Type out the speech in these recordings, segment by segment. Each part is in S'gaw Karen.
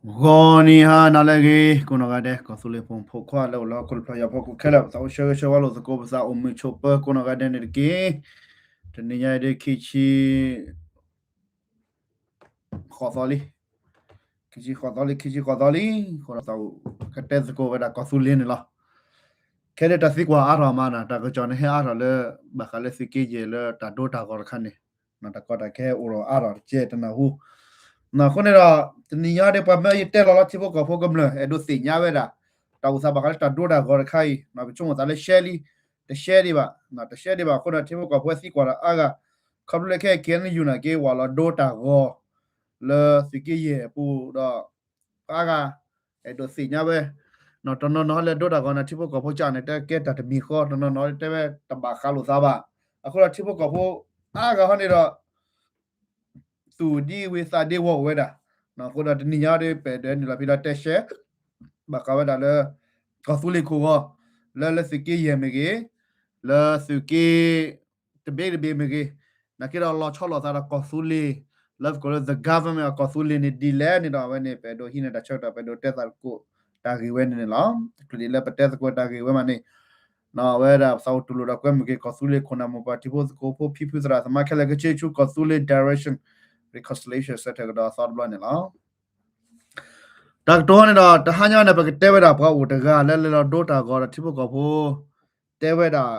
ဂီၤနံၤဟါနၤလၢအဂ့ၤ ကိးနီၢ်ဂၤဒဲး ကီၢ်သူလ့ၤဖိမုၣ်ဖိခွါလၢအိၣ်လၢဟီၣ်ခိၣ်တဖျၢၣ်ညါ ပှၤကိးခဲလၢာ် ပသးအိၣ်ဆၢဂ့ၤဆၢဝါလိာ်သကိး ပသးအိၣ်မုာ်ဆိးပၢၤကိးနီၢ်ဂၤဒဲးန့ၣ်တက့ၢ်. တနံၤညါအံၤဒ်ခံဆံ ဃိးသီလံ, ခံဆံဃိးသီလံ, ခံဆံဃိးသီလံ, အဃိဒီးသးအိၣ်ကတဲသကိးဝဲဒၣ်ကီၢ်သူလ့ၤန့ၣ်လီၤ. ခဲဒၣ်တၢ်သံကွၢ်အါထီၣ်မးနီၤ, တၢ်ကစီၣ်န့ၣ်ဟဲအါထီၣ်လၢ ဘၣ်ဃးလၢသုးက့ယဲၢ်လၢတၢ်ဒိတၢ်ဂီၤတခါန့ၣ်, တၢ်ကီတၢ်ခဲအိၣ်ဒီးအါထီၣ်တကဲတနၢ်ဟူ. အဃိန့ၣ်ဒီး တနံၤညါဒ်ပှၤမၢယတဲလီၤလီၤ ထံဖိကီၢ်ဖိကမျၢၢ် အဲၣ်ဒိးသ့ၣ်ညါဝဲဒၣ် တၢ်အိၣ်သးဘၣ်ဃးလၢတၢ်ဒိတၢ်ဂီၤတခါအံၤ, ပဆိကမိၣ်သးလၢရှဲလံ, တရှဲဒံးဘၣ်, တရှဲဒံးဘၣ်အဃိဒီး ထံဖိကီၢ်ဖိသံကွၢ်ဒီးအါဂၤ, ခီဖျိလၢခဲအံၤ KNU နာ်က့ ဝဲလီၤဒိတၢ်ဂီၤ လၢသုးက့ယဲၢ်အပူၤဒီး အါဂၤ အဲၣ်ဒိးသ့ၣ်ညါဝဲ, တနီၤနီၤလၢဒိတၢ်ဂီၤန့ၣ် ထံဖိကီၢ်ဖိကၢ်န့ၣ် တဲကဲတၢ်တမံၤဃီ, တနီၤနီၤတဲဝဲတဘၣ်ဃးလိာ်သးဘၣ်. အဃိဒီးထံဖိကီၢ်ဖိ အါဂၤဟီန့ၣ်ဒီး သူၣ်ဒံဝုၤသးဒံဝုၤအိၣ်ဝဲဒၣ်. အဃိဒီးတနံၤညါဒီး ပအဲၣ်ဒိးနုာ်လီၤဖဲဒီးတဲရှဲ ဘၣ်ဃးဝဲဒၣ်လၢ ကီၢ်သူလ့ၤခိၣ်ဂီၤ လၢလၢသုးက့ယဲၢ်မ့ၢ်ဂ့ၤ, လၢသုးက့ တဘ့ၣ်တဘ့ၣ်မ့ၢ်ဂ့ၤ, နာ်က့ဒီးလီၤဆီလိာ်သးဒီးကီၢ်သူလ့ၤ လၢပကိးလၢ the government of ကီၢ်သူလ့ၤန့ၣ်ဒ်လဲၣ်န့ၣ်ဒီး အဝဲန့ၣ် ပအဲၣ်ဒိးဟံးန့ၢ်တၢ်ဆၢကတီၢ် ပအဲၣ်ဒိးတဲသကိးတၢ်ဂ့ၢ်ဝဲန့ၣ်န့ၣ်လီၤ. တချုးဒံးလၢပတဲသကိးတၢ်ဂ့ၢ်ဝဲမးန့ၣ် အဝဲဒၣ်ပသးအိၣ်တူၢ်လိာ်ဒီးကွဲမုာ်က့ၤ ကီၢ်သူလ့ၤခိၣ်နၢ်မိၢ်ပၢ် ထံဖိကီၢ်ဖိ ဖံဖုသရၣ်သမါခဲလၢာ် ကဆ့ဆူကီၢ်သူလ့ၤ direction reconciliation center ကဒီးအသီတဘျီန့ၣ်လီၤ. တၢ်ကတိၤန့ၣ်ဒီး တဟါညါန့ၣ် ပကတဲဝဲဒၣ်ပှၤအိၣ်တဂၤလၢလဲၤလီၤဒိတၢ်ဂီၤဒီးထံဖိကီၢ်ဖိ တဲဝဲဒၣ်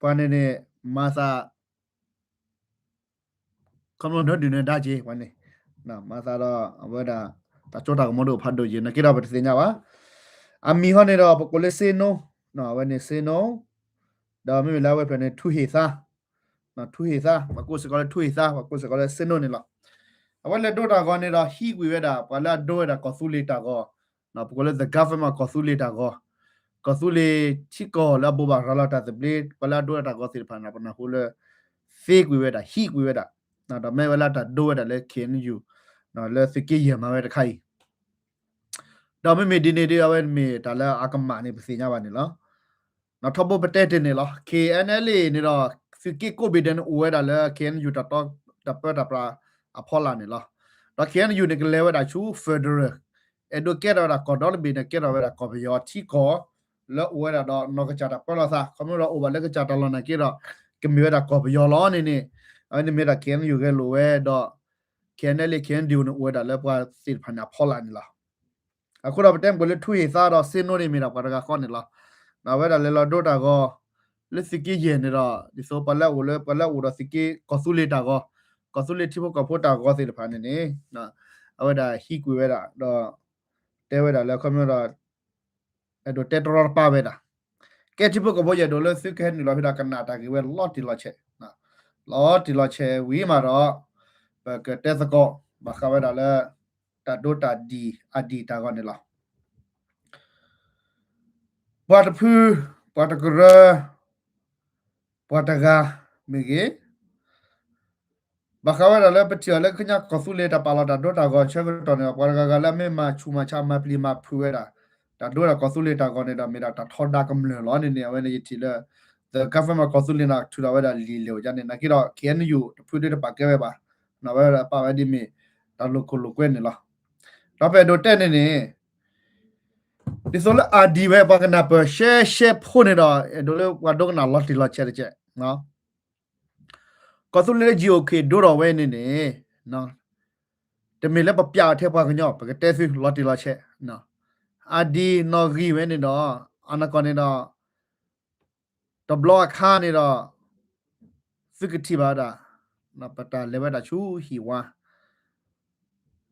ပှၤန့ၣ်န့ၣ် မၤသး ခီဖျိနၢဒုၣ်နၢဒါက့ၤပှၤန့ၣ်, မၤသးဒီးအဝဲဒၣ် တၢ်စိတၢ်ကမီၤဒိၣ်ဖးဒိၣ်က့ၤ နာ်က့ဒီးပတသ့ၣ်ညါဘၣ်. အမံၤဟီန့ၣ်ဒီး ပကိးလၢစ့နိ, အဝဲန့ၣ်စ့နိ, ဒီးမ့မ့ၢ်လၢအဝဲဖျၢၣ်န့ၣ် ထူဟ့ၣ်သါ, ထူဟ့ၣ်သါ, ပှၤကိးစ့ၢ်ကီးလၢထူဟ့ၣ်သါ, ပှၤကိးစ့ၢ်ကီးလၢစ့နိန့ၣ်လီၤ. အဝဲလဲၤဒိတၢ်ဂီၤန့ၣ်ဒီး ဟံးကွံာ်ဝဲဒၣ် ပှၤလၢအဒိဝဲဒၣ်ကီၢ်သူလ့ၤတၢ်ဂီၤ, ပကိးလၢ the government ကီၢ်သူလ့ၤတၢ်ဂီၤ, ကီၢ်သူလ့ၤထံကီၢ်လၢအဘိးဘၣ်ရၤလီၤတၢ်သဘျ့ ပှၤလၢအဒိဝဲဒၣ်တၢ်ဂီၤသ့ၣ်တဖၣ်န့ၣ် ပနၢ်ဟူလၢ သ့ကွံာ်ဝဲဒၣ် ဟံးကွံာ်ဝဲဒၣ်, ဒီးမ့ၢ်ဝဲလၢတၢ်ဒိဝဲဒၣ်လၢ KNU လၢသုးက့ယဲၢ်မၤဝဲတခါအံၤ ဒီးမ့မ့ၢ်ဒ်န့ၣ်ဒီး အဝဲမ့ၢ်တၢ်လၢအကမၣ်န့ၣ် ပသ့ၣ်ညါဘၣ်န့ၣ်လီၤ. ထီဘိပတဲတ့ၢ်န့ၣ်လီၤ. KNLA န့ၣ်ဒီး သုးက့ကိးဘ့ၣ်ဒဲးန့ၣ် အိၣ်ဝဲဒၣ်လၢ KNU တၢ်တီတၢ်ပၢတၢ်ပြးအဖီလာ်န့ၣ်လီၤ. ဒီး KNU န့ၣ် ကလဲၤဝဲဒၣ်ဆူ federal, အဲၣ်ဒိးကဲထီၣ်ဝဲဒၣ်ကီၢ်ဒီတဘ့ၣ်န့ၣ် ကဲထီၣ်ဝဲဒၣ်ကီၢ်ပယီၤထံကီၢ် လၢအိၣ်ဝဲဒၣ်ဒီးနီၢ်ကစၢ်တၢ်ပၢလီၤသး ခီဖျိဒီးအိၣ်ဘၣ်လၢကစၢ်တၢ်လီၢ်နာ်က့ဒီး ကမ့ၢ်ဝဲဒၣ်ကီၢ်ပယီၤလီၤန့ၣ်န့ၣ်, အဝဲန့ၣ်မ့ၢ်ဒၣ် KNU ဂဲၤလိာ်ဝဲဒီး KNLA KNDO န့ၣ် အိၣ်ဝဲဒၣ်လၢပှၤသ့ၣ်တဖၣ်န့ၣ်အဖီလာ်န့ၣ်လီၤ. အဃိဒီးပတဲမ့ၢ်လၢထူဟ့ၣ်သါဒီးစ့နိန့ၣ်မ့ၢ်ဒၣ်ပှၤတဂၤဃီန့ၣ်လီၤ. အဝဲဒၣ်လဲၤလီၤဒိတၢ်ဂီၤ လၢသုးက့ယဲၢ်န့ၣ်ဒီး ဒ်သိးပှၤလၢအအိၣ်လၢ ပှၤလၢအအိၣ်ဒီးသုးက့ကီၢ်သူလ့ၤတၢ်ဂီၤ, ကီၢ်သူလ့ၤထံဖိကီၢ်ဖိတၢ်ဂီၤသ့ၣ်တဖၣ်န့ၣ်န့ၣ် အဝဲဒၣ်ဟံးကွံာ်ဝဲဒၣ်ဒီး တဲဝဲဒၣ်လၢခီဖျိဒီး အဲၣ်ဒိးတဲတရီတပါဝဲဒၣ်, ကဲထံဖိကီၢ်ဖိ ယအဲၣ်ဒိးလၢသုကဟဲနုာ်လီၤဖဲဒီးကနၣ်တၢ်ဂ့ၢ်ဝဲလီၤတံၢ်လီၤဆဲး, လီၤတံၢ်လီၤဆဲးဝံၤမးဒီး ပကတဲသကိး ဘၣ်ဃးဝဲဒၣ်လၢ တၢ်ဒိတၢ်ဒံၣ်အဒံၣ်တၢ်ဂီၤန့ၣ်လီၤ. ပှၤတဖု ပှၤတကရၢ ပှၤတဂၤမ့ၢ်ဂ့ၤ, ဘၣ်ဃးဝဲဒၣ်လၢပထံၣ်အီၤလၢကညီကီၢ်သူလ့ၤတၢ်ပာ်လီၤတၢ်ဒိတၢ်ဂီၤဆၢကတီၢ်န့ၣ် ပှၤတဂၤဂၤလၢအမ့ၢ်မၤဆူၣ်မၤဆါမၤပျံၤမၤဖုးဝဲဒၣ် တၢ်ဒိဝဲဒၣ်ကီၢ်သူလ့ၤတၢ်ဂီၤန့ၣ်ဒီး မ့ၢ်ဒၣ်တၢ်ထီဒါကမျၢၢ်လီၤန့ၣ်န့ၣ် အဝဲန့ၣ်ယထံၣ်လၢ the government ကီၢ်သူလ့ၤန့ၣ် ထုးထီၣ်ဝဲဒၣ်လံာ်လဲၢ်ဝဲဒၣ်န့ၣ် နာ်က့ဒီး KNU တဖုဒၣ်တပာ်ကဲဝဲဘၣ်, ဝဲဒၣ်ပာ်ဝဲဒ်မ့ၢ် တၢ်လိာ်ခိၣ်လိာ်ကွဲန့ၣ်လီၤ. ဒီးပအဲၣ်ဒိးတဲန့ၣ်န့ၣ် ဒ်သိးလၢအဒံၣ်ဝဲ ပှၤကနၢ်ပၢၢ်ရှဲရှဲဖိန့ၣ်ဒီး အဲၣ်ဒိးလၢပှၤဒိကနၣ်လီၤတံၢ်လီၤဆဲးတကဲး, ကီၢ်သူလ့ၤလၢ GOK ဒိထီၣ်ဝဲန့ၣ်န့ၣ် တမ့ၢ်လၢပပျးအီၤထဲပှၤကညီ ပကတဲသုလီၤတံၢ်လီၤဆဲး, အဒံၣ်နီၣ်ဂံၢ်ဝဲန့ၣ်ဒီး အနီၢ်ကီၢ်န့ၣ်ဒီး တဘျီအခါန့ၣ်ဒီး သုကထံၣ်ဘၣ်ဝဲဒၣ် ပတၢ်လဲၤဝဲဒၣ်ဆူဟံၣ်ဝါ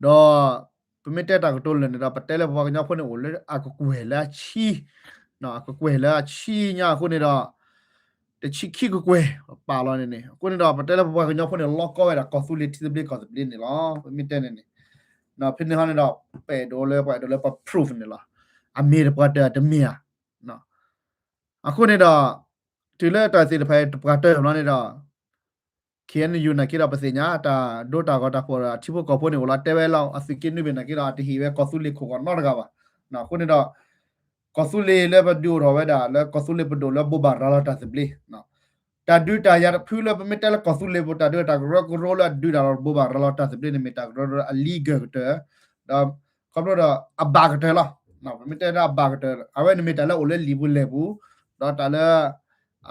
ဒီး ပမ့ၢ်တဲတၢ်ကတိၤလၢာ်န့ၣ်ဒီး ပတဲလၢပပှၤကညီဖိန့ၣ်အိၣ်လၢအကကွဲၢ်လၢအဆံ, အကကွဲၢ်လၢအဆံညါအဃိန့ၣ်ဒီး တဆံခံကကွဲၢ်ပာ်လီၤန့ၣ်န့ၣ် အဃိန့ၣ်ဒီး ပတဲလၢပပှၤကညီဖိန့ၣ် လီၤကီဝဲဒၣ်ကီၢ်သူလ့ၤထံသဘျ့ကီၢ်သဘျ့န့ၣ်လီၤ. ပမ့ၢ်တဲန့ၣ်န့ၣ် ဖဲန့ၣ်ဟီန့ၣ်ဒီး ပအဲၣ်ဒိးလၢ ပအဲၣ်ဒိးလၢပ proof န့ၣ်လီၤ. အမ့ၢ်တပှၤတၢၢ်တမ့ၢ်ဧါ. အဃိန့ၣ်ဒီး တုၤလၢတၢ်သ့ၣ်တဖၣ်တပှၤတၢၢ်ဘျီန့ၣ်ဒီး KNU နာ်က့ဒီးပသ့ၣ်ညါ တၢ်ဒိတၢ်ဂီၤတၢ်ဖှီၣ်ဒီး ထံဖိကီၢ်ဖိန့ၣ် အိၣ်လီၤတဲဝဲလီၤ အသုးက့နွံဘ့ၣ်နာ်က့ဒီး အတဟ့ၣ်ဝဲကီၢ်သူလ့ၤခိၣ်ဂီၤနီတဂၤဘၣ်. အဃိန့ၣ်ဒီး ကီၢ်သူလ့ၤလၢပဒုးအိၣ်ထီၣ်ဝဲဒၣ် လၢကီၢ်သူလ့ၤပဒိၣ်လၢဘိးဘၣ်ရၤလီၤတၢ်သဘျ့ တၢ်ဒုးတၢ်ယၤတဖုလၢပမ့ၢ်တဲလၢကီၢ်သူလ့ၤပူၤ တၢ်ဒုးတၢ်ကရၢကရိလၢအဒုးတၢ်လီၤဘိးဘၣ်ရၤလီၤတၢ်သဘျ့န့ၣ် မ့ၢ်တၢ်ကရၢကရိအလံကၢၢ်ကတၢၢ်, ဒီး ခီဖျိဒီးအဘၣ်ကတၢၢ်လီၤ. ပမ့ၢ်တဲဒၣ်အဘၣ်ကတၢၢ် အဝဲန့ၣ်မ့ၢ်တၢ်လၢအိၣ်လၢလံာ်ပူၤလဲၢ်ပူၤ, ဒီးတၢ်လၢ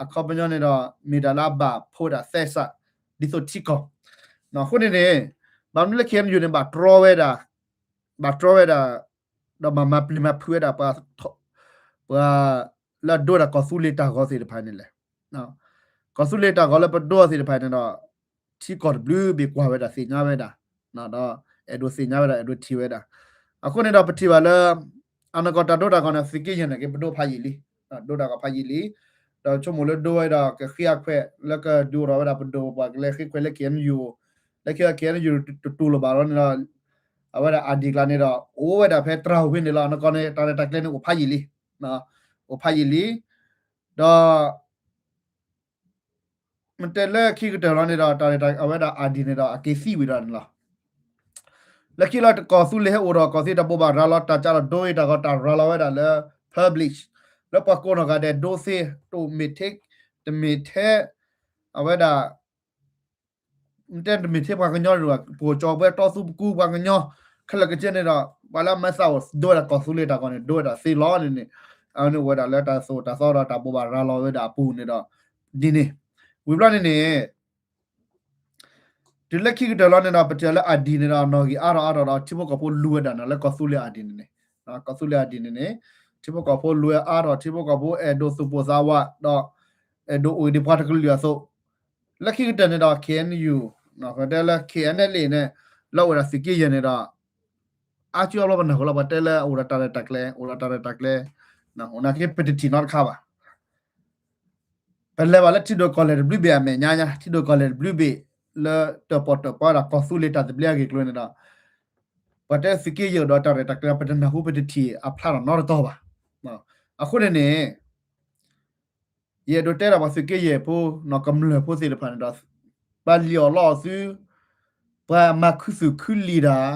အခီပညီန့ၣ်ဒီး မ့ၢ်တၢ်လၢအဘၣ်ဖှိၣ်ဝဲဒၣ်သဲစး ဒ်သိးထံကီၢ်. အဃိန့ၣ်န့ၣ် ဘၣ်မနုၤလၢ K N U န့ၣ် ဘၣ်တြီဝဲဒၣ် ဘၣ်တြီဝဲဒၣ် ဒီးမၤမၤပျံၤမၤဖုးဝဲဒၣ်ပှၤ ပှၤ လၢအဒိဝဲဒၣ်ကီၢ်သူလ့ၤတၢ်ဂီၤသ့ၣ်တဖၣ်န့ၣ်လဲၣ်. ကီၢ်သူလ့ၤတၢ်ဂီၤလၢပဒိသ့ၣ်တဖၣ်န့ၣ်ဒီး ထံကီၢ်တဘျုးဘ့ၣ်ကွၢ်ဝဲဒၣ်သ့ၣ်ညါဝဲဒၣ်, ဒီးအဲၣ်ဒိးသ့ၣ်ညါဝဲဒၣ် အဲၣ်ဒိးထံၣ်ဝဲဒၣ်. အဃိန့ၣ်ဒီးပထံၣ်ဘၣ်လၢ အနီၢ်ကီၢ်တၢ်ဒိတၢ်ဂီၤန့ၣ် သုးက့ယဲၢ်န့ၣ်က့ၤ ပဒိဖးယံာ်လံ, ဒိတၢ်ဂီၤဖးယံာ်လံ, ဒီးဆိကမိၣ်လၢဒိဝဲဒီးကဃ့အခွဲး လၢကဒုးအိၣ်ထီၣ်ဝဲဒၣ်ပဒိၣ်ပပှၢ် ကလဲၤဃ့ခွဲးလၢ K N U, လၢခံ K N U တတူၢ်လိာ်ဘၣ်လီၤန့ၣ်ဒီး အဝဲဒၣ် ID ကျါန့ၣ်ဒီး အိၣ်ဝဲဒၣ်ဖဲတြၢ်ဝ့ၢ်န့ၣ်လီၤ. အနီၢ်ကီၢ်န့ၣ် တၢ်ရဲၣ်တၢ်ကျဲၤန့ၣ် အိၣ်ဖးယံာ်လံ, အိၣ်ဖးယံာ်လံ, ဒီး မ့ၢ်တဲလၢခံကတၢၢ်လီၤန့ၣ်ဒီး တၢ်ရဲၣ်တၢ် အဝဲဒၣ် ID န့ၣ်ဒီး အက့ၤသံဝံၤဒီးန့ၣ်လီၤ. လၢခံလၢကီၢ်သူလ့ၤဟဲအိၣ်ဒီးကီၢ်သူလ့ၤတၢ်ဘိးဘၣ်ရၤလီၤ တၢ်ကးလီၤဒိဝဲတၢ်ဂီၤ တၢ်ရၤလီၤဝဲဒၣ်လၢ public လၢပှၤကိးနီၢ်ဂၤဒဲး ဒိသ့ တမ့ၢ်ထဲ တမ့ၢ်ထဲ အဝဲဒၣ် မ့ၢ်တဲတမ့ၢ်ထဲပှၤကညီဒၣ် ပှိၤကၠီၤပှဲၤတီသူပကူပှၤကညီ ခဲလၢာ်ကဆ့န့ၣ်ဒီး ပှၤလၢအမၤသးအိၣ်ဒိဝဲဒၣ်ကီၢ်သူလ့ၤတၢ်ဂီၤန့ၣ် ဒိဝဲဒၣ်သ့လီၤန့ၣ်န့ၣ် အဝဲန့ၣ်အိၣ်ဝဲဒၣ်လၢတၢ်သိၣ်တၢ်သီဒီးတၢ်ဘိးဘၣ်ရၤလီၤဝဲဒၣ်အပူၤန့ၣ်ဒီး ဒ်န့ၣ် ဝံၤဘျီန့ၣ်န့ၣ် တုၤလၢခံကတၢၢ်လီၤန့ၣ်ဒီး ပထံၣ်လၢ ID န့ၣ်ဒီး နီၣ်ဂံၢ်အါထီၣ်အါထီၣ်ဒီး ထံဖိကီၢ်ဖိလူဝဲဒၣ်န့ၣ်လၢကီၢ်သူလ့ၤ ID န့ၣ်န့ၣ်, ကီၢ်သူလ့ၤ ID န့ၣ်န့ၣ် ထံဖိကီၢ်ဖိလူဝဲအါထီၣ် ထံဖိကီၢ်ဖိအဲၣ်ဒိးသူၣ်ပိၢ်သးဝးဒီး အဲၣ်ဒိးအိၣ်ဒံးပှၤတကလုာ်အသိး, လၢခံကတၢၢ်န့ၣ်ဒီး KNU တဲလၢ KNLA န့ၣ် လၢအိၣ်ဝဲဒၣ်သုးက့ယဲၢ်န့ၣ်ဒီး အါစုအါဘျီပနၢ်ဟူလီၤ ပှၤတဲလၢအိၣ်ဒီးတၢ်ရဲၣ်တၢ်ကျဲၤ အိၣ်ဒီးတၢ်ရဲၣ်တၢ်ကျဲၤ, နာ်က့ ပတထံၣ်နီတခါဘၣ်. ပလဲၤဘၣ်လၢထံဒိၣ်ကီၢ်လဲၢ်တဘျုးဘ့ၣ်အမဲာ်ညါညါ ထံဒိၣ်ကီၢ်လဲၢ်တဘျုးဘ့ၣ် လၢတၢၣ်ပီၣ်တၢၣ်ပီဝဲဒၣ်ကီၢ်သူလ့ၤတၢ်သဘျ့အဂ့ၢ်အကျိၤန့ၣ်ဒီး ပှၤတဲသုးက့ယဲၢ်အိၣ်ဒီးတၢ်ရဲၣ်တၢ်ကျဲၤ ပတနၢ်ဟူပတထံၣ်အဖျါထီၣ်နီတတီၤဘၣ်. အဃိန့ၣ်န့ၣ် ယအဲၣ်ဒိးတဲဒၣ်ပှၤသုးက့ယဲၢ်ဖိ နီၢ်ကမျၢၢ်ဖိသ့ၣ်တဖၣ်န့ၣ်ဒီး ပှၤလံၣ်အီၣ်လီအီၣ်သု ပှၤမၤခုသူၣ်ခုလံာ်တၢ်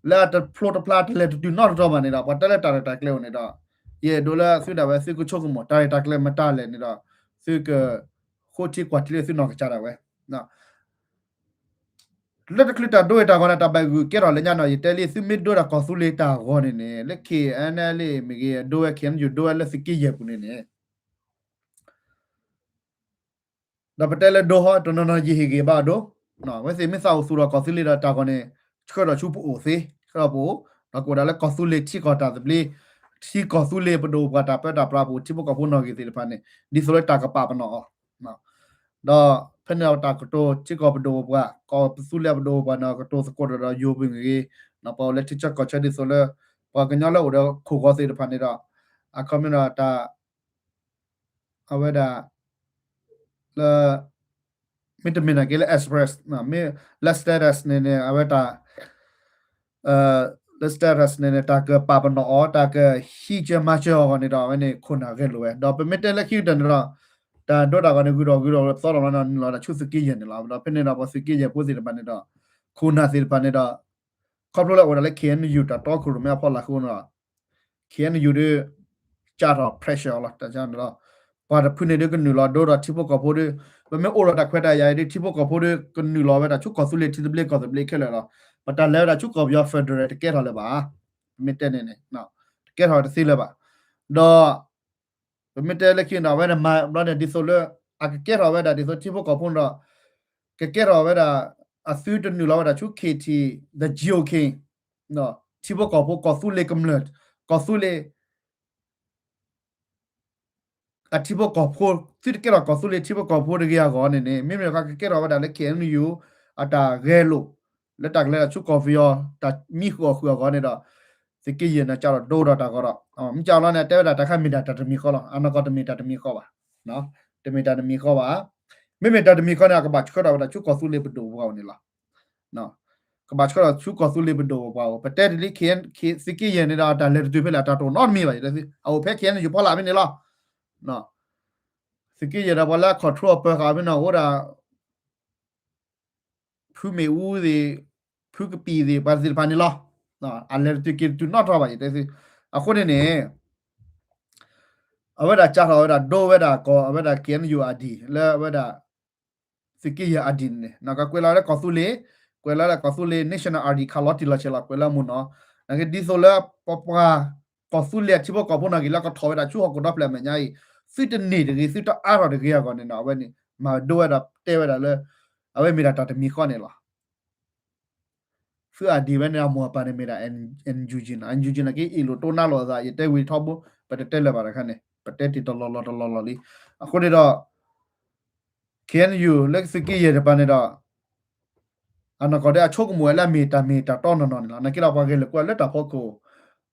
လၢအတဖျိတဖျါတလဲၤတတုၤနီတတီၤဘၣ်န့ၣ်ဒီး ပှၤတဲလၢတၢ်ရဲၣ်တၢ်ကျဲၤအိၣ်န့ၣ်ဒီး ယအဲၣ်ဒိးလၢသုဒၣ်ဝဲသုကဆိကမိၣ် တၢ်ရဲၣ်တၢ်ကျဲၤမတၤလဲၣ်န့ၣ်ဒီး သုကဃိထံကွၢ်ထံလၢသုနီၢ်ကစၢ်ဒၣ်ဝဲ လၢတချုးတၢ်ဒိဝဲတၢ်ဂီၤန့ၣ် တၢ်ဘၣ်ဂုာ်ကဲထီၣ်လၢညါနီၤ ယတဲလံ သုမ့ၢ်ဒိဝဲဒၣ်ကီၢ်သူလ့ၤတၢ်ဂီၤန့ၣ်န့ၣ် လၢ KNLA မ့ၢ်ဂ့ၤ ဒိဝဲ KNU ဒိဝဲလၢသုးက့ယဲၢ်ပူၤန့ၣ်န့ၣ် ဒီးပတဲလၢဒိဟီ တနီၤနီၤ ယဟ့ၣ်ဂ့ၤဘၣ်အဒိ အဝဲသ့ၣ်မ့ၢ်သးအိၣ်သူၣ်ဒီးကီၢ်သူလ့ၤဒီးတၢ်ဂီၤန့ၣ် ဆှၢဒီးဆူပအိၣ်သ့ ဆှၢဒီးပအိၣ် ဒီးကအိၣ်ဒၣ်လၢကီၢ်သူလ့ၤထံကီၢ်တၢ်သဘျ့ ထံကီၢ်သူလ့ၤပဒိၣ်ပပှၢ်တၢ်ပၢတၢ်ပြးပူၤ ထံဖိကီၢ်ဖိနီၣ်ဂံၢ်သ့ၣ်တဖၣ်န့ၣ် ဒ်သိးလၢတၢ်ကပာ်ပနီၣ်အီၤ ဒီးဖဲန့ၣ်တၢ်ကတိၤထံကီၢ်ပဒိၣ်ပပှၢ် ကီၢ်သူလ့ၤပဒိၣ်ပပှၢ်န့ၣ် ကတိၤသကိးဒီးယိၤပူၤမ့ၢ်ဂ့ၤ ပှၤအိၣ်လၢထံဆၢကီၢ်ဆၢဒ်သိးလၢ ပှၤကညီလၢအိၣ်ဒီးခိၣ်ဂီၤသ့ၣ်တဖၣ်န့ၣ်ဒီး အခီပညီဒီးတၢ် အဝဲဒၣ် လၢ မ့တမ့ၢ်နာ်က့လၢ express မ့ၢ်လၢ status န့ၣ်န့ၣ် အဝဲတၢ် လၢ status န့ၣ်န့ၣ် တၢ်ကပာ်ပနီၣ်အီၤ တၢ်ကဟံးကၢမၤစၢၤအီၤအဂီၢ်န့ၣ်ဒီး အဝဲန့ၣ်ခိၣ်နၢ်ဂဲၤလိာ်ဝဲ ဒီးပမ့ၢ်တဲလၢခံကတၢၢ်န့ၣ်ဒီး တၢ်ဒိတၢ်ဂီၤန့ၣ် ဂုၤထီၣ်ဂုၤထီၣ်သီထီၣ်လီၤန့ၣ် နုာ်လီၤတၢ်ဆူသုးက့ယဲၢ်န့ၣ်လီၤ. ဒီးဖဲန့ၣ်ဒီးပှၤသုးက့ယဲၢ်ဖိသ့ၣ်တဖၣ်န့ၣ်ဒီး ခိၣ်နၢ်သ့ၣ်တဖၣ်န့ၣ်ဒီး ခီဖျိလၢအိၣ်ဝဲဒၣ်လၢ KNU တၢ်တီခိၣ်ရိၣ်မဲအဖီလာ်အဃိန့ၣ်ဒီး KNU ဒီး ကၢ်ထီၣ် pressure အီၤလီၤ တၢ်န့ၣ်လီၤ. ပှၤတဖုန့ၣ်ဒီးကနုာ်လီၤဒိဒီးထံဖိကီၢ်ဖိဒီး ပမ့ၢ်အိၣ်ဒီးတၢ်ခွဲးတၢ်ယာ်အံၤဒီး ထံဖိကီၢ်ဖိဒီးကနုာ်လီၤဝဲဒၣ်ဆူကီၢ်သူလ့ၤထံသဘျ့ကီၢ်သဘျ့ခဲလၢာ်လီၤ. ပတၢ်လဲၤဝဲဒၣ်ဆူကီၢ်ပယီၤ federal တကဲထီၣ်လၢၤဘၣ်. ပမ့ၢ်တဲန့ၣ်န့ၣ် တကဲထီၣ်တသ့လၢၤဘၣ်. ဒီး ပမ့ၢ်တဲလၢခံန့ၣ်ဒီး အဝဲန့ၣ်မၤဘျီန့ၣ် ဒ်သိးလၢ အကကဲထီၣ်ဝဲဒၣ်ဒ်သိးထံဖိကီၢ်ဖိန့ၣ်ဒီး ကကဲထီၣ်ဝဲဒၣ် အသုတနုာ်လီၤဝဲဒၣ်ဆူ KT, the GOK ထံဖိကီၢ်ဖိကီၢ်သူလ့ၤကမျၢၢ် ကီၢ်သူလ့ၤ အထံဖိကီၢ်ဖိ သုတကဲထီၣ်ကီၢ်သူလ့ၤထံဖိကီၢ်ဖိတဂ့ၤအဂီၢ်န့ၣ်န့ၣ် မ့မ့ၢ်ခီကကဲထီၣ်ဝဲဒၣ်လၢ KNU အတၢ်ဂဲၤလိာ် လၢတၢ်ကလဲၤဒၣ်ဆူကီၢ်ပယီၤ တၢ်မံဃုာ်အီၣ်ဃုာ်အဂီၢ်န့ၣ်ဒီး သုးက့ယဲၢ်န့ၣ်ကၢ်ထီၣ်ဒိဒီးတၢ်ဂီၤဒီး မ့ၢ်ကၢ်လီၤန့ၣ် တဲဝဲဒၣ်တၢ်ခါမ့ၢ်ဒၣ်တၢ်တမံၤဃီလီၤ. အနီၢ်ကီၢ်တမ့ၢ်တၢ်တမံၤဃီဘၣ်. တမ့ၢ်တၢ်တမံၤဃီဘၣ်. မ့မ့ၢ်တၢ်တမံၤဃီန့ၣ် အကဘၣ်ဆှၢထီၣ်ဝဲဒၣ်ဆူကီၢ်သူလ့ၤပဒိၣ်ပပှၢ်အအိၣ်န့ၣ်လီၤ. ကဘၣ်ဆှၢထီၣ်ဆူကီၢ်သူလ့ၤပဒိၣ်ပပှၢ်အအိၣ် ပတဲတ့ၢ်လံ သုးက့ယဲၢ်န့ၣ်ဒီး တၢ်လဲၤတတုၤဖဲလဲၣ် အတၢ်တအိၣ်နီတမံၤဘၣ် အအိၣ်ဖဲ KNU ဖီလာ်ဖဲန့ၣ်လီၤ. သုးက့ယဲၢ်ဒီးပှၤလၢအ control အပၢၤဃာ်ဖဲန့ၣ် အိၣ်ဒၣ် ဖုမ့ၣ်အူသ့ၣ် ဖုကပံာ်သ့ၣ် ပှၤသ့ၣ်တဖၣ်န့ၣ်လီၤ. အလဲၤတတုၤက့ၤတတုၤနီတတီၤဘၣ် ယတဲသု. အဃိန့ၣ်န့ၣ် အဝဲဒၣ်ကၢ်ထီၣ်ဝဲဒၣ်ဒိဝဲဒၣ်ကီၢ် အဝဲဒၣ် KNU ID လၢအဝဲဒၣ် သုးက့ယဲၢ် ID န့ၣ် ကကွဲးလီၤလၢကီၢ်သူလ့ၤ ကွဲးလီၤလၢကီၢ်သူလ့ၤ National ID ခးလီၤတံၢ်လီၤဆဲးလီၤ ကွဲးလၢမုၢ်နီၤ နာ်က့ဒ်သိးလၢပပှၤကီၢ်သူလ့ၤအထံဖိကီၢ်ဖိနီၢ်ဂံၢ်လၢကထီၣ်ဝဲဒၣ်ဆူဟီၣ်ခိၣ်ဒီဖျၢၣ်အမဲာ်ညါအံၤ သုတန့ၢ်တဂ့ၤ သုတအါထီၣ်တဂ့ၤအဂီၢ်န့ၣ်ဒီး အဝဲန့ၣ် မၤဒိဝဲဒၣ်တဲဝဲဒၣ်လၢ အဝဲမ့ၢ်ဒၣ်တၢ်တမံၤဃီန့ၣ်လီၤ. သုအဒံးဝဲန့ၣ် အမိၢ်အပၢ်န့ၣ်မ့ၢ်ဒၣ် NUG နီၤ, NUG နာ်က့အ့ၣ်လိာ်တိၢ်နါလိာ်အသး ယတဲဝံၤထီဘိ ပတတဲလၢၤဘၣ်တခါန့ၣ် ပတဲတ့ၢ်တလီၢ်လီၢ်တလီၢ်လီၢ်လံ. အဃိန့ၣ်ဒီး KNU လၢသုးက့ယဲၢ်တပၤန့ၣ်ဒီး အနီၢ်ကီၢ်ဒဲးအဆိကမိၣ်ဝဲလၢအမ့ၢ်တၢ်မ့ၢ်တၢ်တီနီၢ်နီၢ်န့ၣ်လီၤ. နာ်က့ဒီးပှၤဂဲၤလိာ်ကွၢ်လၢတၢ်ဖီခိၣ်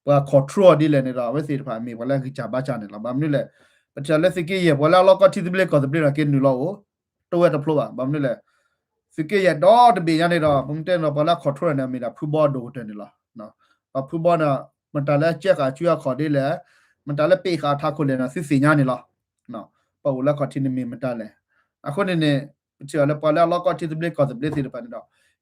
ပှၤ control အီၤဒ်လဲၣ်န့ၣ်ဒီး အဝဲသ့ၣ်တဖၣ်မ့ၢ်ပှၤလၢအဂံၢ်စၢ်ဘါစၢ်န့ၣ်လီၤ. ဘၣ်မနုၤလဲၣ်, ပထံၣ်လၢသုးက့ယဲၢ် ပှၤလၢအလီၢ်ကီၢ်ထံသဘျ့ကီၢ်သဘျ့ဒီးက့ၤနုာ်လီၤအိၣ် တဝဲတဖျိဘၣ်. ဘၣ်မနုၤလဲၣ်, သုးက့ယဲၢ်ဒီတဘ့ၣ်ညါန့ၣ်ဒီး ပမ့ၢ်တဲန့ၣ်ဒီး ပှၤလၢအ control န့ၣ် မ့ၢ်ဒၣ်ဖုဘီအဒိၣ်ကတၢၢ်န့ၣ်လီၤ. ဒီးဖုဘီန့ၣ် မတၤလၢအကဲဃာ်အစုအခီၣ်ဒ်လဲၣ်, မတၤလၢပ့းဃာ်အထးခိၣ်လဲၣ်န့ၣ် သုသ့ၣ်ညါန့ၣ်လီၤ. ပှၤအိၣ်လၢခီၣ်ထံးန့ၣ်မ့ၢ်မတၤလဲၣ်. အဃိန့ၣ်န့ၣ် ပထံၣ်အီၤလၢပှၤလၢအလီၢ်ကီၢ်ထံသဘျ့ကီၢ်သဘျ့သ့ၣ်တဖၣ်န့ၣ်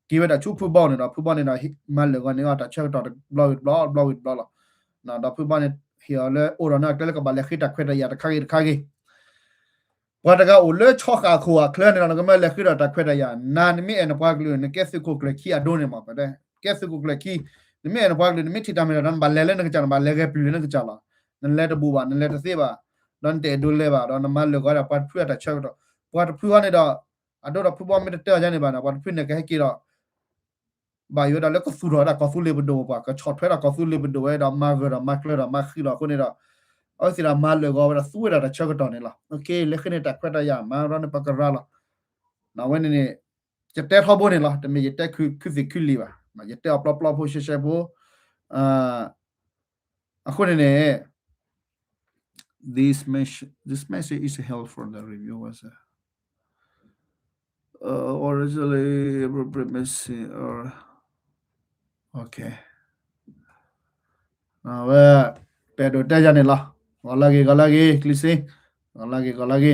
ဒီး က့ၤဝဲဒၣ်ဆူဖုဘီန့ၣ်ဒီး ဖုဘီန့ၣ်ဒီး မၤလၢာ်ဂီၤန့ၢ်အီၤတၢ်ဆၢကတီၢ်တဘျီဝံၤတဘျီ တဘျီဝံၤတဘျီလီၤ. ဒီးဖုဘီန့ၣ် ဟ့ၣ်အီၤလၢအိၣ်ဒီးန့ၣ်အကျဲလၢကဘၣ်လဲၤဃ့တၢ်ခွဲးတၢ်ယာ်တခါဂ့ၤတခါဂ့ၤ ပှၤတဂၤအိၣ်လၢဆီဃာ်ခိၣ်အချၢန့ၣ်ဒီး နကမၢလဲၤဃ့ဒီးတၢ်ခွဲးတၢ်ယာ်, နၤနမ့ၢ်အဲၣ်နပှၤကလုာ် နကဲသုးခိၣ်ကျၢၢ်ခံအဒိန့ၣ်မး, ပတဲ ကဲသုးခိၣ်ကျၢၢ်ခံ, နမ့ၢ်အဲၣ်နပှၤကလုာ် နမ့ၢ်ထံၣ်တၢ်မ့ၢ်တၢ်တီ နဘၣ်လဲၤလၢနကစၢ် နဘၣ်လဲၤဂဲၤပျုၢ်လၢနကစၢ်လီၤ. နလဲၤတဘူးဘၣ် နလဲၤတသ့ဘၣ်, ဒီးနတအဲၣ်ဒိးလဲၤဘၣ် ဒီးနမၤလၢာ်ဂီၤဒီးပှၤတဖုအတၢ်ဆၢကတီၢ်, ပှၤတဖုဃီန့ၣ်ဒီး အဒိဒီးဖုဘီမ့ၢ်တတဲအီၤဒ်န့ၣ်ဘၣ်န့ၣ် ပှၤတဖုန့ၣ်ကဟဲက့ၤဒီး ဘၣ်ယိၣ်ဝဲဒၣ်လၢကသူၣ်ထီၣ်ဝဲဒၣ်ကီၢ်သူလ့ၤပဒိၣ်ပှၤ, ကဆီၣ်ထွဲဒၣ်ကီၢ်သူလ့ၤပဒိၣ်ဝဲဒီးမၤဂၢၢ်ဒီးမၤကျၢၤဒီးမၤဃံလီၤအဃိန့ၣ်ဒီး အဝဲသ့ၣ်ဒီးမၤလၢာ်ဂီၤဝဲဒီးသူဝဲဒၣ်တၢ်ဆၢကတီၢ်န့ၣ်လီၤ. လဲၤဃ့န့ၢ်တၢ်ခွဲးတၢ်ယာ် မၤဒီးန့ၣ်ပကရၤလီၤ. အဝဲန့ၣ်န့ၣ် ယတဲထီဘိန့ၣ်လီၤ, တမ့ၢ်ယတဲခုသ့ၣ်ခုလံၤဘၣ်, ယတဲအီၤပျီပျီဖိရှဲရှဲဖိ အဃိန့ၣ်န့ၣ် this message, this message is held from the review was uh, uh, originally appropriate message or okay. အဝဲ ပအဲၣ်ဒိးတဲယၤန့ၣ်လီၤ. ဂီၤလၢဂ့ၤ ဂီၤလၢဂ့ၤ ကျံစ့, ဂီၤလၢဂ့ၤ ဂီၤလၢဂ့ၤ.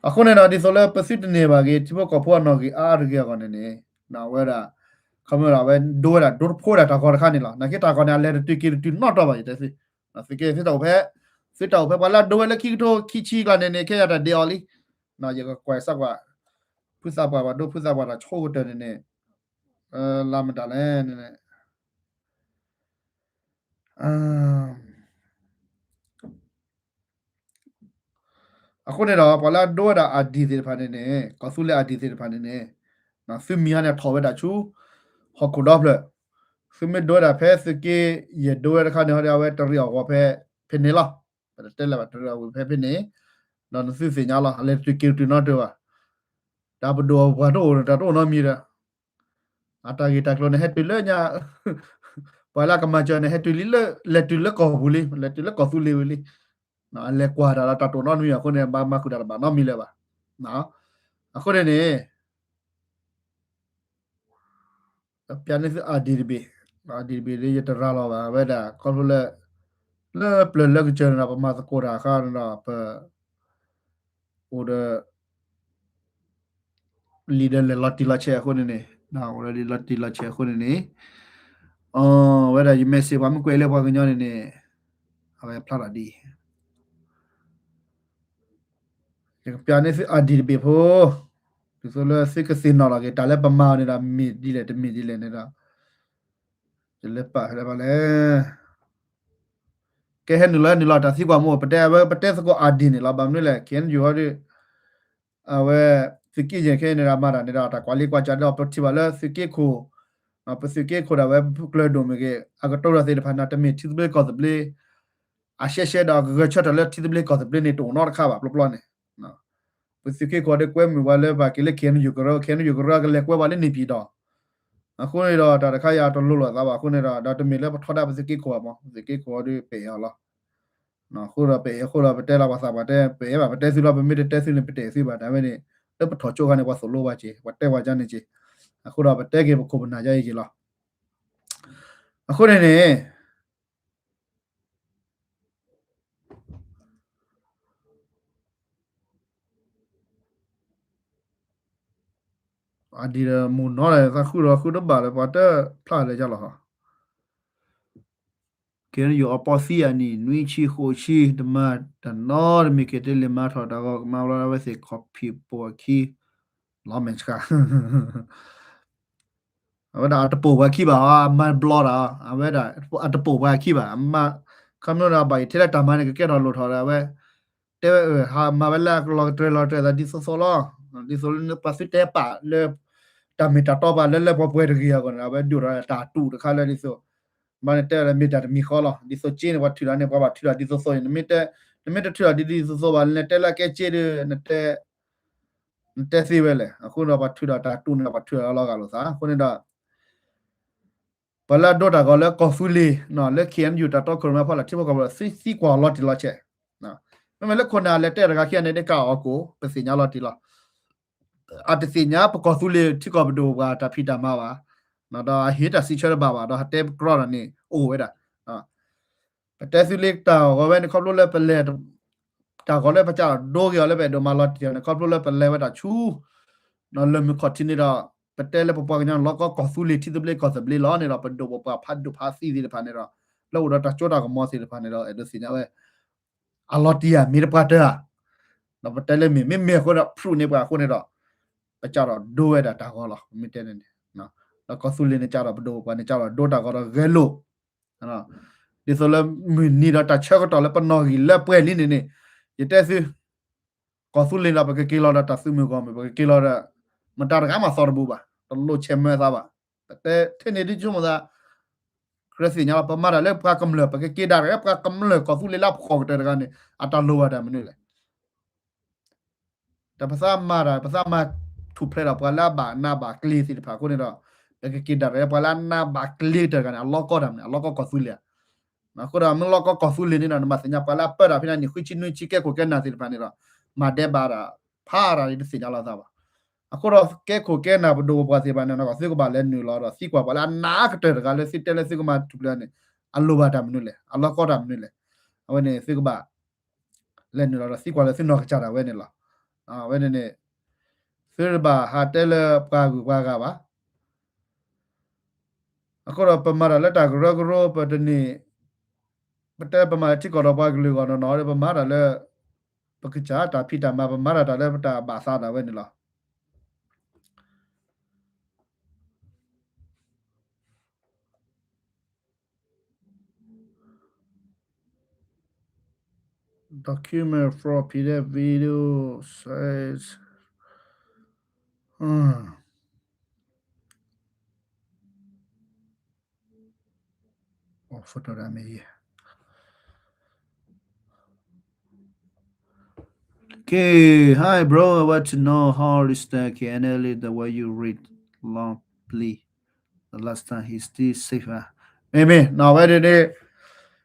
အဃိန့ၣ်ဒီး ဒ်သိးလၢပသုတန့ၢ်ဘၣ်က့ၤ ထံဖိကီၢ်ဖိအနီၢ်ဂံၢ်အါအါတဂ့ၤအဂီၢ်န့ၣ်န့ၣ် အဝဲဒၣ် ခီမ့ၢ်ဒီးအဝဲဒိဝဲဒၣ် ဒိတဖိဒၣ်တၢ်ဂီၤတခါန့ၣ်လီၤ. နာ်က့တၢ်ဂီၤန့ၣ် အလဲၤတတုၤက့ၤတတုၤနီတီၢ်ဘၣ် ယတဲသု, သုးက့သုတၢ်အိၣ်ဖဲ သုတၢ်အိၣ်ဖဲပှၤလၢအဒိဝဲလၢခံကထိခံဆံကျါန့ၣ်န့ၣ် ခဲအံၤတၢ်ဒဲးအီၤလံ. ယကကွၢ်စၢ်ကွၢ် ဖုသးပှၢ်ပှၤဒိဖုသးပှၢ်တၢ်ဆိကတၢၢ်န့ၣ်န့ၣ် လၢမတၤလဲၣ်န့ၣ် အဃိန့ၣ်ဒီး ပှၤလၢအဒိဝဲဒၣ် ID သ့ၣ်တဖၣ်န့ၣ်န့ၣ် ကီၢ်သူလ့ၤ ID သ့ၣ်တဖၣ်န့ၣ်န့ၣ် သုမံၤဟီန့ၣ်ထီၣ်ဝဲဒၣ်ဆူ ဟီၣ်ခိၣ်ဒီဖျၢၣ်, သုမ့ၢ်ဒိဝဲဒၣ်ဖဲသုးက့ယဲၢ်ဒိဝဲတခါန့ၣ်ဟီဒီး အဝဲတရံးအီၣ်ဂီၤဖဲ ဖဲန့ၣ်လီၤ. ပတတဲလၢၤဘၣ် တရံးအီၣ်ဂီၤဖဲဖဲန့ၣ်, ဒီးနသုသ့ၣ်ညါလီၤ အလဲၤတတုၤက့ၤတတုၤနီတဂၤဘၣ်. တၢ်ပဒိၣ်ပှၤတအိၣ် တၢ်တအိၣ်နီတမံၤဒီး အတၢ်ဂ့ၢ်တၢ်ကျိၤန့ၣ် ဟဲတုၤလၢညါ ပှၤလၢအကမၤစၢၤန့ၣ် ဟဲတုၤလံလၢ လဲၤတုၤလၢကီၢ်ပူၤလံ လဲၤတုၤလၢကီၢ်သူလ့ၤဝံၤလံ. အလဲၤကွၢ်တၢ်လီၤ တၢ်တအိၣ်နီတမံၤအဃိန့ၣ် ဘၣ်မၤဃုာ်တၢ်တဘၣ်နီတမံၤလၢၤဘၣ်. အဃိန့ၣ်န့ၣ် ပျးန့ၢ်သု ID တဘ့ၣ်, ID တဘ့ၣ်ဒီး ယတရၤလီၤဘၣ် အဝဲဒၣ်ခီဖျိလၢ လၢပျၢၤလၢကစၢၢ်န့ၣ်ဒီး ပမၤသကိးတၢ်အခါန့ၣ်ဒီး ပ အိၣ်ဒီး လံာ်ဒီးလဲၤလီၤတံၢ်လီၤဆဲးအဃိန့ၣ်န့ၣ်, အိၣ်ဒီးလံာ်လီၤတံၢ်လီၤဆဲးအဃိန့ၣ်န့ၣ်, အဝဲဒၣ်ယ message ပှၤမ့ၢ်ကွဲးလၢပှၤကညီန့ၣ်န့ၣ်, အဝဲဖျါထီၣ်ဒ်အံၤ, ယကပျးန့ၢ်သု ID တဘ့ၣ်ဖိ, ဒ်သိးလၢသုကသ့ၣ်နီၣ်လီၤက့ၤ တၢ်လၢပမၤအီၤန့ၣ်ဒီး မ့ၢ်ဒ်လဲၣ်တမ့ၢ်ဒ်လဲၣ်န့ၣ်ဒီး, ယလဲၤပာ်ဖဲလဲၣ်ဘၣ်လဲၣ် ကဲဟဲနုာ်လီၤ ဟဲနုာ်လီၤ တၢ်သံကွၢ်မ့ၢ် ပတဲ အဝဲပတဲသကိး ID န့ၣ်လီၤ. ဘၣ်မနုၤလဲၣ် KNU ဟီဒီး အဝဲ သုးက့ယဲၢ်ခဲအံၤန့ၣ်ဒီး မၤတၢ်န့ၣ်ဒီး တၢ်ကွၢ်လံကွၢ်ကဒီး ပထံၣ်ဘၣ်လၢသုးက့ခိၣ်, ပသုးက့ခိၣ်ဒၣ်ဝဲကျၢၤဒိၣ်မ့ၢ်ဂ့ၤ အကတိၤဒီးသ့ၣ်တဖၣ်န့ၣ် တမ့ၢ်ထံသဘျ့ကီၢ်သဘျ့ အရှဲရှဲဒီး အကဂဲၤဆၢထၢၣ်လၢထံသဘျ့ကီၢ်သဘျ့န့ၣ် တအိၣ်နီတခါဘၣ် ပျီပျီန့ၣ် ပသုးက့ခိၣ်ဒီးကွဲမုာ်ပှၤလၢပှၤက့ၤလၢ KNU ကရၢ, KNU ကရၢကလဲၤကွဲပှၤလၢန့ၣ်ပံၤဒီး, အဃိန့ၣ်ဒီး တၢ်တခါယၤတလိၤလိာ်သးဘၣ် အဃိန့ၣ်ဒီး ဒီးတမ့ၢ်လၢပထီဒါပသုးက့ခိၣ်ဘၣ်မး ပသုးက့ခိၣ်ဒီးပအဲၣ်အီၤလီၤ. အဃိဒီးပအဲၣ်အဃိဒီး ပတဲလီၤပှၤသးပှၢ်တဲ ပအဲၣ်ဘၣ် ပတဲသုလီၤ ပမ့ၢ်တတဲသုန့ၣ် ပတအဲၣ်သုဘၣ် တၢ်ဝဲန့ၣ် လၢပထီၣ်ကၠိခါန့ၣ် ပှၤသိၣ်လိဘၣ်က့ၤ ပှၤတဲပှၤကါန့ၣ်က့ၤ, အဃိဒီးပတဲက့ၤပခိၣ်ပနၢ်ကါအံၤက့ၤလီၤ. အဃိန့ၣ်န့ၣ် အဒံးဒီးမုၢ်နီၤလၢသးဃုဒီးဃုတဘၣ်လၢပှၤတဖျါလၢၤကလီၤ. ကဲယိၤအပီၢ်သံအနံၣ် နွံဆံဃိးဆံ တမၤတၢ်နီတမံၤ က့ၤတလ့ၤမၤထီၣ်တၢ်ဂီၤကမါဘျီ အဝဲသ့ၣ်ခီၣ်ဖံးပိာ်အခံ လီၤမဲာ်ဆှး အဝဲဒၣ်အတပိာ်ပှၤခံဘၣ်, အမၤဘျီတၢ်, အဝဲဒၣ်အတပိာ်ပှၤခံဘၣ်, အမၤ, ခီဖျိဒီးဘၣ်အံၤထဲလၢတၢ်မၤန့ၣ် ကကဲထီၣ်လိၣ်ထီၣ်ဒီး အဝဲ တဲဝဲ မၤဝဲလၢအလီၤကတြၢၤလီၤတြဲၤသးဒ်သိးသိးလီၤ. ဒ်သိးလၢပှၤသုတဲပာ်လၢ တၢ်မ့ၢ်တၢ်တီပှၤလၢလၢပှဲၤပှဲၤတဂ့ၤအဂီၢ်န့ၣ် အဝဲဒုးဒီးတၢ်တူၢ်တခါလၢဒ်သိး ဘၣ်န့ၣ်တဲလၢမ့ၢ်တၢ်တမံၤဃီလီၤ. ဒ်သိးက့န့ၣ် ပှၤထုးဒီးန့ၣ် ပှၤဘၣ်ထုးဒီးဒ်သိးသိးန့ၣ် နမ့ၢ်တထုးဒီးဒ်သိးသိးဘၣ် နတဲလၢအကဲက့ဒီး နတဲသ့ဝဲလဲၣ်. အဃိဒီးပှၤထုးဒီးတၢ်တူၢ်န့ၣ် ပှၤထုးဒီးလီၤဂာ်လိာ်သး အဃိန့ၣ်ဒီး ပှၤလၢအဒိတၢ်ဂီၤလၢကီၢ်သူလ့ၤ လၢ ခ့ၣ်အဲၣ်ယူၣ် တၢ်တီခိၣ်ရိၣ်မဲဖီလာ် ထံဖိကီၢ်ဖိ သံကွၢ်လီၤတံၢ်လီၤဆဲး, မ့မ့ၢ်လၢခိၣ်နၢ်လဲၤတဲတဂၤခံဂၤန့ၣ် ဒ်ကးအီၤကိၣ် ပသ့ၣ်ညါလီၤတံၢ်လီၤ အတသ့ၣ်ညါပကီၢ်သူလ့ၤထံကီၢ်ပဒိၣ်ပပှၢ်တၢ်ဖံးတၢ်မၤဘၣ်, ဒီးအဟ့ၣ်တၢ်စံးဆၢတဘၣ်ဘၣ် ဒီးဟးတဲပကြီဒီးန့ၣ် အိၣ်ဝဲဒၣ် ပတဲသုလ့တၢ်ဂီၤဝဲန့ၣ် ခီဖျိလၢပလဲၤ တၢ်ဂီၤလၢပကးဒိဂ့ၤအီၤလၢပအဲၣ်ဒိးမၤလီၤတံၢ်အီၤန့ၣ် ခီဖျိလၢပလဲၤဝဲဒၣ်ဆူ လၢမုၢ်ခီၣ်ထံးန့ၣ်ဒီး ပတဲလၢပပှၤကညီန့ၣ် လီၤကီကီၢ်သူလ့ၤထံသဘျ့ကီၢ်သဘျ့လီၤန့ၣ်ဒီး ပဒိၣ်ပပှၢ်ဖးဒိၣ်ဖးသံသ့ၣ်တဖၣ်န့ၣ်ဒီး လၢအိၣ်ဒီးတၢ်စိတၢ်ကမီၤသ့ၣ်တဖၣ်န့ၣ်ဒီး အဲၣ်ဒိးသ့ၣ်ညါဝဲ အလီၤတံၢ်ဧါ မ့ၢ်တပှၤတၢၢ်ဧါ, ဒီးပတဲလၢမ့ၢ် မ့မ့ၢ်အဃိဒီး proof န့ၢ်ပှၤအဃိန့ၣ်ဒီး ပကးဒီးဒိဝဲဒၣ်တၢ်ဂီၤလီၤ. မ့ၢ်တဲန့ၣ်န့ၣ် ဒီးကီၢ်သူလ့ၤန့ၣ်ကးဒီးပဒိၣ်ပပှၢ်န့ၣ်ကးဒီးဒိတၢ်ဂီၤဒီးဂဲၤလိာ် ဒ်သိးလၢမုၢ်နံၤဒီးတၢ်ဆၢကတီၢ်လၢပနီၣ်ဂံၢ်လၢပှဲၤလံန့ၣ်န့ၣ် ယတဲသု ကီၢ်သူလ့ၤဒီးပကက့ၤလီၤဒီးတၢ်သုးမုၢ်ဂီၢ်မုၢ် ပကက့ၤလီၤဒီး မတၤတဂၤမၤသီတဘူးဘၣ်, တလိၣ်ဆဲးမၢသးဘၣ်. ပတဲထဲန့ၣ်ဒ်ဆိကမိၣ်သး ကြၢးသ့ၣ်ညါလီၤ ပမၤတၢ်လၢပှၤကမျၢၢ် ပကက့ၤဒၣ်ရဲၣ် ပှၤကမျၢၢ်ကီၢ်သူလ့ၤလၢအဖှီၣ်ကတၢၢ်တဂၤန့ၣ် အတၢ်လိၣ်ဘၣ်တၢ်မနုၤလဲၣ်. တၢ်ပသးမၤတၢ် ပသးမၤထူၣ်ဖျဲးဒီးပှၤလၢအဘၣ်နးဘၣ်ကျ့ၤသ့ၣ်တဖၣ်အဃိန့ၣ်ဒီး ပကက့ၤဒၣ်ရဲၣ် ပှၤလၢအနးဘၣ်ကျ့ၤကတၢၢ်တဂၤန့ၣ် အလီၢ်ကီတၢ်မနုၤ အလီၢ်ကီကီၢ်သူလ့ၤဧါ. အဃိဒီးမ့ၢ်လီၢ်ကီကီၢ်သူလ့ၤန့ၣ်ဒီး နဘၣ်သ့ၣ်ညါပှၤလၢအပၢတၢ်ဖဲန့ၣ် နံၣ်ဃုဆံနွံဆံကဲခိၣ်ကဲနၢ်သ့ၣ်တဖၣ်န့ၣ်ဒီး မၤဒဲးဘးတၢ် ဖးတၢ်န့ၣ်တသ့ၣ်ညါလီၤသးဘၣ်. အဃိဒီးကဲခိၣ်ကဲနၢ်ပဒိၣ်ပပှၢ်သ့ၣ်တဖၣ်န့ၣ် သုကဘၣ်လဲၤနုာ်လီၤဒီးသံကွၢ်ပှၤလၢအနးကတၢၢ်တဂၤလၢသုတဲလၢသုကမၤထူၣ်ဖျဲးန့ၣ် အလိၣ်ဘၣ်တၢ်မနုၤလဲၣ် အလီၢ်ကီတၢ်မနုၤလဲၣ်. အဝဲန့ၣ်သုကဘၣ် လဲၤနုာ်လီၤဒီးသံကွၢ်လၢသုနီၢ်ကစၢ်ဒၣ်ဝဲန့ၣ်လီၤ. အဝဲန့ၣ်န့ၣ် သုတဘၣ်ဟးတဲလၢပှၤဂုၤပှၤဂၤဘၣ်. အဃိဒီးပမၤတၢ်လၢတၢ်ကရၢကရိ ပတန့ၢ် ပတဲပမၤထံကီၢ်ဒီးပှၤကလုာ်ဂီၢ်နီၢ်နီၢ်ဒီး ပမၤတၢ်လၢ ပကစၢ်တၢ်ဖံးတၢ်မၤ ပမၤတၢ်တၢ်လၢပတၢ်ဘၣ်သးဒၣ်ဝဲန့ၣ်လီၤ. Document from P D F video says, hmm. Oh, photo that me, yeah. Okay, hi bro, I want to know how is the K N L A the way you read long plea. The last time he still safe မ့မ့ၢ်နီၢ်ဝဲဒ်န့ၣ်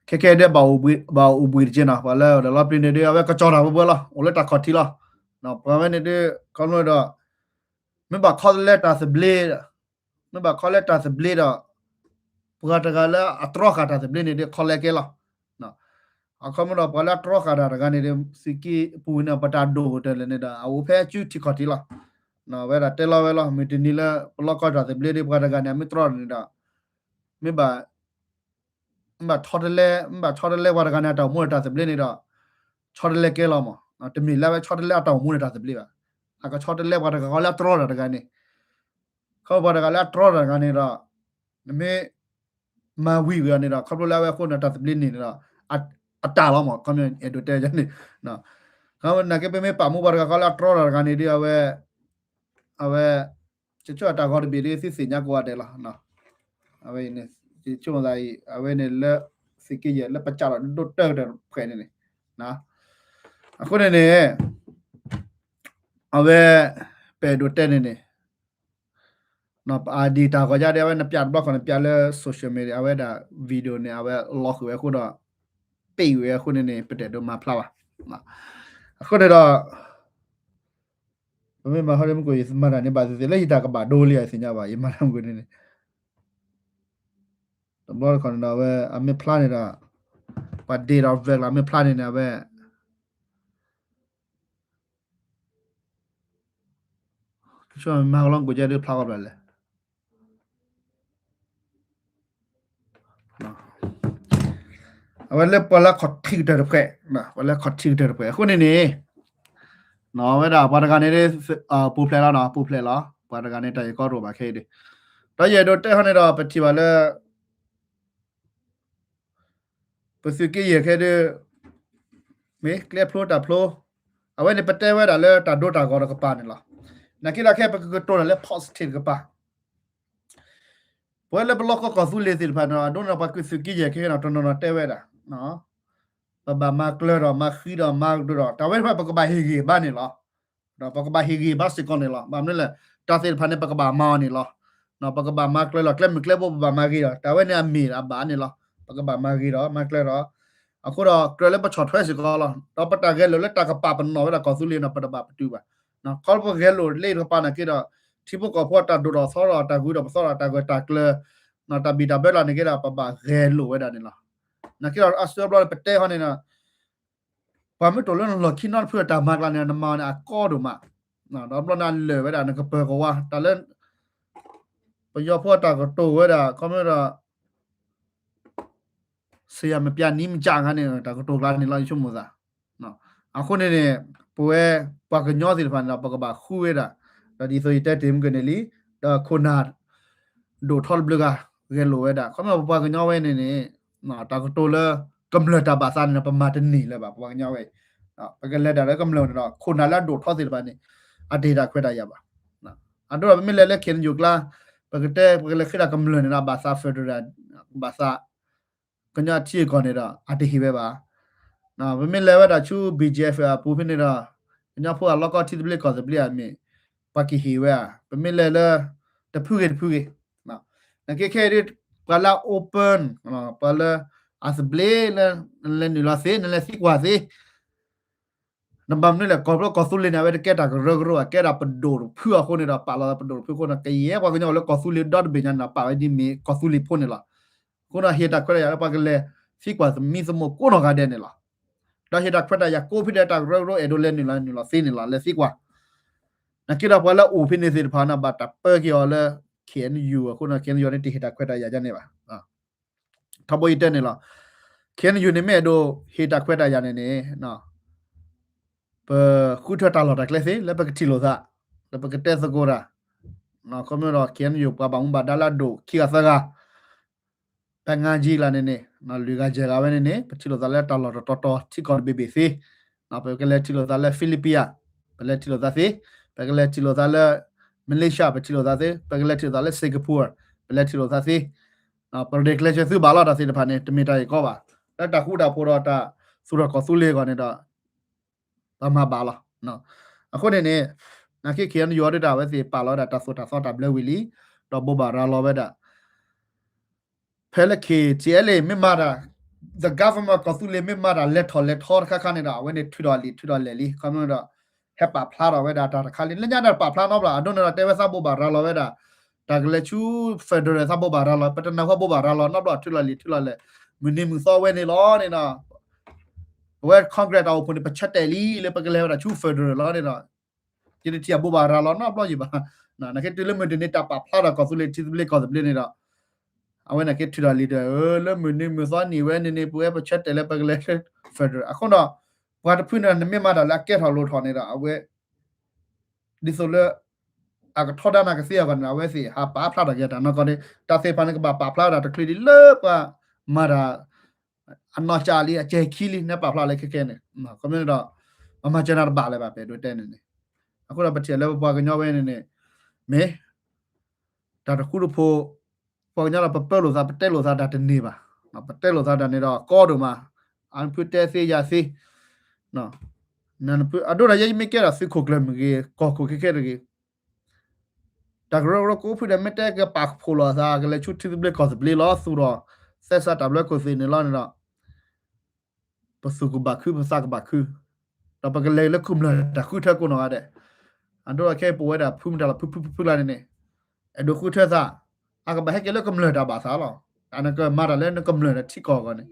ခဲကဲဒဲးဘၣ်အိၣ်ဘှံးတက့ၢ်နီၢ် ပှၤလၢဒီးလီပျံၤန့ၣ်ဒ် အဝဲကစီၤတၢ်ဘၢဘၢလီၤ အိၣ်လၢတၢ်ခီၣ်ထံးလီၤ. ပှၤဝဲန့ၣ်ဒ် ခီဖျိဒီး မ့ၢ်ဘၣ်ခီလၢတၢ်သဘျ့ မ့ၢ်ဘၣ်ခီလၢတၢ်သဘျ့ဒီး ပှၤတဂၤလၢအတြီဃာ်တၢ်သဘျ့န့ၣ်ဒ် ခီလဲကဲလီၤ. အခီမ့ၢ်ဒီးပှၤလၢအတြီဃာ်တၢ်တဂၤန့ၣ်ဒ် သုးက့ပူၤန့ၣ် ပတၢ်ဒိၣ်ကတၢၢ်လၢန့ၣ်ဒီး အအိၣ်ဖဲအစုထံခီၣ်ထံးလီၤ. ဝဲဒၣ်တဲလီၤဝဲလီၤ မုၢ်တနံၤလၢပလီၢ်ကီတၢ်သဘျ့ဒ် ပှၤတဂၤန့ၣ် အမ့ၢ်တြီန့ၣ်ဒီး မ့ၢ်ဘၣ် မ့ၢ်ဘၣ်ဆီတလဲ မ့ၢ်ဘၣ်ဆီတလဲပှၤတဂၤန့ၣ် အတၢ်အိၣ်မူန့ၣ်တၢ်သဘျ့န့ၣ်ဒီး ဆီတလဲကဲလီၤမး တမ့ၢ်လၢအဝဲဆီတလဲအတၢ်အိၣ်မူန့ၣ်တၢ်သဘျ့ဘၣ်. အကဆီတလဲပှၤတဂၤဃီလၢအတြီတၢ်တဂၤန့ၣ် ခီပှၤတဂၤလၢအတြီတၢ်တဂၤန့ၣ်ဒီး နမ့ၢ်မၤဝံၤဝံၤအီၤန့ၣ်ဒီး ခီဖျိလၢအဝဲအဃိန့ၣ် တၢ်သဘျ့န့ၣ်ဒီး အတၢ်လီၤမး ခီမ့ၢ်အဲၣ်ဒိးတဲန့ၣ် နာ်က့ ပမ့ၢ်ပာ်မူပှၤတဂၤဃီလၢအတြီတၢ်တဂၤန့ၣ်ဒီး အဝဲ အဝဲ ကဆိၣ်တၢ်ဂီၤတဘ့ၣ်ဒ်သုသ့ၣ်ညါကိးဂၤဒဲးလီၤ. အဝဲအံၤန့ၣ် ယဆိကမိၣ်သးအံၤ အဝဲန့ၣ်လၢ သုးက့ယဲၢ်လၢပကးထီၣ်ဒိၣ်တၢ်ကတၢၢ်တဖှဲးန့ၣ်န့ၣ် အဃိန့ၣ်န့ၣ် အဝဲ ပအဲၣ်ဒိးတဲန့ၣ်န့ၣ် ပအဒံၣ်တၢ်ဂီၤယါဒ် အဝဲနပျးတဘျီခီန့ၣ် ပျးလၢ social media အဝဲဒၣ် video န့ၣ် အဝဲလီၤဃုာ်ဝဲအဃိဒီး ပ့ၢ်ဝဲအဃိန့ၣ်န့ၣ် ပတအဲၣ်ဒိးမၤဖျါဘၣ်. အဃိန့ၣ်ဒီး ပမ့ၢ်မၤဟီဒ်မ့ၢ်ကွၢ် ယမၤတၢ်န့ၣ်ဘၣ်သ့ၣ်သ့ၣ် လၢယတၢ်ကဘၣ်ဒိလံယသ့ၣ်ညါဘၣ် ယမၤတၢ်မ့ၢ်ကွၢ်န့ၣ်န့ၣ် တဘျီတခီၣ်န့ၣ်ဒီး အဝဲ အမ့ၢ်ဖျါန့ၣ်ဒီး ပှၤဒ့ဒီး vlog လီၤ မ့ၢ်ဖျါန့ၣ်န့ၣ် အဝဲ ကဆိမၤကလီကွိၣ်ကဲဒ်ဖျါဃီဘျီလဲၣ် အဝဲလၢပှၤလၢခီၣ်ထံးကတၢၢ်တဖှဲး ပှၤလၢခီၣ်ထံးကတၢၢ်တဖှဲး အဃိန့ၣ်န့ၣ် ဝဲဒၣ်ပှၤတဂၤန့ၣ် ပူၤဖျဲးလီၤနီၤ ပူၤဖျဲးလီၤ ပှၤတဂၤန့ၣ် တၢ်ဂ့ၢ်ကီတအိၣ်ဘၣ်ခဲအံၤဒီး ဒီးယအဲၣ်ဒိးတဲဟီန့ၣ်ဒီး ပထံၣ်ဘၣ်လၢ ပသုးက့ယဲၢ်ခဲဒုး မ့ၢ်ကျဲဖျိတၢ်ဖျိ, အဝဲန့ၣ်ပတဲဝဲဒၣ်လၢတၢ်ဒိတၢ်ဂီၤတကပၤန့ၣ်လီၤ. နာ်က့ဒီးခဲအံၤ ပကကတိၤတၢ်လၢ positive တကပၤ ပဝဲလၢပလီၢ်ကီၢ်ကီၢ်သူလ့ၤသ့ၣ်တဖၣ်န့ၣ် အဒိန့ၣ်ဒီး ပှၤကွဲးသုးက့ယဲၢ်ခဲအံၤန့ၣ် တနီၤနီၤတဲဝဲဒၣ် ပဘၣ်မၤကျၢၤဒီး မၤဃံဒီး မၤကဒိၣ်ဒီး တၢ်ဝဲတဖၣ် ပကဘၣ်ဟ့ၣ်ဂံၢ်ဘါန့ၣ်လီၤ. ဒီးပကဘၣ်ဟ့ၣ်ဂံၢ်ဘါစ့ၢ်ကီးန့ၣ်လီၤ. ဘၣ်မနုၤလဲၣ်, တၢ်သ့ၣ်တဖၣ်န့ၣ် ပကဘၣ်မၤအီၤန့ၣ်လီၤ. ပကဘၣ်မၤကျၢၤလီၤ. ကျဲမုၢ်ကျဲဘိ ပဘၣ်မၤဂ့ၤဒီး တၢ်ဝဲန့ၣ်အမ့ၢ်အဘၣ်န့ၣ်လီၤ. ပကဘၣ်မၤဂ့ၤဒီး မၤကျၢၤဒီး အဃိဒီး ကြၢးလၢပဆီၣ်ထွဲစ့ၢ်ကီးလီၤ. ဒီးပတၢ်ဂဲၤလိာ်လၢတၢ်ကပာ်ပနီၣ်ဝဲဒၣ်ကီၢ်သူလ့ၤန့ၣ် ပတဘၣ်ပတုာ်ဘၣ်. ခီဖျိပဂဲၤလိာ်လၢတကပၤနာ်က့ဒီး ထံဖိကီၢ်ဖိအတၢ်ဒိၣ်ထီၣ်ထီထီၣ် တၢ်ဂုၤထီၣ်ပသီထီၣ် တၢ်ဂၢၢ်တၢ်ကျၢၤ တၢ်ဘံၣ်တၢ်ဘၢလီၤနာ်က့ဒီး ပဘၣ်ဂဲၤလိာ်ဝဲဒၣ်န့ၣ်လီၤ. နာ်က့ဒီး အါစုအါဘျီန့ၣ် ပတဲဟီန့ၣ်ဒီး ပှၤမ့ၢ်တအိၣ်လၢနလီၢ်ခံနီတဖုအတၢ်မၤကျါန့ၣ် နမၤအီၤန့ၣ် အကီဒိၣ်မး, ဒီးဘျီန့ၣ်အလၢာ်ဝဲဒၣ် နကပၢၤကဝါ တၢ်လၢ ပယီၤဖိအတၢ်ကတိၤဝဲဒၣ် ခီမ့ၢ်ဒီး စယၤမပျၢ်နံမကၢ်ခါန့ၣ် တၢ်ကတိၤကျါန့ၣ်လီၤ ယဆိကမိၣ်သး. အဃိန့ၣ်န့ၣ် ပဝဲ ပှၤကညီသ့ၣ်တဖၣ်န့ၣ်ဒီး ပကဘၣ်ဃုဝဲဒၣ်, ဒီးဒ်သိးယတဲတ့ၢ်မုၢ်ကန့ၣ်လံ, ဒီးခိၣ်နၢ် ဒိၣ်ထီၣ်တဘျုးဂၤ ဂဲၤလိာ်ဝဲဒၣ် ခီမ့ၢ်ပပှၤကညီဝဲန့ၣ်န့ၣ် တၢ်ကတိၤလၢ ကမျၢၢ်တၢ်ဘၣ်သးန့ၣ်ဒီး ပမၤတန့ၢ်လၢၤဘၣ် ပပှၤကညီဝဲအံၤ, ပကလဲၤတၢ်လၢကမျၢၢ်န့ၣ်ဒီး ခိၣ်နၢ်လၢအဒိၣ်ထီၣ်သ့ၣ်တဖၣ်န့ၣ် အတဟ့ၣ်တၢ်ခွဲးတၢ်ယာ်ဘၣ်. အဒိဒီးပမ့ၢ်လဲၤလၢ KNU ကျါ ပကတဲ ပကလဲၤဃ့တၢ်ကမျၢၢ်န့ၣ်ဒီး ဘၣ်သး federal ဘၣ်သး ကညီထံအကီၢ်န့ၣ်ဒီး အတဟ့ၣ်ဝဲဘၣ်. ပမ့ၢ်လဲၤဝဲဒၣ်ဆူ BGF အပူၤဖဲန့ၣ်ဒီး ကညီဖိအလီၢ်ကီၢ်ထံသဘျ့ကီၢ်သဘျ့အမ့ၢ် ပှၤကဟ့ၣ်ဝဲဧါ, ပမ့ၢ်လဲၤလၢ တဖုဂ့ၤတဖုဂ့ၤ, နာ်က့ခဲအံၤဒ် ပှၤလၢအ open ပှၤလၢ အသဘျ့လၢ နလဲၤနုာ်လီၤသ့ နလဲၤသံကွၢ်သ့ နဘၣ်မနုၤလဲၣ် ကီၢ်ဖျိကီၢ်သူလ့ၤန့ၣ် အဝဲတကဲတၢ်ကရၢကရိဘၣ် ကဲဒၣ်ပဒိၣ်တဖုအဃိန့ၣ်ဒီး ပာ်လီၤသးပဒိၣ်တဖုအဃိန့ၣ် ကယဲၢ်ပှၤကညီအိၣ်လၢကီၢ်သူလ့ၤဒီတဘ့ၣ်ညါန့ၣ်ဒီး ပာ်ဝဲဒ်မ့ၢ်ကီၢ်သူလ့ၤဖိန့ၣ်လီၤ. အဃိဒီးဟ့ၣ်တၢ်ခွဲးတၢ်ယာ်လၢပှၤကလဲၤသံကွၢ်သမံသမိးကိးနီၢ်ဂၤဒဲးန့ၣ်လီၤ. ဒီးဟ့ၣ်တၢ်ခွဲးတၢ်ယာ်ကိးဖုဒဲး တၢ်ကရၢကရိ အဲၣ်ဒိးလဲၤနုာ်လီၤနုာ်လီၤသ့န့ၣ်လီၤ လဲၤသံကွၢ်. နာ်က့ဒီးပှၤလၢအအိၣ်ဖဲန့ၣ်သ့ၣ်တဖၣ်န့ၣ် ဘၣ်တၢ်ပၢက့ၤအီၤလၢ KNU အဃိန့ၣ် KNU န့ၣ် တဟ့ၣ်တၢ်ခွဲးတၢ်ယာ်ဒ်န့ၣ်ဘၣ်. ထီဘိယတဲန့ၣ်လီၤ. KNU န့ၣ်မ့ၢ်အဲၣ်ဒိးဟ့ၣ်တၢ်ခွဲးတၢ်ယာ်န့ၣ်န့ၣ် ပဃုထၢတၢ်လီၢ်တၢ်ကျဲသ့ လၢပကထံၣ်လိာ်သး လၢပကတဲသကိးတၢ်, ခီမ့ၢ်ဒီး KNU ပှၤဘၣ်မူဘၣ်ဒါလၢအဒိၣ်ခံဂၤသၢဂၤ ဖဲငါးကၠံလၢန့ၣ်န့ၣ် လွံၢ်ဂၤယဲၢ်ဂၤဝဲန့ၣ်န့ၣ် ပထံၣ်လိာ်သးလၢတၢ်လီၢ်တတီၤတီၤ ထံကီၢ်တဘ့ၣ်ဘ့ၣ်သ့, ပကလဲၤထံၣ်လိာ်သးလၢ Philippines ပလဲၤထံၣ်လိာ်သးသ့, ပကလဲၤထံၣ်လိာ်သးလၢ Malaysia ပထံၣ်လိာ်သးသ့, ပကလဲၤထံၣ်လိာ်သးလၢ Singapore ပလဲၤထံၣ်လိာ်သးသ့, ပရဲၣ်ကျဲၤစၢၤသုဘၣ်လီၤ တၢ်သ့ၣ်တဖၣ်န့ၣ် တမ့ၢ်တၢ်ဂ့ၢ်ကီဘၣ်. လၢတၢ်ဃူတၢ်ဖိးဒီးတၢ်သူၣ်ထီၣ်ကီၢ်သူလ့ၤအဂီၢ်န့ၣ်ဒီး ပမၤဘၣ်လီၤ. အဃိန့ၣ်န့ၣ် နာ်က့ KNU ဒ်တၢ်အဝဲသ့ၣ်ပာ်လီၤဝဲဒၣ်တၢ်သိၣ်တၢ်သီတၢ်ဘျၢဝံၤလံ, ဒီးဘိးဘၣ်ရၤလီၤဝဲဒၣ် ဖဲလၢ KTLA မ့ၢ်မၤတၢ် the government ကီၢ်သူလ့ၤမ့ၢ်မၤတၢ်လဲၤထီၣ်လဲၤထီတခါခါန့ၣ်ဒီး အဝဲန့ၣ်ထုးထီၣ်လံာ်ထုးထီၣ်လဲၢ်လံ ခီမ့ၢ်ဒီး ဟဲပာ်ဖျါထီၣ်ဝဲဒၣ်တၢ်တခါလံ လၢညါဒီးပာ်ဖျါနီတဘျီ အဒိန့ၣ်ဒီးတဲဝဲသးဘိးဘၣ်ရၤလီၤဝဲဒၣ် တၢ်ကလဲၤဆူ federal သးဘိးဘၣ်ရၤလီၤ ပတနၢ်ဟူဘိးဘၣ်ရၤလီၤနီတဘျီ ထုးထီၣ်လံာ်ထုးထီၣ်လဲၢ် မုၢ်နံၤမုၢ်သီဝဲန့ၣ်လီၤန့ၣ်ဒီး ပဝဲ Congress တၢ်အိၣ်ဖှိၣ်န့ၣ် ပဆၢတဲာ်လံလၢပကလဲၤဝဲဒၣ်ဆူ federal လီၤန့ၣ်ဒီး ယတထံၣ်အဘိးဘၣ်ရၤလီၤနီတဘျီယံၤဘၣ်. နာ်က့တုၤလၢမုၢ်တနံၤတၢ်ပာ်ဖျါထီၣ်ကီၢ်သူလ့ၤ ထံသဘျ့ကီၢ်သဘျ့န့ၣ်ဒီး အဝဲနာ်က့ထုးထီၣ်လံာ်ဒီး လၢမုၢ်နံၤမုၢ်သီနံၤဝဲန့ၣ်န့ၣ် ပဝဲပဆၢတဲာ်လၢပကလဲၤ federal အဃိဒီး ပှၤတဖုန့ၣ် နမ့ၢ်မၤတၢ်လၢအကဲထီၣ်လိၣ်ထီၣ်န့ၣ်ဒီး အဝဲ ဒ်သိးလၢ အကထီဒါနၤကသ့အဂီၢ်န့ၣ် အဝဲသ့ၣ်ဟးပာ်ဖျါထီၣ်က့ၤတၢ်နီၢ်ကီၢ်န့ၣ် တၢ်သ့ၣ်တဖၣ်န့ၣ် ကဘၣ်ပာ်ဖျါဝဲဒၣ်တချုးဒံးလၢပှၤမၤတၢ် အနီၢ်ကၠးလံ အစဲၤခံလံ နပာ်ဖျါလၢခဲခဲန့ၣ် ခီမ့ၢ်န့ၣ်ဒီး ပမၤစၢၤနၤတဘၣ်လၢၤဘၣ် ပအဲၣ်ဒိးတဲန့ၣ်န့ၣ် အဃိဒီးပထံၣ်လၢပပှၤကညီဝဲန့ၣ်န့ၣ် မ့ၢ် တၢ်တဃူတဖိး ပှၤကညီဒီးပပၢလိာ်သး ပတဲလိာ်သးတၢ်တန့ၢ်ဘၣ်. ပတဲလိာ်သးတၢ်န့ၣ်ဒီးကီဒိၣ်မး အနဖုတဲသ့ယၤသ့ အဒိဒီးယဲယမ့ၢ်ကဲဒၣ်သုးခိၣ်ကျၢၢ်မ့ၢ်ဂ့ၤ ကီၢ်ခိၣ်ခဲခဲတဂ့ၤ တၢ်ကရၢကရိကိးဖုဒဲး မ့ၢ်တဲကပာ်ဖှိၣ်လိာ်သး ကလဲၤဆူထံသဘျ့ကီၢ်သဘျ့လီၤ သူၣ်ထီၣ်သဲစးတၢ်ဘျၢခိၣ်သ့ၣ်န့ၣ်လီၤန့ၣ်ဒီး ပသူၣ်ကဘၣ်ခု ပသးကဘၣ်ခု ဒီးပကလဲၤလၢကမျၢၢ်တၢ်ဃုထၢကိးနီၢ်ဂၤဒဲး အဒိဒီးခဲအံၤပဝဲဒၣ်ဖုမတၤလီၤ ဖုဖုဖုဖုလၢန့ၣ်န့ၣ် အဲၣ်ဒိးဃုထၢသး အကဘၣ်ဟဲက့ၤလၢကမျၢၢ်တၢ်ဘၣ်သးလီၤ. အနကမၤတၢ်လၢနကမျၢၢ်တၢ်ထံကီၢ်အဂီၢ်န့ၣ်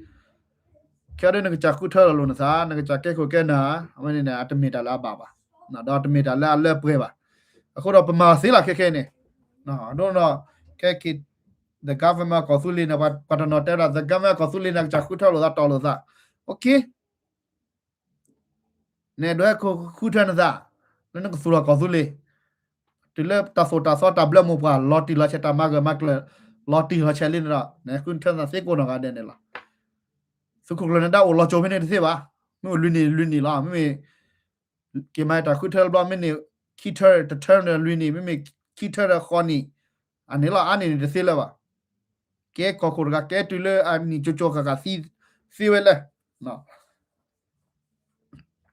ခဲအံၤဒ်နကစၢ်ဃုထၢလီၤလိာ်နသး နကစၢ်ကဲခိၣ်ကဲနၢ် အဝဲန့ၣ်န့ၣ် အတမ့ၢ်တၢ်လၢအဘၣ်ဘၣ် ဒီးတမ့ၢ်တၢ်လၢအလၢပှဲၤဘၣ်. အဃိဒီးပမၤသ့လီၤခဲခဲအံၤန့ၣ် အဒိဒီး ခဲက့ၤ the government ကီၢ်သူလ့ၤန့ၣ် ပှၤတနီၤတဲဝဲဒၣ် the government ကီၢ်သူလ့ၤန့ၣ် ကစၢ်ဃုထၢလိာ်သးတီၢ်လိာ်သး okay နအဲၣ်ဒိးဟဲဃုထၢနသး လၢနကသူၣ်ထီၣ်ကီၢ်သူလ့ၤ တုၤလၢတၢ်သိၣ်တၢ်သီတၢ်ဘျၢမိၢ်ပှၢ် လီၤတံၢ်လီၤဆဲး တၢ်မၤဂၢၢ်မၤကျၢၤ လီၤတံၢ်လီၤဆဲးလံန့ၣ်ဒီး နဃုထၢသးသ့ကိးနီၢ်ဂၤဒဲးန့ၣ်လီၤ. သုးခိၣ်ကျၢၢ်နဒါအိၣ်လီၤကၠိဖဲန့ၣ်တသ့ဘၣ်. မ့ၢ်အိၣ်လွံၢ်နံၣ်လွံၢ်နံၣ်လီၤ. မ့မ့ၢ် က့ၤမၤတၢ်ဃုထၢတဘျီ မ့ၢ်န့ၣ် ခံထၢတထၢဒီးလွံၢ်နံၣ် မ့မ့ၢ်ခံထၢဒီးဃိးနံၣ် အန့ၣ်လီၤ. အါန့ၢ်န့ၣ်တသ့လၢၤဘၣ်. ကဲကီၢ်ခိၣ်တဂၤ ကဲတုၤလၢအနံၣ်ကၠိကၠိဃၣ်ဃၣ်သံ သ့ဝဲလၢ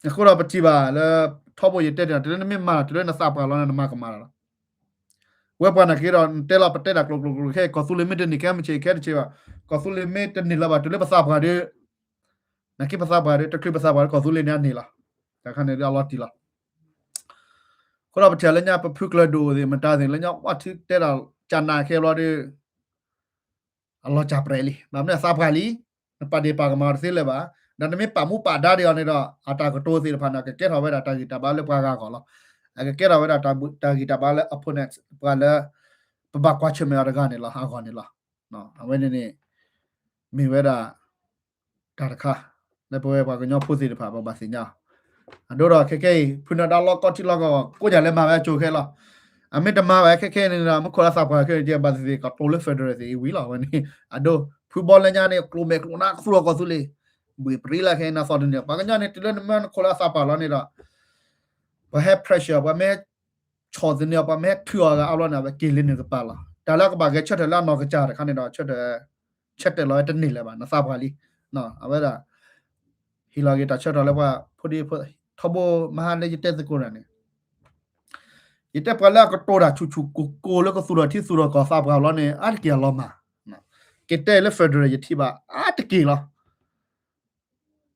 အဃိဒီးပထံၣ်ဘၣ်လၢ ထီဘိယတဲတ့ၢ် တုၤလၢနမ့ၢ်မၤ တုၤလၢနသးပှၢ်လီၤန့ၣ် နမၤကမၣ်လီၤ. ဝဲပှၤနာ်က့ဒီး နတဲလီၤပတဲတၢ်ကျိၤကျိၤကျိၤခဲ ကီၢ်သူလ့ၤမ့ၢ်တန့ၢ်ခဲမုၢ်ဆ့ၣ်ခဲတဆ့ဘၣ်, ကီၢ်သူလ့ၤမ့ၢ်တန့ၢ်လၢၤဘၣ် တုၤလၢပသးပှၢ်ဒီး နာ်က့ပသးပှၢ်ဒီး တချုးပသးပှၢ်ဒီး ကီၢ်သူလ့ၤန့ၣ်အန့ၢ်လီၤ. တၢ်ခါန့ၣ်ဒီးအလီၤတံၢ်လီၤ. အဃိဒီးပထံၣ်လၢညါ ပဖုကျၢၤဒိၣ်သ့ၣ် မတၤသ့ၣ် လၢညါ ဝဲထုတဲတၢ်ကနးခဲဘျီဒီး အလီၤစၢ်ပြဲးလံ. ဘၣ်မနုၤသးပှၢ်လံ, နပာ်ဒ့ၣ်ပာ်ကမၣ်တသ့လၢၤဘၣ်. ဒီးနမ့ၢ်ပာ်မူပာ်ဒါဒံးအီၤန့ၣ်ဒီး အတၢ်ကတိၤသ့ၣ်တဖၣ်န့ၣ် ကကဲထီၣ်ဝဲဒၣ်တၢ်ဂံၢ်တၢ်ဘါလၢပှၤဂၤအဂီၢ်လီၤ. အကကဲထီၣ်ဝဲဒၣ်တၢ်ဂံၢ်တၢ်ဘါလၢ opponent ပှၤလၢ ပဘၣ်ကွၢ်ဆၢၣ်မဲာ်အီၤတဂၤန့ၣ်လီၤ အဂီၢ်န့ၣ်လီၤ. အဝဲန့ၣ်န့ၣ် မ့ၢ်ဝဲဒၣ် တၢ်တခါ လၢပဝဲပှၤကညီဖိသ့ၣ်တဖၣ် ပဘၣ်သ့ၣ်ညါ. အဒိဒီးခဲခဲအံၤ ဖုနၢၤဒါလီၤကီထံလီၤကီၢ် ကိးညါလဲၤမၤဝဲအကၠိခဲလီၤ. အမ့ၢ်တမၤဝဲခဲခဲန့ၣ်ဒီး မ့ၢ်ခိၣ်လၢသးပှၢ်ခဲန့ၣ် ဘၣ်သ့ၣ်သ့ၣ် ကတိၤလၢ federal သ့ၣ်အံၤဝံၤလီၤ. အဝဲန့ၣ် အဒိ ဖုဘီလၢညါန့ၣ် ကျိၤမဲာ်ကျိၤနါကသူၣ်လီၤကီၢ်သူလ့ၤ ဘှ့ၣ်ပြံလၢခဲအံၤ နသီတန့ၢ် ပှၤကညီန့ၣ် တုၤလၢနမ့ၢ်နခိၣ်လၢအသးပှၢ်လီၤန့ၣ်ဒီး ပှၤဟဲ pressure ပှၤမ့ၢ် ဆီၣ်သနံးအီၤ ပှၤမ့ၢ်ထုးအီၤဂၤအါဘျီန့ၣ် အဝဲက့ၤလၢန့ၣ်ကပၤလီၤ. တၢ်လၢကဘၣ်ဂဲၤဆၢထၢၣ်လၢအနီၢ်ကစၢ်တခါန့ၣ်ဒီး ဆၢထၢၣ် ဆၢတဲာ်လီၤဝဲတန့ၢ်လၢၤဘၣ် နသးပှၢ်လံ. အဝဲဒၣ် ဟ့ၣ်လီၤက့ၤတၢ်ဆၢထၢၣ်လၢပှၤဖိဒံဖိ ထီဘိမဟါလၢယတဲသကိးတၢ်န့ၣ် ယတဲပှၤလၢအကတိၤတၢ်ဆူၣ်ဆူၣ်ကိၢ်ကိၢ်လၢကသူၣ်ထီၣ်ထံသူၣ်ထီၣ်ကီၢ်သးပှၢ်လီၤန့ၣ် အါတက့ၢ်အလီၤမၢ်. ကတဲလၢ federal ယထံၣ်ဘၣ်အါတက့ၢ်လီၤ.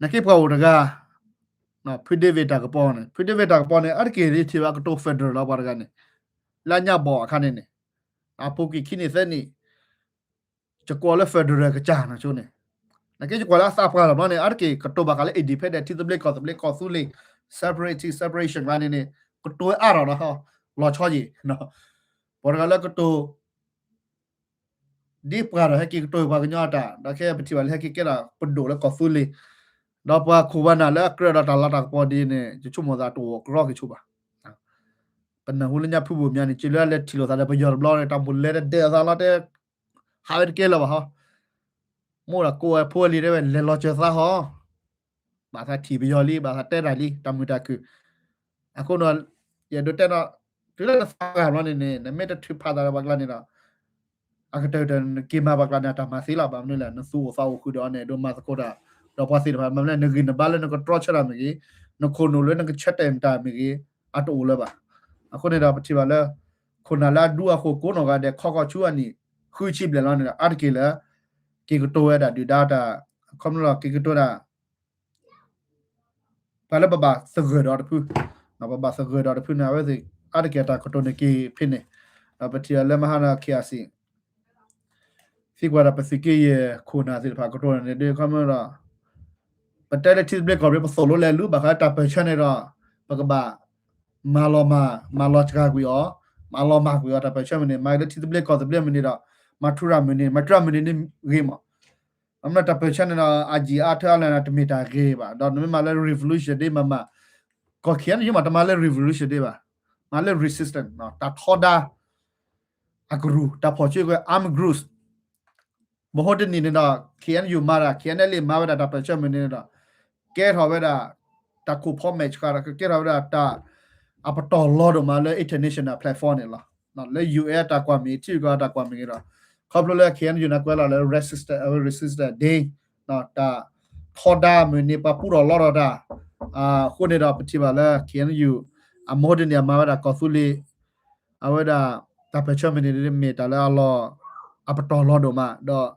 နာ်က့ပှၤအိၣ်တဂၤ ဖုဒ့ဝ့ၢ်တၢ်ကပီၤန့ၣ် ဖုဒ့ဝ့ၢ်တၢ်ကပီၤန့ၣ် အါတက့ၢ်ယထံၣ်ဘၣ်ကတိၤ federal လီၤ ပှၤတဂၤန့ၣ် လၢညါဘီၣ်အခါန့ၣ်န့ၣ် အပူၤကွံာ်ခံနံၣ်သၢနံၣ် ယကွၢ်လၢ federal ကစၢ်နီၤဆိန့ၣ် နာ်က့ယကွၢ်လၢအသးပှၢ်လီၤဘျီန့ၣ် အါတက့ၢ်ကတိၤဘၣ်ဃးလၢ independent ထံသဘျ့ကီၢ်သဘျ့ကီၢ်သူလ့ၤ separatist separation ဘၣ်န့ၣ်န့ၣ် ကတိၤအါထီၣ်ဒီး လီၤဆီယံာ် ပှၤတဂၤလၢကတိၤ ဒ်ပှၤဒီးဟဲက့ၤကတိၤပှၤကညီအတၢ် ဒီးခဲအံၤပထံၣ်ဘၣ်လၢဟဲက့ၤကဲထီၣ်ပဒိၣ်လၢကီၢ်သူလ့ၤ ဒီးပှၤခိၣ်ပှၤနၢ်လၢအကြၢးဒီးတၢ်လၤတၢ်ကပီၤဒ်န့ၣ် ယဆိကမိၣ်သးတအိၣ်ကရီက့ၤဆိဘၣ်. ပနၢ်ဟူလၢညါဖုဘိၣ်မၠါန့ၣ် က့လၢအလဲၤထံၣ်လိာ်သးဒီးပယီၤတဘျီန့ၣ် တၢ်မိၣ်လဲၤတဒၢးအသးလီၤတဲ ဟးဝဲတကဲလၢၤဘၣ်ဟီ မိၢ်ဒီးကိးဝဲဖိဝဲလံၤတဲဝဲ လဲၤလီၤစၢၤသးဟီ ဘၣ်သးထံၣ်ပယီၤလံ ဘၣ်သးတဲတၢ်လံ တၢ်မုာ်တၢ်ခုၣ် အဃိန့ၣ် ယအဲၣ်ဒိးတဲနီၤ တုၤလၢနသးပှၢ်ဘျီန့ၣ်န့ၣ် နမ့ၢ်တထုးဖးသးဒီးပှၤကျါန့ၣ်ဒီး အကတၢၢ်ကတၢၢ်နက့ၤမၤပှၤကျါန့ၣ် အတၢ်မၤသ့လီၤ ဘၣ်မနုၤလဲၣ် နသူၣ်အိၣ်သးအိၣ်ဃုာ်ဒီးအီၤန့ၣ် အဲၣ်ဒိးမၤသကိးတၢ် ဒီးပှၤသ့ၣ်တဖၣ် မ့ၢ်မနုၤလဲၣ် နဂံၢ်နဘါလၢနကတြီဆၢတၢ်မ့ၢ်ဂ့ၤ နခိၣ်နူာ်လၢနကဆၢတဲာ်နတၢ်မ့ၢ်ဂ့ၤ အတအိၣ်လၢၤဘၣ်. အဃိန့ၣ်ဒီးပထံၣ်ဘၣ်လၢ ခိၣ်နၢ်လၢအဒူအဃိၣ်ကိးနီၢ်ဂၤဒဲး ခီခီဆူအနံၣ် ဃုဆံဘျဲၣ်လီၤန့ၣ်ဒီး အါတက့ၢ်လၢ က့ၤကတိၤဝဲဒၣ်ဒုၣ်ဒါတၢ် ခီဖျိလီၤ က့ၤကတိၤဒၣ် ပှၤလၢပဘၣ်သဂၢၢ်ဒီးတဖု ပဘၣ်သဂၢၢ်ဒီးတဖုန့ၣ် အဝဲသ့ၣ် အါတက့ၢ်တၢ်ကတိၤန့ၣ်က့ၤဖဲန့ၣ် ဒီးပထံၣ်အီၤလၢမဟါန့ၣ် ခ့အစံၣ် သံကွၢ်ဒီးပသုးက့ယဲၢ်ခိၣ်နၢ်သ့ၣ်တဖၣ်ကတိၤန့ၣ် ဒ်ခီမ့ၢ်ဒီး ပတဲလၢထံသဘျ့ကီၢ်သဘျ့ ပသိၣ်လိလဲၤလူၤ ဘၣ်ဃးတၢ်ပၢၢ်ဆၢန့ၣ်ဒီး ပကဘၣ် မၤလီၤမၢ် မၤလီၤစှၤကွံာ်အီၤ မၤလီၤမၢ်ကွံာ်အီၤ တၢ်ပၢၢ်ဆၢမ့ၢ်န့ၣ် မၤလၢထံသဘျ့ကီၢ်သဘျ့မ့ၢ်န့ၣ်ဒီး မၤထူရၤမ့ၢ်န့ၣ် မၤထူရၤမ့ၢ်န့ၣ်န့ၣ်ဂ့ၤမး အမ့ၢ်တၢ်ပၢၢ်ဆၢန့ၣ်ဒီး အယံာ်အါထၢအါလဲၣ်န့ၣ် တမ့ၢ်တၢ်ဂ့ၤဘၣ် ဒီးနမ့ၢ်မၤလၢ revolution ဒ်မၤမၤ ကီၢ်ခံန့ၣ် ယမၤတမၤလၢ revolution ဒ်ဘၣ် မၤလၢ resistance တၢ်ထီဒါ အကရူၢ် တၢ်ဖီၣ်ဆၢကွံာ် armed groups မဟိတနံၣ်န့ၣ်ဒီး K N U မၤတၢ် K N L A မၤဝဲဒၣ်တၢ်ပၢၢ်ဆၢမ့ၢ်န့ၣ်ဒီး ကဲထီၣ်ဝဲဒၣ် တၢ်ခိၣ်ဖီမဲာ်ဆှးဒီး ကကဲထီၣ်ဝဲဒၣ်တၢ် အပတီၢ်လီၤဒိၣ်မးလၢ international platform န့ၣ်လီၤ. လၢ U N တၢ်ကွၢ်မ့ၢ် ထံဂုၤကီၢ်ဂၤတၢ်ကွၢ်မ့ၢ်ဂ့ၤဒီး ခီဖျိလၢ K N U န့ၣ်ကွဲးလီၤလၢ resistance အဝဲ resistance day တၢ်ထီဒါမ့ၢ်န့ၣ် ပှၤပူထီၣ်လီထီၣ်တၢ် အဃိန့ၣ်ဒီး ပထံၣ်ဘၣ်လၢ K N U အမဟိတနံၣ်အမၤဝဲဒၣ်ကီၢ်သူလ့ၤ အဝဲဒၣ် တၢ်ပၢၢ်ဆၢမ့ၢ်န့ၣ် မ့ၢ်တၢ်လၢအလီၤ အပတီၢ်လီၤဒိၣ်မး ဒီး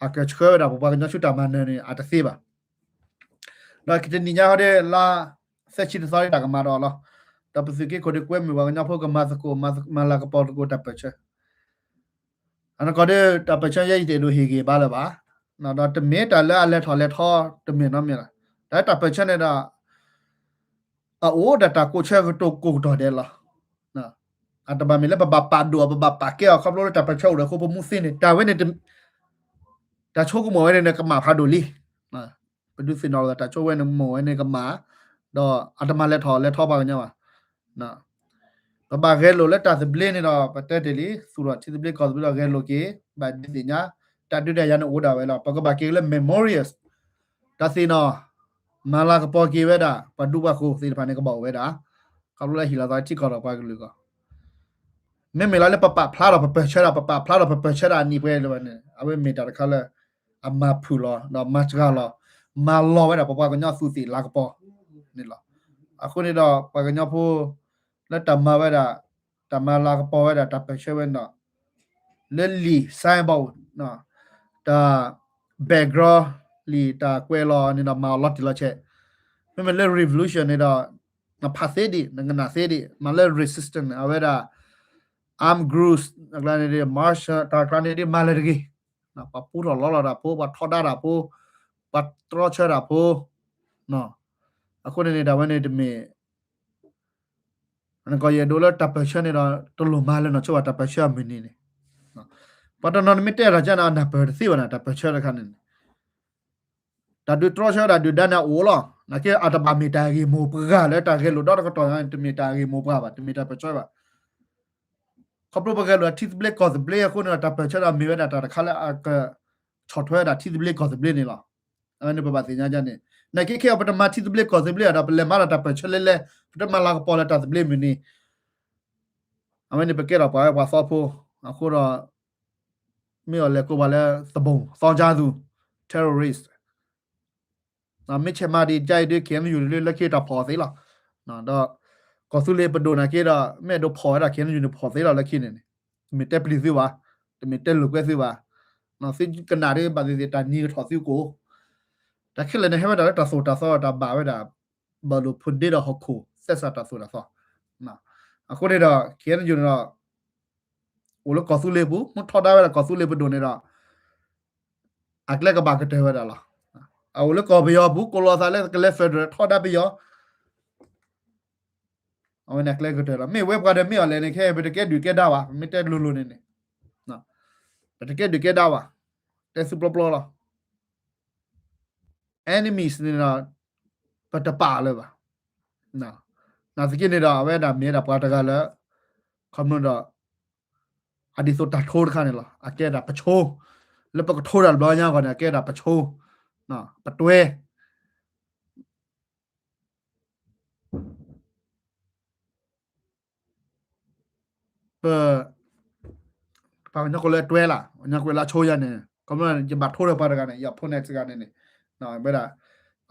အကဆှၢဝဲဒၣ်ပပှၤကညီဆူတၢ်မၤနၢၤန့ၣ် အတသ့ဘၣ်. ဒီးကတနံၤညါဟီဒီး လါသၢဆံတသီဒီးတၢ်ကမၤဒီးလီၤ. ဒီးပသုးက့ခိၣ်ဒီးကွဲမုာ်ပှၤကညီဖိကမၤသကိး မၤလၤကပီၤသကိးတၢ်ပၢၢ်ဆၢ အနီၢ်ကီၢ်ဒီး တၢ်ပၢၢ်ဆၢယဲအံၤတအဲၣ်ဒိးဟ့ၣ်ဂံၢ်ဘါလၢၤဘၣ်. ဒီးတမ့ၢ်တၢ်လၢအလဲၤထီၣ်လဲၤထီတမ့ၢ်နီတမ့ၢ်လီၤ. တၢ်လၢတၢ်ပၢၢ်ဆၢန့ၣ်ဒီး အအိၣ်ဒီးတၢ်ကိးဆၢကတီၢ်ကိးကတီၢ်ဒဲးလီၤ. အတဘၣ်မ့ၢ်လၢပဘၣ်ပာ်ဒိၣ်အီၤ ပဘၣ်ပာ်ကဲအီၤ ခီဖျိလၢတၢ်ပၢၢ်ဆၢအိၣ်ဒီးအဃိ ပမူသ့န့ၣ် တၢ်ဝဲန့ၣ် တၢ်ဆိကမိၣ်ဝဲန့ၣ် နကမၣ်ဖးဒိၣ်လံ. ပဒုးသ့ၣ်နီၣ်လိာ်သး တၢ်ဆိကမိၣ်ဝဲန့ၣ်ကမၣ် ဒီးအတမၤလဲၤထီၣ်လဲၤထီပှၤကညီဘၣ်. ပဘၣ်ဂဲၤလိာ်လၢတၢ်သဘျ့န့ၣ်ဒီး ပတဲတ့ၢ်လံ သူၣ်ထီၣ်ထံသဘျ့ကီၢ်သဘျ့ဒီးဂဲၤလိာ်က့ၤ ဘၣ်ဒုးသ့ၣ်ညါ တၢ်ဒုးတၢ်ယၤန့ၣ်အိၣ်ဒၣ်ဝဲလီၤ. ပကဘၣ်က့ၤလၢ memorials တၢ်သ့ၣ်နီၣ် မၤလၤကပီၤက့ၤဝဲဒၣ် ပှၤဒူပှၤယိၤသ့ၣ်တဖၣ်န့ၣ် ကဘၣ်အိၣ်ဝဲဒၣ် ခီဖျိလၢဟ့ၣ်လီၤသးထံကီၢ်ဒီးပှၤကလုာ်အဂီၢ် မ့မ့ၢ်လီၤလၢပပာ်ဖျါဒီးပပၢၢ်ဆၢဒၣ် ပပာ်ဖျါဒီးပပၢၢ်ဆၢဒၣ်အနံၣ်ပှဲၤလၢၤဘၣ်န့ၣ် အဝဲမ့ၢ်တၢ်တခါလၢ အမၤဖုၣ်လီၤ ဒီးမၤစှၤလီၤ မၤလီၤဝဲဒၣ်ပပှၤကညီသူးသ့ၣ်လၤကပီၤန့ၣ်လီၤ. အဃိန့ၣ်ဒီး ပှၤကညီဖိ လၢတၢ်မၤဝဲဒၣ် တၢ်မၤလၤကပီၤဝဲဒၣ် တၢ်ပၢၢ်ဆၢဝဲန့ၣ်ဒီး လၢလံာ် symbol တၢ် background လံာ်တၢ်ကွဲးလီၤန့ၣ်ဒီး မၤအီၤလီၤတံၢ်လီၤဆဲး မ့မ့ၢ်လၢ revolution န့ၣ်ဒီး နဖးသ့ဒံး နကနၣ်သ့ဒံး မၤလၢ resistance န့ၣ် အဝဲဒၣ် armed groups အကျါန့ၣ်ဒ် march တၢ်ကျါန့ၣ်ဒ်မၤလၢၤတဂ့ၤ ပှၤပူထီၣ်လီလီၤတၢ်ဖိ ပှၤထီဒါတၢ်ဖိ ပှၤတြီဆၢတၢ်ဖိ အဃိန့ၣ်န့ၣ် တၢ်ဝဲန့ၣ်တမ့ၢ် နကီၢ်ယအဲၣ်ဒိးလၢတၢ်ပၢၢ်ဆၢန့ၣ်ဒီး တလိၣ်မၤလၢၤနီၢ်ဆိဘၣ် တၢ်ပၢၢ်ဆၢအမုၢ်နံၤန့ၣ် ပှၤတနီၤန့ၣ်မ့ၢ်တဲတၢ်ကန့ၣ် အနၢ်ပၢၢ်တသ့ဘၣ်န့ၣ် တၢ်ပၢၢ်ဆၢတခါန့ၣ်န့ၣ် တၢ်ဒုးတြီဆၢတၢ်ဒုးဒါန့ၣ်အိၣ်လီၤ. နာ်က့အတဘၣ်မ့ၢ်တၢ်ဂ့ၢ်မိၢ်ပှၢ်လၢတၢ်ဂဲၤလိာ်ဒီတကတီၢ်ညါန့ၣ် တမ့ၢ်တၢ်ဂ့ၢ်မိၢ်ပှၢ်ဘၣ် တမ့ၢ်တၢ်ပၢၢ်ဆၢဘၣ်. ခီဖျိပဂဲၤလိာ်ထံသဘျ့ကီၢ်သဘျ့အဃိန့ၣ်ဒီး တၢ်ပၢၢ်ဆၢဒီးမ့ၢ်ဝဲဒၣ်တၢ်တခါလၢအကဆီၣ်ထွဲဝဲဒၣ်ထံသဘျ့ကီၢ်သဘျ့န့ၣ်လီၤ. အဝဲန့ၣ်ပဘၣ်သ့ၣ်ညါန့ၣ် နာ်က့ခဲအံၤပတမၤထံသဘျ့ကီၢ်သဘျ့ဒီး ပလဲၤမၤဒီးတၢ်ပၢၢ်ဆၢလဲလဲ ပတမၤလၤကပီၤလၢတၢ်သဘျ့မုၢ်နံၤ အဝဲန့ၣ်ပကဲထီၣ်ပှၤဝဲပှၤသီဖိ အဃိဒီး မ့ၢ်အီၤလဲၤကိးပှၤလၢသဘိၣ်သီကၠါသူ terrorist မ့ၢ်ဆဲးမၤဒံးကါအံၤဒ် KNU လၢလၢခံတၢ်ဖီၣ်အီၤသ့လီၤ. ဒီး ကီၢ်သူလ့ၤပဒိၣ်နာ်က့ဒီး မ့ၢ်အဲၣ်ဒိးဖီၣ်ဝဲဒၣ် KNU န့ၣ်ဖီၣ်သ့လီၤလၢခံန့ၣ်န့ၣ် တမ့ၢ်တဲပျံၤသုဘၣ်, တမ့ၢ်တဲလိာ်ကွဲသုဘၣ်, သုကနၣ်ဒ်ဘၣ်သ့ၣ်သ့ၣ်တၢ်နံၤကထီၣ်သုကအိၣ်, တၢ်ခဲလၢာ်န့ၣ်ဟဲဝဲဒၣ်လၢတၢ်သိၣ်တၢ်သီတၢ်ဘၣ်ဝဲဒၣ် ဘၣ်လိာ်ဖိးဒ့ဒီးဟီၣ်ခိၣ် သဲစးတၢ်သိၣ်တၢ်သီ အဃိန့ၣ်ဒီး KNU န့ၣ်ဒီး အိၣ်လၢကီၢ်သူလ့ၤပူၤ မ့ၢ်ထီဒါဝဲဒၣ်ကီၢ်သူလ့ၤပဒိၣ်န့ၣ်ဒီး အကျဲကဘၣ်ကတၢၢ်ဝဲဒၣ်လီၤ. အအိၣ်လၢကီၢ်ပယီၤပူၤ ကိးလီၤသးလၢကလဲၤ federal ထီဒါပယီၤ အဝဲန့ၣ်အကျဲကတၢၢ်လီၤ. မ့ၢ်ဝဲပှၤဒီးမ့ၢ်အီၤလဲၣ်န့ၣ် ခဲအံၤပတကဲဒုၣ်ကဲဒါဘၣ်, ပမ့ၢ်တဲလိၤလိၤန့ၣ်န့ၣ် ပတကဲဒုၣ်ကဲဒါဘၣ်, တဲသုပျီပျီလီၤ. enemies န့ၣ်ဒီး ပတပာ်လၢၤဘၣ်. နာ်သက့န့ၣ်ဒီး အဝဲဒၣ်မ့ၢ်ဝဲဒၣ်ပှၤတဂၤလၢ ခီဖျိဒီး အဒ်သိးတၢ်ထိတခါန့ၣ်လီၤ. အကဲဒၣ်ပဆိ, လၢပကထိတၢ်တဘျီညါအဂီၢ်န့ၣ် အကဲဒၣ်ပဆိ, ပတွဲ ပ ပှၤကညီကိးလၢတွဲလၢ်, ကညီကွဲးလၢဆိယၤန့ၣ် ခီဖျိယဘၣ်ထိဒီးပှၤတဂၤန့ၣ် ယ opponent တဂၤန့ၣ်န့ၣ် ဝဲဒၣ်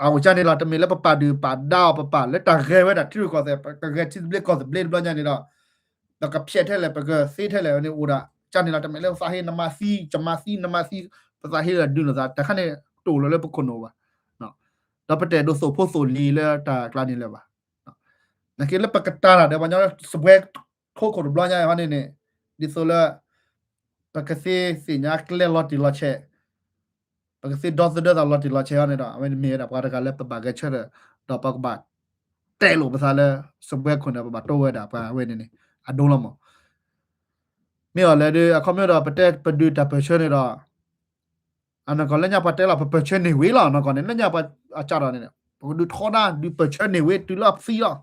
အအိၣ်ကၢ်န့ၣ်လီၤ. တမ့ၢ်လၢပပာ်ဒုၣ်ပာ်ဒါအီၤ ပပာ်လၢတၢ်ဂဲၤဝဲဒၣ်ထံရူၢ်ကီၢ်သဲး ပကဂဲၤထံသဘျ့ကီၢ်သဘျ့တဘျီညါန့ၣ်ဒီး ပကဖျဲးထဲလဲၣ် ပကသ့ထဲလဲၣ်န့ၣ် အိၣ်ဒၣ်ကၢ်န့ၣ်လီၤ. တမ့ၢ်လၢပသးဟ့ နမၤသံ ယမၤသံ နမၤသံ ပသးဟ့ဒီးဒုးလိာ်သး တၢ်ခါန့ၣ် တအိၣ်လၢၤလၢပခိၣ်နူာ်ဘၣ်. ဒီးပတအဲၣ်ဒိးသိၣ်ဖိသိၣ်လံၤလၢတၢ်ကျါန့ၣ်လၢၤဘၣ်. နာ်က့လၢပကတၢ်တၢ်ဒီးပှၤကညီစပွဲထိခိၣ်တဘျီညါအံၤန့ၣ်န့ၣ် ဒ်သိးလၢ ပကသ့သ့ၣ်ညါကျဲလီၤတံၢ်လီၤဆဲး ပကသ့ဒီသဒၢသးလီၤတံၢ်လီၤဆဲးအံၤန့ၣ်ဒီး အဝဲန့ၣ်မ့ၢ်ဝဲဒၣ်ပှၤတဂၤလၢပဘၣ်ဂဲၤဆၢထၢၣ် ဒီးပကဘၣ်တဲလိာ်ပသးလၢ စပွဲခိၣ်န့ၣ် ပဘၣ်တိဝဲဒၣ်ပှၤဝဲန့ၣ်န့ၣ် အဒိလီၤမး. မ့ၢ်အီၤလဲၣ်ဒီး အခီပညီဒီး ပတဲပဒုးတၢ်ပၢၢ်ဆၢန့ၣ်ဒီး အနီၢ်ကီၢ်လၢညါပှၤတဲလီၤ ပပၢၢ်ဆၢန့ၢ်ဝ့လီၤ နီၢ်ကီၢ်န့ၣ် လၢညါပှၤအစးထီၣ်န့ၣ် ပကဒုးထီဒါ ဒုးပၢၢ်ဆၢန့ၢ်ဝ့တုၤလၢအသံလီၤ.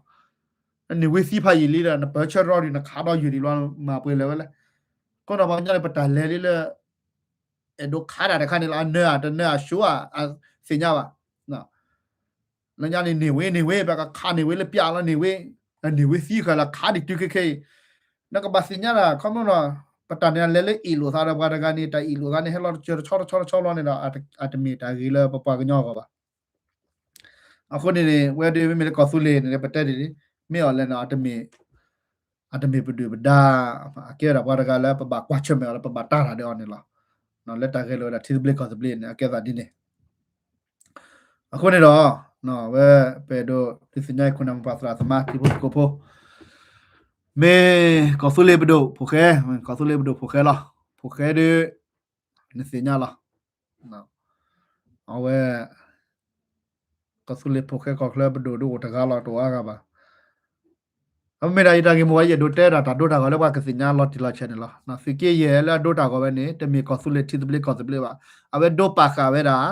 န့ၢ်ဝ့သံဖးယံာ်လံဒီး နပၢၢ်ဆၢရီဒုး နခးဒီးယုၢ်ဒံးလီၤ မၤပှဲၤလၢၤဝဲလဲၣ်. ခီဒီးပှၤကညီန့ၣ် ပတၢ်လဲၤလံလၢ အဲၣ်ဒိးခးတၢ်တခါန့ၣ်လီၤ. အနၢၤဧါ တနၢၤဧါ အဆိဧါ အသ့ၣ်ညါဘၣ်. လၢညါန့ၣ် န့ၢ်ဝ့ န့ၢ်ဝ့ ပကခးန့ၢ်ဝ့လၢပျၢ်လီၤ န့ၢ်ဝ့, န့ၢ်ဝ့သံဃာ်လၢခးဒံးတုၤခဲခဲအံၤ, နကဘၣ်သ့ၣ်ညါတၢ် ခီဖျိလီၤ ပတၢ်န့ၣ်လဲၤလၢအ့ၣ်လိာ်သးဒီးပှၤတဂၤန့ၣ် တၢ်အ့ၣ်လိာ်သးန့ၣ် ဟဲလီၤတစၢၤတဆီတဆီတဆီလီၤန့ၣ်ဒီး အတမ့ၢ်တၢ်ဂ့ၤလၢပပှၤကညီအဂီၢ်ဘၣ်. အဃိန့ၣ်န့ၣ် ဝဲဒၣ်မ့မ့ၢ်လၢကီၢ်သူလ့ၤန့ၣ် ပတဲဒ်န့ၣ် မ့ၢ်အီၤလဲၣ်န့ၣ် အတမ့ၢ်ပဒုၣ်ပဒါ, အကဲဒၣ်ပှၤတဂၤလၢပဘၣ်ကွၢ်ဆၢၣ်မဲာ်အီၤလၢပဘၣ်တၢ်တၢ်ဒီးအီၤန့ၣ်လီၤ. လၢတၢ်ဂဲၤလိာ်ဝဲဒၣ်ထံသဘျ့ကီၢ်သဘျ့န့ၣ် အကဲသးဒ်န့ၣ်. အဃိန့ၣ်ဒီး ဝဲပအဲၣ်ဒိးဒုးသ့ၣ်ညါအံၤ ခိၣ်နၢ်မိၢ်ပၢ်သရၣ်သမါ တံၤဖိသကိးဖိ, မ့ၢ်ကီၢ်သူလ့ၤပဒိၣ်ဖိၣ်ဃဲ, ကီၢ်သူလ့ၤပဒိၣ်ဖိၣ်ဃဲလီၤ. ဖိၣ်ဃဲဒီး နသ့ၣ်ညါလီၤ. အဝဲ ကီၢ်သူလ့ၤဖိၣ်ဃဲကီၢ်ချၢပဒိၣ်ဒ်အိၣ်တဂၤလီၤ တအိၣ်အါဂၤဘၣ်. အမ့ၢ်ဒၣ်ယတၢ်ဂ့ၢ်မိၢ်ဝဲ ယအဲၣ်ဒိးတဲဒၣ်တၢ်ဒိတၢ်ဂီၤလၢပှၤကသ့ၣ်ညါလီၤတံၢ်လီၤဆဲးန့ၣ်လီၤ. သုးက့ယဲၢ်လၢအဒိတၢ်ဂီၤဝဲန့ၣ် တမ့ၢ်ကီၢ်သူလ့ၤထံသဘျ့ကီၢ်သဘျ့ဘၣ်. အဝဲဒိပာ်ဃာ်ဝဲဒၣ်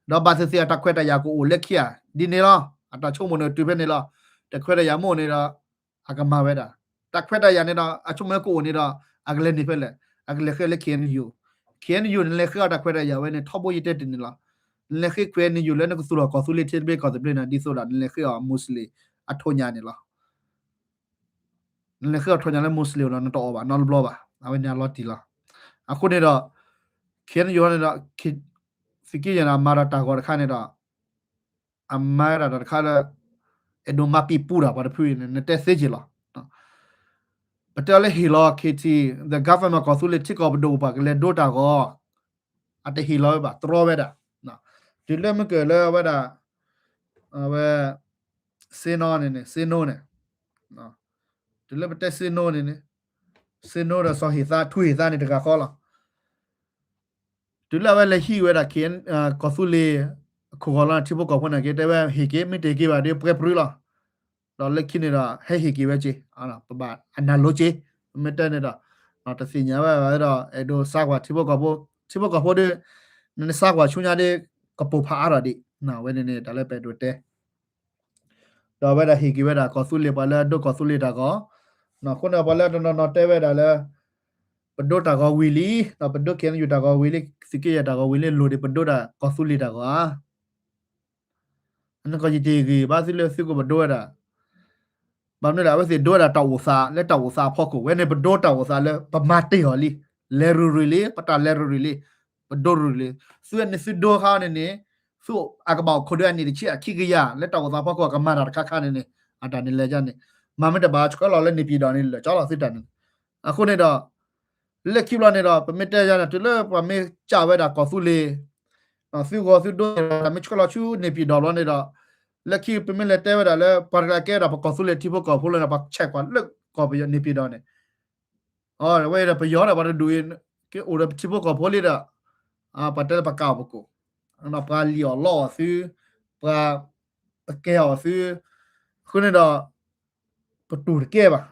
ဒီးဘၣ်သ့ၣ်သ့ၣ်အတၢ်ခွဲးတၢ်ယာ်ကအိၣ်လၢခံဧါ, ဒ်န့ၣ်လီၤ. အတၢ်ဆိကမိၣ်န့ၣ်တုၤဖဲန့ၣ်လီၤ. တၢ်ခွဲးတၢ်ယာ်မ့ၢ်အိၣ်န့ၣ်ဒီး အကမၤဝဲဒၣ်. တၢ်ခွဲးတၢ်ယာ်န့ၣ်ဒီး အဆိကမိၣ်ကအိၣ်န့ၣ်ဒီး အကလဲၤန့ၢ်ဖဲလဲၣ်, အကလဲၤဃ့လၢ K N U, K N U နလဲၤဃ့အီၤတၢ်ခွဲးတၢ်ယာ်ဝဲန့ၣ် ထီဘိယတဲတ့ၢ်န့ၣ်လီၤ. နလဲၤဃ့ K N U လၢနကသူၣ်ထီၣ်ကီၢ်သူလ့ၤထံသဘျ့ကီၢ်သဘျ့န့ၣ် ဒ်သိးဒီး နလဲၤဃ့အီၤ Muslim အထိးညၣ်န့ၣ်လီၤ. နလဲၤဃ့အီၤထိးညၣ်လၢ Muslim ဒီး နတအီၣ်ဘၣ်နီတဘျီဘၣ်. အဝဲန့ၣ်အလီၤတံၢ်လီၤ. အဃိန့ၣ်ဒီး K N U န့ၣ်ဒီး သုးက့ယဲၢ်န့ၣ် အမၤဒီးတၢ်ဂီၤတခါန့ၣ်ဒီး အမၤဒၣ်တၢ်တခါလၢ အဲၣ်ဒိးမၤပံာ်ပူၤတၢ်ပှၤတဖုအံၤန့ၣ် နတဲသ့က့ၤလီၤ. ပတဲအီၤလၢဟ့ၣ်လီၤ K T, the government ကီၢ်သူလ့ၤထံကီၢ်ပဒိၣ်ပှၤကလဲၤဒိတၢ်ဂီၤ အတဟ့ၣ်လီၤဝဲဘၣ် တြီဝဲဒၣ်. တုၤလၢမ့ၢ်ကၢၢ်လၢအဝဲဒၣ် အဝဲ စ့နိန့ၣ်န့ၣ် စ့နိန့ၣ် တုၤလၢပတဲစ့နိန့ၣ်န့ၣ် စ့နိဒီးစီၤဟ့ၣ်သါ ထူဟ့ၣ်သါန့ၣ်တဂၤဃီလီၤ. တုၤလၢအဝဲလဲၤဟံးဝဲဒၣ် ကီၢ်သူလ့ၤ အခိၣ်ဂီၤလီၤ ထံဖိကီၢ်ဖိန့ၣ်က့ တဲဝဲဟ့ၣ်က့ၤ မ့ၢ်တဟ့ၣ်က့ၤဘၣ်ဒီးပှဲၤပြူလီၤ. ဒီးလၢခံန့ၣ်ဒီး ဟဲဟ့ၣ်က့ၤဝဲက့ၤ ပဘၣ်အနၢ်လိက့ၤ မ့ၢ်တဲန့ၣ်ဒီး တသ့ၣ်ညါဝဲဒီး အဲၣ်ဒိးစါကွၢ်ထံဖိကီၢ်ဖိ ထံဖိကီၢ်ဖိဒီး နစါကွၢ်ဆူညါဒီး ကပိာ်ဖးအါထီၣ်ဒံး ဝဲန့ၣ်န့ၣ် တၢ်လၢပအဲၣ်ဒိးတဲ ဒီးအဝဲဒၣ်ဟ့ၣ်က့ၤဝဲဒၣ်ကီၢ်သူလ့ၤ ပှၤလၢအဒိကီၢ်သူလ့ၤတၢ်ဂီၤ, အဃိန့ၣ် ပှၤလၢတနီၤနီၤတဲဝဲဒၣ်လၢ ပဒိတၢ်ဂီၤဝံၤလံ, ဒီးပဒိ K N U တၢ်ဂီၤဝံၤလံ, သုးက့ယဲၢ်တၢ်ဂီၤဝံၤလံ လိၣ်ဒံးပဒိဒၣ်ကီၢ်သူလ့ၤတၢ်ဂီၤဧါ. နကီၢ်ယတ့ၢ်ဂ့ၤဘၣ်သုလၢသုကပဒိဝဲဒၣ် ဘၣ်မနုၤလဲၣ် အဝဲသ့ၣ်ဒိဝဲဒၣ်တၢ်အိၣ်သးလၢတၢ်အိၣ်သးအဖီခိၣ်, ဝဲန့ၣ်ပဒိတၢ်အိၣ်သးလၢပမၤတ့ၢ်အီၤလံ, လဲၤရူၤရူၤလံ, ပတၢ်လဲၤရူၤရူၤလံ, ပဒိရူၤလံ, သုဝဲန့ၣ်သုဒိခါန့ၣ်န့ၣ်, သုအကဘၣ်အိၣ်ခိးဒုအနံၣ်တဆံအခံကယၤ လၢတၢ်အိၣ်သးဖီခိၣ်အကမၤတၢ်တခါခါန့ၣ်န့ၣ်, အတၢ်န့ၣ်လဲၤဒ်န့ၣ်, မၤမ့ၢ်တဘၣ်ဆှၢလီၤလၢန့ၣ်ပၠံၣ်ဒီးန့ၣ် လၢာ်ကၠီလီၤသုတၢ်န့ၣ်, အဃိန့ၣ်ဒီး လၢခံဘျီန့ၣ်ဒီး ပမ့ၢ်တဲယၤန့ၣ် တုၤလၢပှၤမ့ၢ်ကးဝဲဒၣ်ကီၢ်သူလ့ၤ, သုဂီၤသုဒိန့ၣ်ဒီး တၢ်မ့ၢ်ဆှၢလီၤဆူန့ၣ်ပၠံၣ်ဒီးဘျီန့ၣ်ဒီး, လၢခံပမ့ၢ်လဲၤတဲဝဲဒၣ်လၢ ပှၤတဂၤကဲဒၣ်ပကီၢ်သူလ့ၤထံဖိကီၢ်ဖိလၢန့ၣ် ပှၤဆဲးကွၢ်လၢကီၢ်ပယီၤန့ၣ်ပၠံၣ်ဒီးန့ၣ်, အဝဲဒီးပယီၤဒီးပှၤတဒူၣ်အံၤ ကအိၣ်ဒီးပထံဖိကီၢ်ဖိလံဒီး, ပှၤတဲလၢပကးအီၤပကိၣ်, ပှၤလံၣ်အီၣ်လီအီၣ်သု, ပှၤပကဲအီၤသု, အဃိန့ၣ်ဒီး ပတူၢ်တကဲဘၣ်,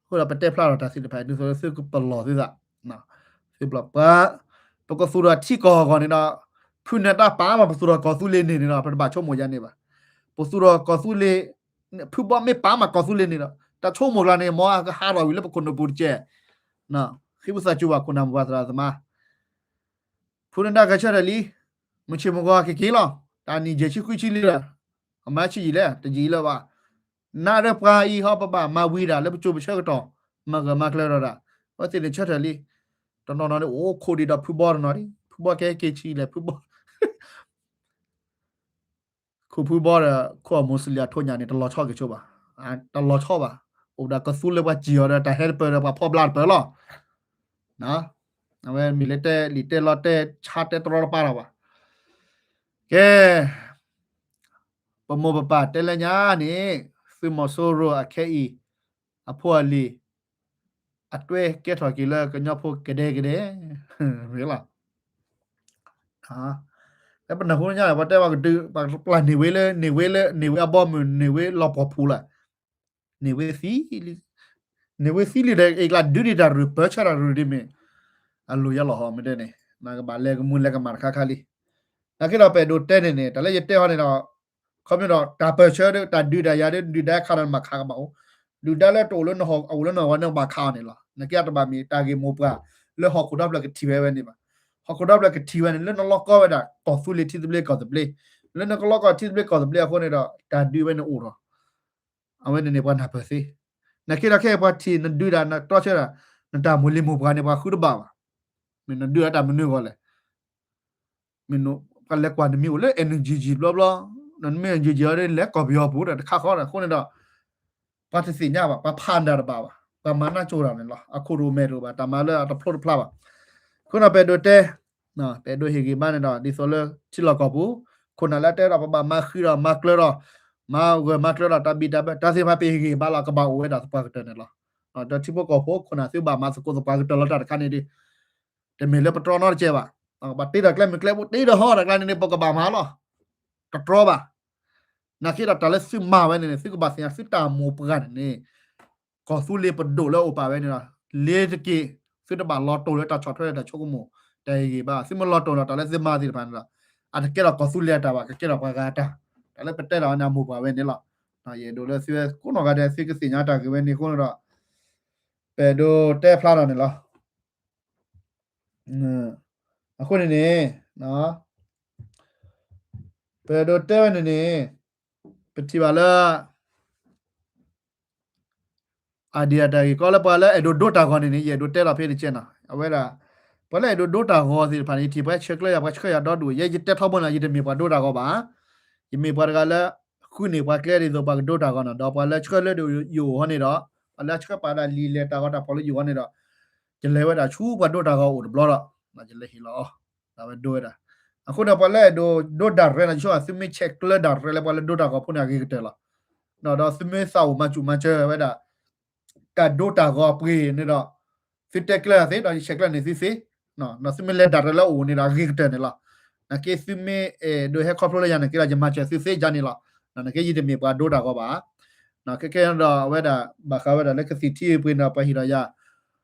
အဃိဒီးပတဲဖျါထီၣ်တၢ်သ့ၣ်တဖၣ် ဒ်သိးလၢသုကပလီၢ်သုသး, သုပလီၢ်ပှၤ, ပကသူၣ်ထီၣ်ထံကီၢ်အဂီၢ်န့ၣ်ဒီး, ဖုန့ၣ်တၢ်ပာ်မးပသူၣ်ထီၣ်ကီၢ်သူလ့ၤန့ၣ်န့ၣ်ဒီး ပတဘၣ်ဆိကမိၣ်ယၤန့ၣ်ဘၣ်, ပသူၣ်ထီၣ်ကီၢ်သူလ့ၤ, ဖုဘီမ့ၢ်ပာ်မးကီၢ်သူလ့ၤန့ၣ်ဒီး တၢ်ဆိကမိၣ်ကျါန့ၣ် မ်အကဟးထီၣ်ဝံၤလၢပခိၣ်နူာ်ပူၤတကဲး, ဃ့ဝံသးစူၤဘၣ်ခိၣ်နၢ်မိၢ်ပှၢ်သရၣ်သမါ ဖုန့ၣ်တၢ်ဂဲၤဆၢထၢၣ်လံ, မုၢ်ဆ့ၣ်မုၢ်ဂီၤက့ၤက့ၤလီၤ, တၢ်နံၣ်ယဲၢ်ဆံဃုဆံလံဒီး, အမၤဆံးယံာ်လဲၣ် တယံာ်လၢၤဘၣ်, နးဒၢပှၤအံၤဟီ ပဘၣ်မၤဝံၤဒၣ်လၢပကၠိပဆၢကတီၢ်, မၤဂၢၢ်မၤကျၢၤဒီးဒၣ်, အဝဲသ့ၣ်န့ၣ်ဆၢထၢၣ်လံ, တနီၤနီၤန့ၣ်အိၣ်ခိးဒံးဒီးဖုဘီတနီၤဒံး, ဖုဘီကဲက့ၤဆံးလဲၣ် ဖုဘီ ခိၣ်ဖုဘီဒီး ခိၣ်အမိၢ်စလံအထိးညၣ်န့ၣ် တလီၤဆီက့ၤဆိဘၣ်, တလီၤဆီဘၣ်, အိၣ်ဒၣ်ကီၢ်သူလ့ၤပှၤစံၣ်အီၤဒီး တၢ်ဟဲတပၢၢ်ဒီးပှၤဖီၣ်ဘျါတပၢၢ်လီၤ, အဝဲမ့ၢ်လၢတဲလံာ်တဲလီတဲဆါတဲတရီတပါလီၤဘၣ်, ကဲ, ပမိၢ်ပပၢ်တဲလၢညါန့ၣ်, သုးမီၤစိရိၤအခဲအံၤ, အဖိအလံၤ, အတွဲကဲထီၣ်က့ၤလၢကညီဖိကဒဲကဒဲ, မ့ၢ်လီၤ လၢပနၢ်ဟူညါ ပှၤတဲပှၤကဒုး ပှၤပျၢ်န့ၢ်ဝဲလၢ န့ၢ်ဝဲလၢ န့ၢ်ဝဲအဘီအမုၢ် န့ၢ်ဝဲလီၤပှီၢ်ပူၤလၢ်, န့ၢ်ဝဲသံလံ, န့ၢ်ဝဲသံလံဒီး အ့ၣ်ကျါဒုးဒံးတၢ်ရူၢ် ပၢဆှၢတၢ်ရူၢ်ဒ်မ့ၢ် အလိၤယါလီၤဟီ မ့ၢ်တဲန့ၣ် နကဘၣ်လဲၤကမူလဲၤကမၣ်တခါခါလံ. နာ်က့ဒီးပအဲၣ်ဒိးတဲန့ၣ်န့ၣ် တၢ်လၢယတဲဟီန့ၣ်ဒီး ခီဖျိဒီးတၢ်ပၢဆှၢဒီး တၢ်ဒုးတၢ်ယၤဒီး ဒုၣ်ဒါခးဒီးနဘၣ်ခးကဘၣ်အိၣ်, ဒုၣ်ဒါလၢတအိၣ်လၢနဟီၣ် အအိၣ်လၢနဂီၢ်န့ၣ် နဘၣ်ခးအီၤန့ၣ်လီၤ. နာ်က့အတဘၣ်မ့ၢ်တၢ်ဂ့ၢ်မိၢ်ပှၢ် လၢဟီၣ်ခိၣ်ဒီဖျၢၣ်ကထံၣ်ဝဲဝဲန့ၣ်ဘၣ်. ဟီၣ်ခိၣ်ဒီဖျၢၣ်ကထံၣ်ဝဲန့ၣ် လၢနလီၢ်ကီဝဲဒၣ် ကီၢ်သူလ့ၤထံသဘျ့ကီၢ်သဘျ့, လၢနကလီၢ်ကီထံသဘျ့ကီၢ်သဘျ့အဃိန့ၣ်ဒီး တၢ်ဒုးဝဲန့ၣ်အိၣ်ဒီး အဝဲန့ၣ်န့ၣ် ပှၤနၢ်ပၢၢ်သ့. နာ်က့ဒီးခဲအံၤပှၤထံၣ်နဒုးဒၣ်နတြီဆၢဒၣ် နတၢ်မိၢ်လံၤမိၢ်ပှၢ်န့ၣ် ပှၤဃုတဘၣ်ဘၣ်. မ့ၢ်နဒုးဒၣ်တၢ်မနုၤအဂီၢ်လဲၣ်. မ့ၢ်န ပှၤလဲၤကွၢ်နမံၤအိၣ်လၢ N G G ဘျီဘျီ, နမ့ၢ် N G G အီၤဒီး လဲၤကီၢ်ပယီၤပူၤဒီးတခါဃီဒီး အဃိန့ၣ်ဒီး ပှၤတသ့ၣ်ညါဘၣ်, ပှၤဖးနၢၤတဘၣ်ဘၣ်, ပှၤမၤနၢၤကၠိတၢ်န့ၣ်လီၤ. အခိၣ်ရိၣ်မဲာ်ရိၣ်ဘၣ်, တၢ်မၤလၢအတဖျိတဖျါဘၣ်. အဃိန့ၣ် ပအဲၣ်ဒိးတဲ ပအဲၣ်ဒိးဟ့ၣ်ဂံၢ်ဘါန့ၣ်ဒီး ဒ်သိးလၢထံလီၢ်ကီၢ်ပူၤ ခိၣ်နၢ်လၢအတဲဒီး ပဘၣ်မၤဃံဒီးမၤကျၢၤဒီး မၤဂၢၢ်မၤကျၢၤဒီး တၢ်ဘံၣ်တၢ်ဘၢ တၢ်သ့ၣ်တဖၣ်ပဟ့ၣ်ဂံၢ်ဟ့ၣ်ဘါလီၤ ကဘၣ်အိၣ်ဝဲဒၣ်သပှၢ်ကတၢၢ်န့ၣ်လီၤ. ဒီးထံဖိကီၢ်ဖိခိၣ်နၢ်သုဘၣ်မၤသကိးသပှၢ်ကတၢၢ်လီၤတၢ်တခါန့ၣ်ဒီး တမ့ၢ်လၢပတြီနီတကဲဘၣ်. ပှၤတ့ဒီးကျဲမုၢ်ကျဲဘိ တ့ဒီးဟီတၢ်ကျါန့ၣ်န့ၣ် ပကဘၣ်မၤလီၤ. တတြီဘၣ်. နာ်က့ဒီးတၢ်လၢသုမၤဝဲန့ၣ်န့ၣ် သုကဘၣ်သ့ၣ်ညါသုတၢ်မိၢ်ပှၢ်န့ၣ်န့ၣ် ကီၢ်သူလ့ၤပဒိၣ်လၢအအိၣ်ပာ်ဝဲန့ၣ်ဒီး လ့ၤတက့ၢ် သုတဘၣ်လီၤတိၢ်လၢတၢ်ဆီၣ်ထွဲတၢ်ဆိကမိၣ် တၢ်ဟ့ၣ်ဂံၢ်ဘါ သုမ့ၢ်လီၤတိၢ်ဒီးတၢ်လၢသုမၤသ့ၣ်တဖၣ်န့ၣ်ဒီး အတကဲထီၣ်ကီၢ်သူလ့ၤအတၢ်ဘၣ် ကကဲထီၣ်ပှၤဂၤအတၢ် တၢ်လၢပတဲဒီးန့ၣ်အမိၢ်ပှၢ်ဝဲန့ၣ်လီၤ. ယအဲၣ်ဒိးလၢသုဝဲကိးနီၢ်ဂၤဒဲး သုကသ့ၣ်ညါတၢ်ဂ့ၢ်ဝဲန့ၣ်အဃိန့ၣ်ဒီး ပအဲၣ်ဒိးတဲဖျါထီၣ်န့ၣ်လီၤ. အဃိန့ၣ်န့ၣ် ပအဲၣ်ဒိးတဲဝဲန့ၣ်န့ၣ် ပထံၣ်ဘၣ်လၢ အဒံးအတၢ်ဂ့ၢ်ကီလၢပှၤလၢအဲၣ်ဒိးဒိတၢ်ဂီၤန့ၣ်န့ၣ် ယအဲၣ်ဒိးတဲလီၤဖဲတကဲနီၤ အဝဲဒၣ် ပှၤလၢအဲၣ်ဒိးဒိတၢ်ဂီၤသ့ၣ်တဖၣ်န့ၣ် ယထံၣ်ပှၤဆှၢကျၢၤယၤ ပှၤဆှၢယၤဒီဒူၣ် ယဲယတဲထီဘိန့ၣ် ယတမ့ၢ်ပှၤဒိတၢ်ဂီၤဘၣ်. ယမ့ၢ်ပှၤတဂၤလၢ ဃုန့ၢ်ပှၤကျဲဒ်သိးပှၤကဒိတၢ်ဂီၤနီၤ ဒီးပှၤလၢဆှၢလၢယအိၣ်ဟီန့ၣ်ဒီး ပှၤလၢအဆှၢပာ်ဒၣ်လံာ်လဲၢ်တၢ်ဂီၤတၢ်ဖီၣ်လၢယအိၣ်ဟီန့ၣ်ဒီး ယလဲၤဝဲဒၣ်ဆူပှၤဒိတၢ်ဂီၤအိၣ်တဘျီဒီး ယလဲၤဟ့ၣ်လီၤအီၤ အဝဲဒိဝဲဒၣ်. အဃိန့ၣ် ပှၤလၢအဲၣ်ဒိးဒိ direct န့ၣ် ယဆိကမိၣ် သုမ့ၢ်ဆဲးကျၢ direct လၢပှၤလၢဒိတၢ်ဂီၤဖိန့ၣ် အဂ့ၤကတၢၢ်လီၤ. ဒီးသုမ့ၢ်သးအိၣ်မၤစူၣ်မၤစၢၤဝဲဒၣ် တၢ်ဒိတၢ်ဂီၤအပှ့ၤန့ၣ်ဒီး သုတဲကျၢၤသ့ ဒီးယဆဲးကျၢၤန့ၢ်သုသ့, သုမ့ၢ်လဲၤဒၣ်တၢ်လၢအအိၣ်န့ၣ်ဒီး အဂ့ၤကတၢၢ်န့ၣ်လီၤ. နာ်က့သုမ့ၢ်အဲၣ်ဒိးဟဲခီဖျိလၢယၤန့ၣ်က့ဒီး ယမၤစၢၤသုသ့ယၤန့ၣ်လီၤ. နာ်က့ယတမ့ၢ်ပှၤဒိတၢ်ဂီၤဘၣ်. ခဲခဲဒီးအဝဲဒၣ် ဘၣ်ဃးဝဲဒၣ်လၢကသံၣ်ထံအပှ့ၤန့ၣ်ဒီး ပှၤဟ့ၣ်လီၤယၤ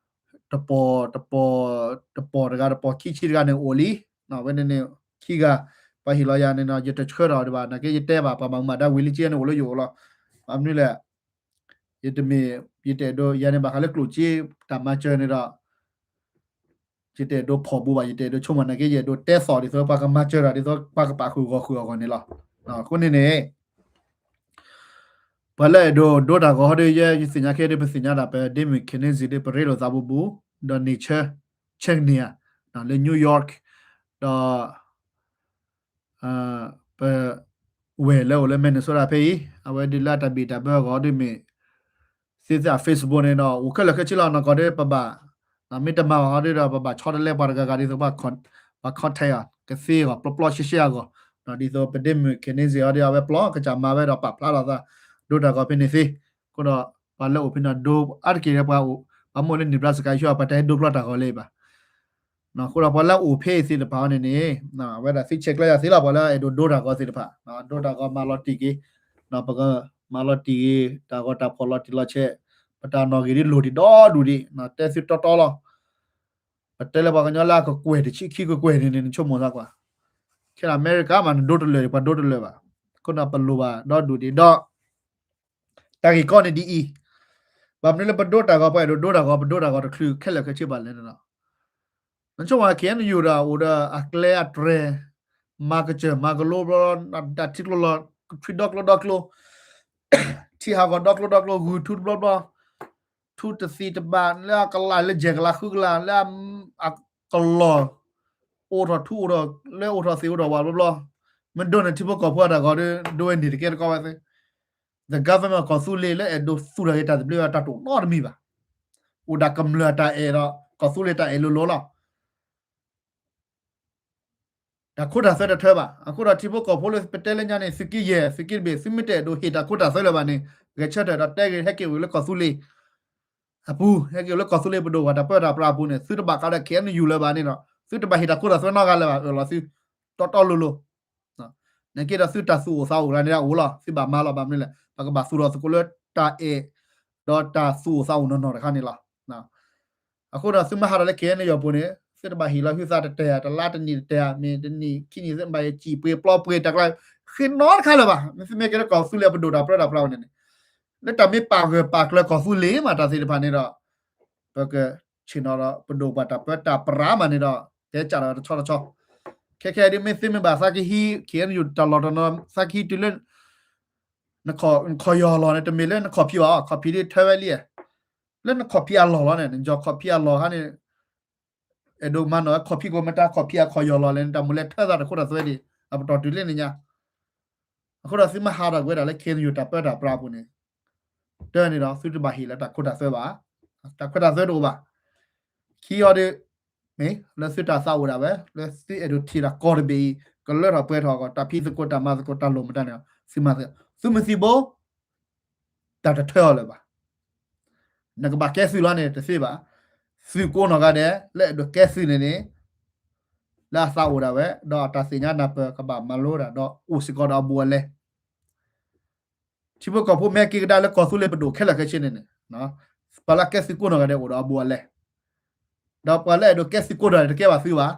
တပီၢ် တပီၢ် တပီၢ်တဂၤ တပီၢ်ခံဆံတဂၤန့ၣ်အိၣ်လံ. ဝဲန့ၣ်န့ၣ် ခံဂၤ ပှၤဟ့ၣ်လီၤယၤန့ၣ်ဒီး ယတဆှၢထီၣ်ဒံးဘၣ် နာ်က့ယတဲဘၣ် ပှၤမၤမၤဒါဝံၤလံက့န့ၣ်အိၣ်လၢယအိၣ်လီၤ. ဘၣ်မနုၤလဲၣ် ယတမ့ၢ် ယတအဲၣ်ဒိး ယၤန့ၣ်ဘၣ်ဃးလၢကျိၣ်စ့တၢ်မၤစၢၤန့ၣ်ဒီး ယတအဲၣ်ဒိးဖီၣ်ဘူးဘၣ် ယတအဲၣ်ဒိးဆိကမိၣ် နာ်က့ယအဲၣ်ဒိးတဲသီၣ်ဒ်သိးပှၤကမၤစၢၤတၢ်ဒ်သိးပှၤကပာ်ဃုာ်ဂီၢ်ဃုာ်အဂီၢ်န့ၣ်လီၤ. အဃိန့ၣ်န့ၣ် ပှၤလၢအဲၣ်ဒိးဒိတၢ်ဂီၤဟီဒီး ယဲယသ့ၣ်ညါခဲဒီး ပသ့ၣ်ညါဒၣ် ပဒ့မုၣ် Kenneth ဒီး ပရ့လိာ်သးဘူးဘူး ဒီးန့ၢ်ဆၢ ဆဲးကန့ၢ်ဧါ လၢ New York ဒီး ပဝဲၢ်လၢအိၣ်လၢ Minnesota ဖဲအံၤ အဝဲဒ်လၢအတၢ်ဘံၣ်တၢ်ဘၢအဂီၢ်ဒ်မ့ၢ် သ့သ့ Facebook န့ၣ်ဒီး အိၣ်ခဲလၢာ်ခဲဆ့လီၤ နီၢ်ကီၢ်ဒီးပဘၣ် မ့ၢ်တမၤဘၣ်ဟီဒီး ပဘၣ်ဆီတလဲပှၤတဂၤဂၤဒ်သိး ပှၤ contact အီၤ ကသ့အဂီၢ် ပျီပျီရှဲရှဲအဂီၢ် ဒ်သိးပဒ့မုၣ် Kenneth ဟီဒီး အဝဲပျီကစၢ်မၤဝဲဒီးပာ်ဖျါထီၣ်သး ဒိတၢ်ဂီၤဖဲန့ၣ်သ့. အဃိဒီး ပှၤလၢအိၣ်ဖဲန့ၣ်ဒိ အါတက့ၢ်လၢပှၤအိၣ် ပှၤမ့ၢ်အိၣ်လၢ Nebraska ဆူ ပှၤတဟဲဒိပျီတၢ်ဂီၤလၢၤဘၣ်. အဃိဒီးပှၤလၢအအိၣ်ဖဲအံၤသ့ၣ်တဖၣ်န့ၣ်န့ၣ် အဝဲဒၣ်သုဆဲးကျၢၤယၤသ့လီၤ ပှၤလၢအဲၣ်ဒိးဒိတၢ်ဂီၤသ့ၣ်တဖၣ် ဒိတၢ်ဂီၤမၤလီၤတံၢ်က့ၤ ပကမၤလီၤတံၢ်က့ၤ တၢ်ဂီၤတၢ်ဖီၣ်လီၤတံၢ်လီၤဆဲး ပတၢ်နီၣ်ဂံၢ်ဒ်လိၣ်ဒံးဒီဒူၣ်ဒံး တဲသုတီတီလီၤ. ပတဲလၢပှၤကညီလၢအကကွဲၢ်တဆံခံ ကကွဲၢ်န့ၣ်န့ၣ် နဆိကမိၣ်သးကွၢ် ခဲလၢာ်အမဲရကၤမး နဒိတလၢာ် ပှၤဒိတလၢာ်ဘၣ်. အဃိန့ၣ် ပလိၣ်ဘၣ်ဒီဒူၣ်ဒံးဒီး တၢ်ဂ့ၢ်ကီန့ၣ်ဒ်အံၤ, ဘၣ်မနုၤလၢပဒိတၢ်ဂီၤ ပအဲၣ်ဒိးဒိတၢ်ဂီၤ ပဒိတၢ်ဂီၤတချုးခဲလၢာ်ခဲဆ့ဘၣ်လဲၣ်န့ၣ်လီၤ. နဆိကမိၣ် KNU ဒီးအိၣ်ဒီးအကျဲအတြဲၤ, မၤကစၢၢ်မၤကလိဘျီ, တၢ်ထံကျိလီၤ, ထွံဒီကျိဒီကျိ, ထံဟးဂီၤဒီကျိဒီကျိ, ဂုၢ်ထူတဘျီဘျီ, ထူတသံတဘၣ်, လၢအကလးလၢယဲၢ်ကလးဃုကလး, လၢအကလီၢ် အိၣ်ထီၣ်ထူအိၣ်ထီၣ်, လၢအိၣ်ထီၣ်သံးအိၣ်ထီၣ်ဝးဘျီဘျီ, မ့ၢ်ဒိးန့ၢ်ထံဖိကီၢ်ဖိအတၢ်ဂီၤဒီး ဒိဝဲန့ၣ်တကဲတကီဝဲသ့ The government ကီၢ်သူလ့ၤလၢအဲၣ်ဒိးသူၣ်ထီၣ်က့ၤတၢ်သဘျ့ဝဲတၢ်တိာ်နီတမံၤဘၣ်. အိၣ်ဒၣ်ကမျၢၢ်တၢ်အဲၣ်ဒီး ကီၢ်သူလ့ၤတၢ်အဲၣ်လိၤလိၤလီၤ. တၢ်ခိတၢ်သွဲတထၢဘၣ်. အဃိဒီးထံဖိကီၢ်ဖိလၢပတဲလၢညါန့ၣ် သုးက့ယဲၢ် သုးက့တဘ့ၣ် သုမ့ၢ်တအဲၣ်ဒိးဟ့ၣ်တၢ်ခိတၢ်သွဲလၢၤဘၣ်န့ၣ် ဂဲၤဆၢထၢၣ်ဒီးတဲဂ့ၤ ဟဲက့ၤအိၣ်လၢကီၢ်သူလ့ၤအပူၤ, ဟဲက့ၤအိၣ်လၢကီၢ်သူလ့ၤပဒိၣ်ပှၤတၢ်ပၢတၢ်ပြးအပူၤန့ၣ် သုတဘၣ်ဃးဒီး KNU လၢၤဘၣ်န့ၣ်ဒီး သုတဘၣ်ဟ့ၣ်တၢ်ခိတၢ်သွဲနီတဂၤလၢၤဘၣ် အၢၣ်လီၤသု တီတီလိၤလိၤ နာ်က့ဒီးသုတၢ်သူၣ်အိၣ်သးအိၣ်လၢန့ၣ်အိၣ်လီၤ သုဘၣ်မၤလီၤ ဘၣ်မနုၤလဲၣ် ပကဘၣ်သူၣ်ထီၣ်သကိးလၢတၢ်အဲၣ် ဒီးတၢ်သူၣ်အိၣ်သးအိၣ်နီၢ်နီၢ်တခါန့ၣ်လီၤ. အဃိဒီးသုမ့ၢ်ဟးထီၣ်လၢ KNU အပူၤန့ၣ် သုတဘၣ်ဟ့ၣ်လီၤသုသးတတဲာ် တလါတနံၣ်တတဲာ် မ့ၢ်တနံၣ်ခံနံၣ် သုဘၣ်ယစံၣ်ပှ့ၤပျီပှ့ၤတၢ်ကျါ ဃ့နီတခါလၢၤဘၣ် မ့ၢ်သုမ့ၢ်ကဲလၢကီၢ်သူလ့ၤပဒိၣ်တၢ်ပၢတၢ်ပြးန့ၣ်န့ၣ် လၢတၢ်မ့ၢ်ပာ်ဂၢၢ်ပာ်ကျၢၤကီၢ်သူလ့ၤမးတၢ်သ့ၣ်တဖၣ်န့ၣ်ဒီး ပကဆ့ၣ်နီၤဒီးပဒိၣ်ပှၤတၢ်ပၢတၢ်ပြးမးန့ၣ်ဒီး ကဲစးဒီးတဆီတဆီ ခဲခဲဒ်မ့ၢ်သ့မ့ၢ်ဘၣ်သးကဟံး KNU တၢ်လီၢ်တနီၤ သးကဟံးတုၤလၢ နခီၣ်ယီၢ်လီၢ်န့ၣ် တမ့ၢ်လၢနခီၣ်ဖံးဘၣ် ခီၣ်ဖံးဒ်ထၢဝဲလံ လၢနခီၣ်ဖံးအလီၢ်လီၤန့ၣ် နယီၢ်ခီၣ်ဖံးအလီၢ်ခါန့ၣ် အဲၣ်ဒိးမၤနီၣ်ဝဲခီၣ်ဖံးကိးမတၤ ခီၣ်ဖံးအခီၣ်ယီၢ်လီၢ်လဲၣ်န့ၣ် တၢ်မူၤလဲၤထၢသးတၢ်ခိတၢ်သွဲဒံး အပတီၢ်တုၤလၢန့ၣ်ညါ အဃိဒီးသုမ့ၢ်ဟးထီၣ်ကွံာ်ဒၣ်လၢ KNU တၢ်ပၢတၢ်ပြးအပူၤန့ၣ် တၢ်န့ၣ်ဒီးသုတဘၣ်ဟ့ၣ်လၢတၢ်ခိတၢ်သွဲဘၣ် တၢ်ခွဲးတၢ်သွဲတအိၣ်ဘၣ် ခံအီၤဒီး မ့ၢ်လၢသုတၢ်သးအိၣ်ဒၣ်ဝဲ လၢသုအဲၣ်ဒိးထံၣ်တၢ်ကီၢ်တဘ့ၣ်အံၤ ကလၢထီၣ်ပှဲၤထီၣ်အဂီၢ် တၢ်ဖံးသကိးတၢ်မၤသကိးတၢ်လိၣ်မတၤန့ၣ် သုမၤသ့ သုမုၢ်သံၣ်ဘိ တၢ်တထၢအီၤလၢၤဘၣ်. နကဘၣ်ကဲသုးလီၤန့ၣ် တသ့ဘၣ်. သုးကိးနီၢ်ဂၤဒဲး လၢအဲၣ်ဒိးကဲသုးန့ၣ်န့ၣ် လၢအသးအိၣ်ဒၣ်ဝဲ ဒီးအတၢ်သ့ၣ်ညါနၢ်ပၢၢ် ကဘၣ်မၤလိတၢ်ဒီးအိၣ်စ့ၢ်ကီးဒီးအဘူးအလဲ ထံဖိကီၢ်ဖိမ့ၢ်ဟဲက့ၤကဒါလၢကီၢ်သူလ့ၤပဒိၣ်ခဲလၢာ်ခဲဆ့န့ၣ်န့ၣ် ပှၤလၢကဲသုးကိးနီၢ်ဂၤဒဲးအိၣ်ဒီးအဘူးအလဲ ဒီးပှၤလၢအဲၣ်ဒိးကဲသုးကိးနီၢ်ဂၤဒဲးတကဲဘၣ်သုဘၣ်.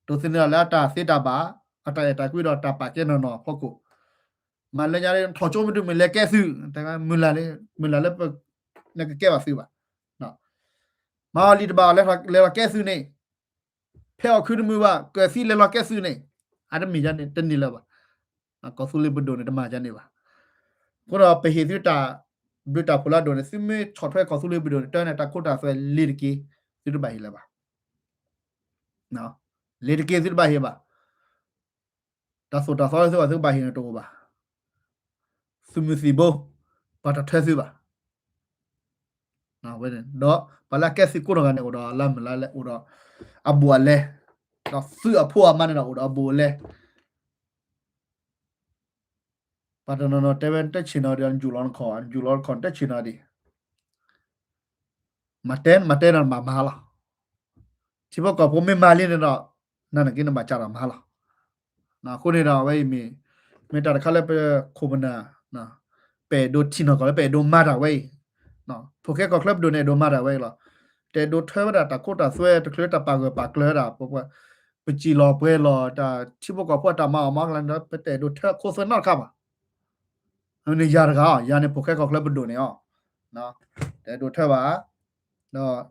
ဒိးသန့ၤလၢတၢ်သ့တၢ်ဘၣ် အတၢ်အဲၣ်တၢ်ကွံဒီးတၢ်ပာ်ကဲနီၢ်နီၢ်အဖီခိၣ် မၤလၢညါထီၣ်ကၠိမ့ၢ်တုၤမ့ၢ်လဲၤကဲသုး မုၢ်လၢ်လၢ မုၢ်လၢ်လၢ နကကဲဘၣ်သုဘၣ်. မၤအီၤလံာ်တဘၣ် လဲၤလီၤကဲသုးန့ၣ်, ဖဲအီၣ်ခုတမုာ်ဘၣ် ကၢၣ်သံလဲၤလီၤကဲသုးန့ၣ်, အတမ့ၢ်ယၤန့ၣ် တန့ၢ်လၢၤဘၣ်. ကီၢ်သူလ့ၤပဒိၣ်န့ၣ် တမၤယၤန့ၣ်ဘၣ်. အဃိဒီးပဟ့ၣ်သုတၢ်ဘျုးတၢ်ဖှိၣ်လၢအဒိၣ်န့ၣ် သုမ့ၢ်ဆီၣ်ထွဲကီၢ်သူလ့ၤပဒိၣ်န့ၣ် တၢ်န့ၣ်တၢ်ခိတၢ်သွဲလ့ၤတက့ၢ်, သုတဘၣ်ဟ့ၣ်လၢၤဘၣ်. လ့ၤတက့ၢ်သုတဘၣ်ဟ့ၣ်ဘၣ်. တၢ်သိၣ်တၢ်သီလၢသုဘၣ် သုကဘၣ်ဟ့ၣ်န့ၣ်တအိၣ်ဘၣ်. သုးမုၢ်သံၣ်ဘိ ပှၤတထွဲသုဘၣ်. ဒီးပှၤလၢအကဲသုးကိးနီၢ်ဂၤန့ၣ် အိၣ်ဒီးလၢမုၢ်လၢ်လဲၣ် အိၣ်ဒီးအဘူးအလဲ, ဒီးသုးအဖိအမါန့ၣ်ဒီး အိၣ်ဒီးအဘူးအလဲ. ပှၤတနီၤနီၤတဲဝဲ တဆ့ၣ်နီၤဒီး နယူၢ်လီၤနခီၣ်, နယူၢ်လီၤနခီၣ် နတဆ့ၣ်နီၤဒံး. မၤတဲ မၤတဲဒီးနဘၣ်မၤလီၤ. ထံဖိကီၢ်ဖိမ့ၢ်မၤလံန့ၣ်ဒီး နနာ်က့နဘၣ်ကးဒီးမၤလီၤ. အဃိန့ၣ်ဒီး အဝဲအံၤမ့ၢ် မ့ၢ်တၢ်တခါလၢပခိၣ်ပနၢ် ပအဲၣ်ဒိးထံၣ်နီၢ်ကီၢ်လၢပအဲၣ်ဒိးမၤတၢ်ဝဲအံၤ, ဖိၣ်ဃဲကီၢ်ချၢပဒိၣ်န့ၣ် အဲၣ်ဒိးမၤတၢ်ဝဲအံၤလီၤ. တအဲၣ်ဒိးထၢဝဲဒၣ်တၢ်ခိတၢ်သွဲ တချုးတၢ်ပာ်ဂၢၢ်ပာ်ကျၢၤဝဲဒၣ် ပ ပစံၣ်လီၤပှဲၤလီၤ တၢ်ထံဖိကီၢ်ဖိအတၢ်မၤအီၣ်မၤအီကျါန့ၣ်ဒီး ပတအဲၣ်ဒိးထၢအခိသွဲနီတခါဘၣ်. အဝဲန့ၣ်ယၤတဂၤအီၤ, ယၤန့ၣ်ဖိၣ်ဃဲကီၢ်ချၢပဒိၣ်န့ၣ်အီၤ, တအဲၣ်ဒိးထၢဘၣ်, ဒီး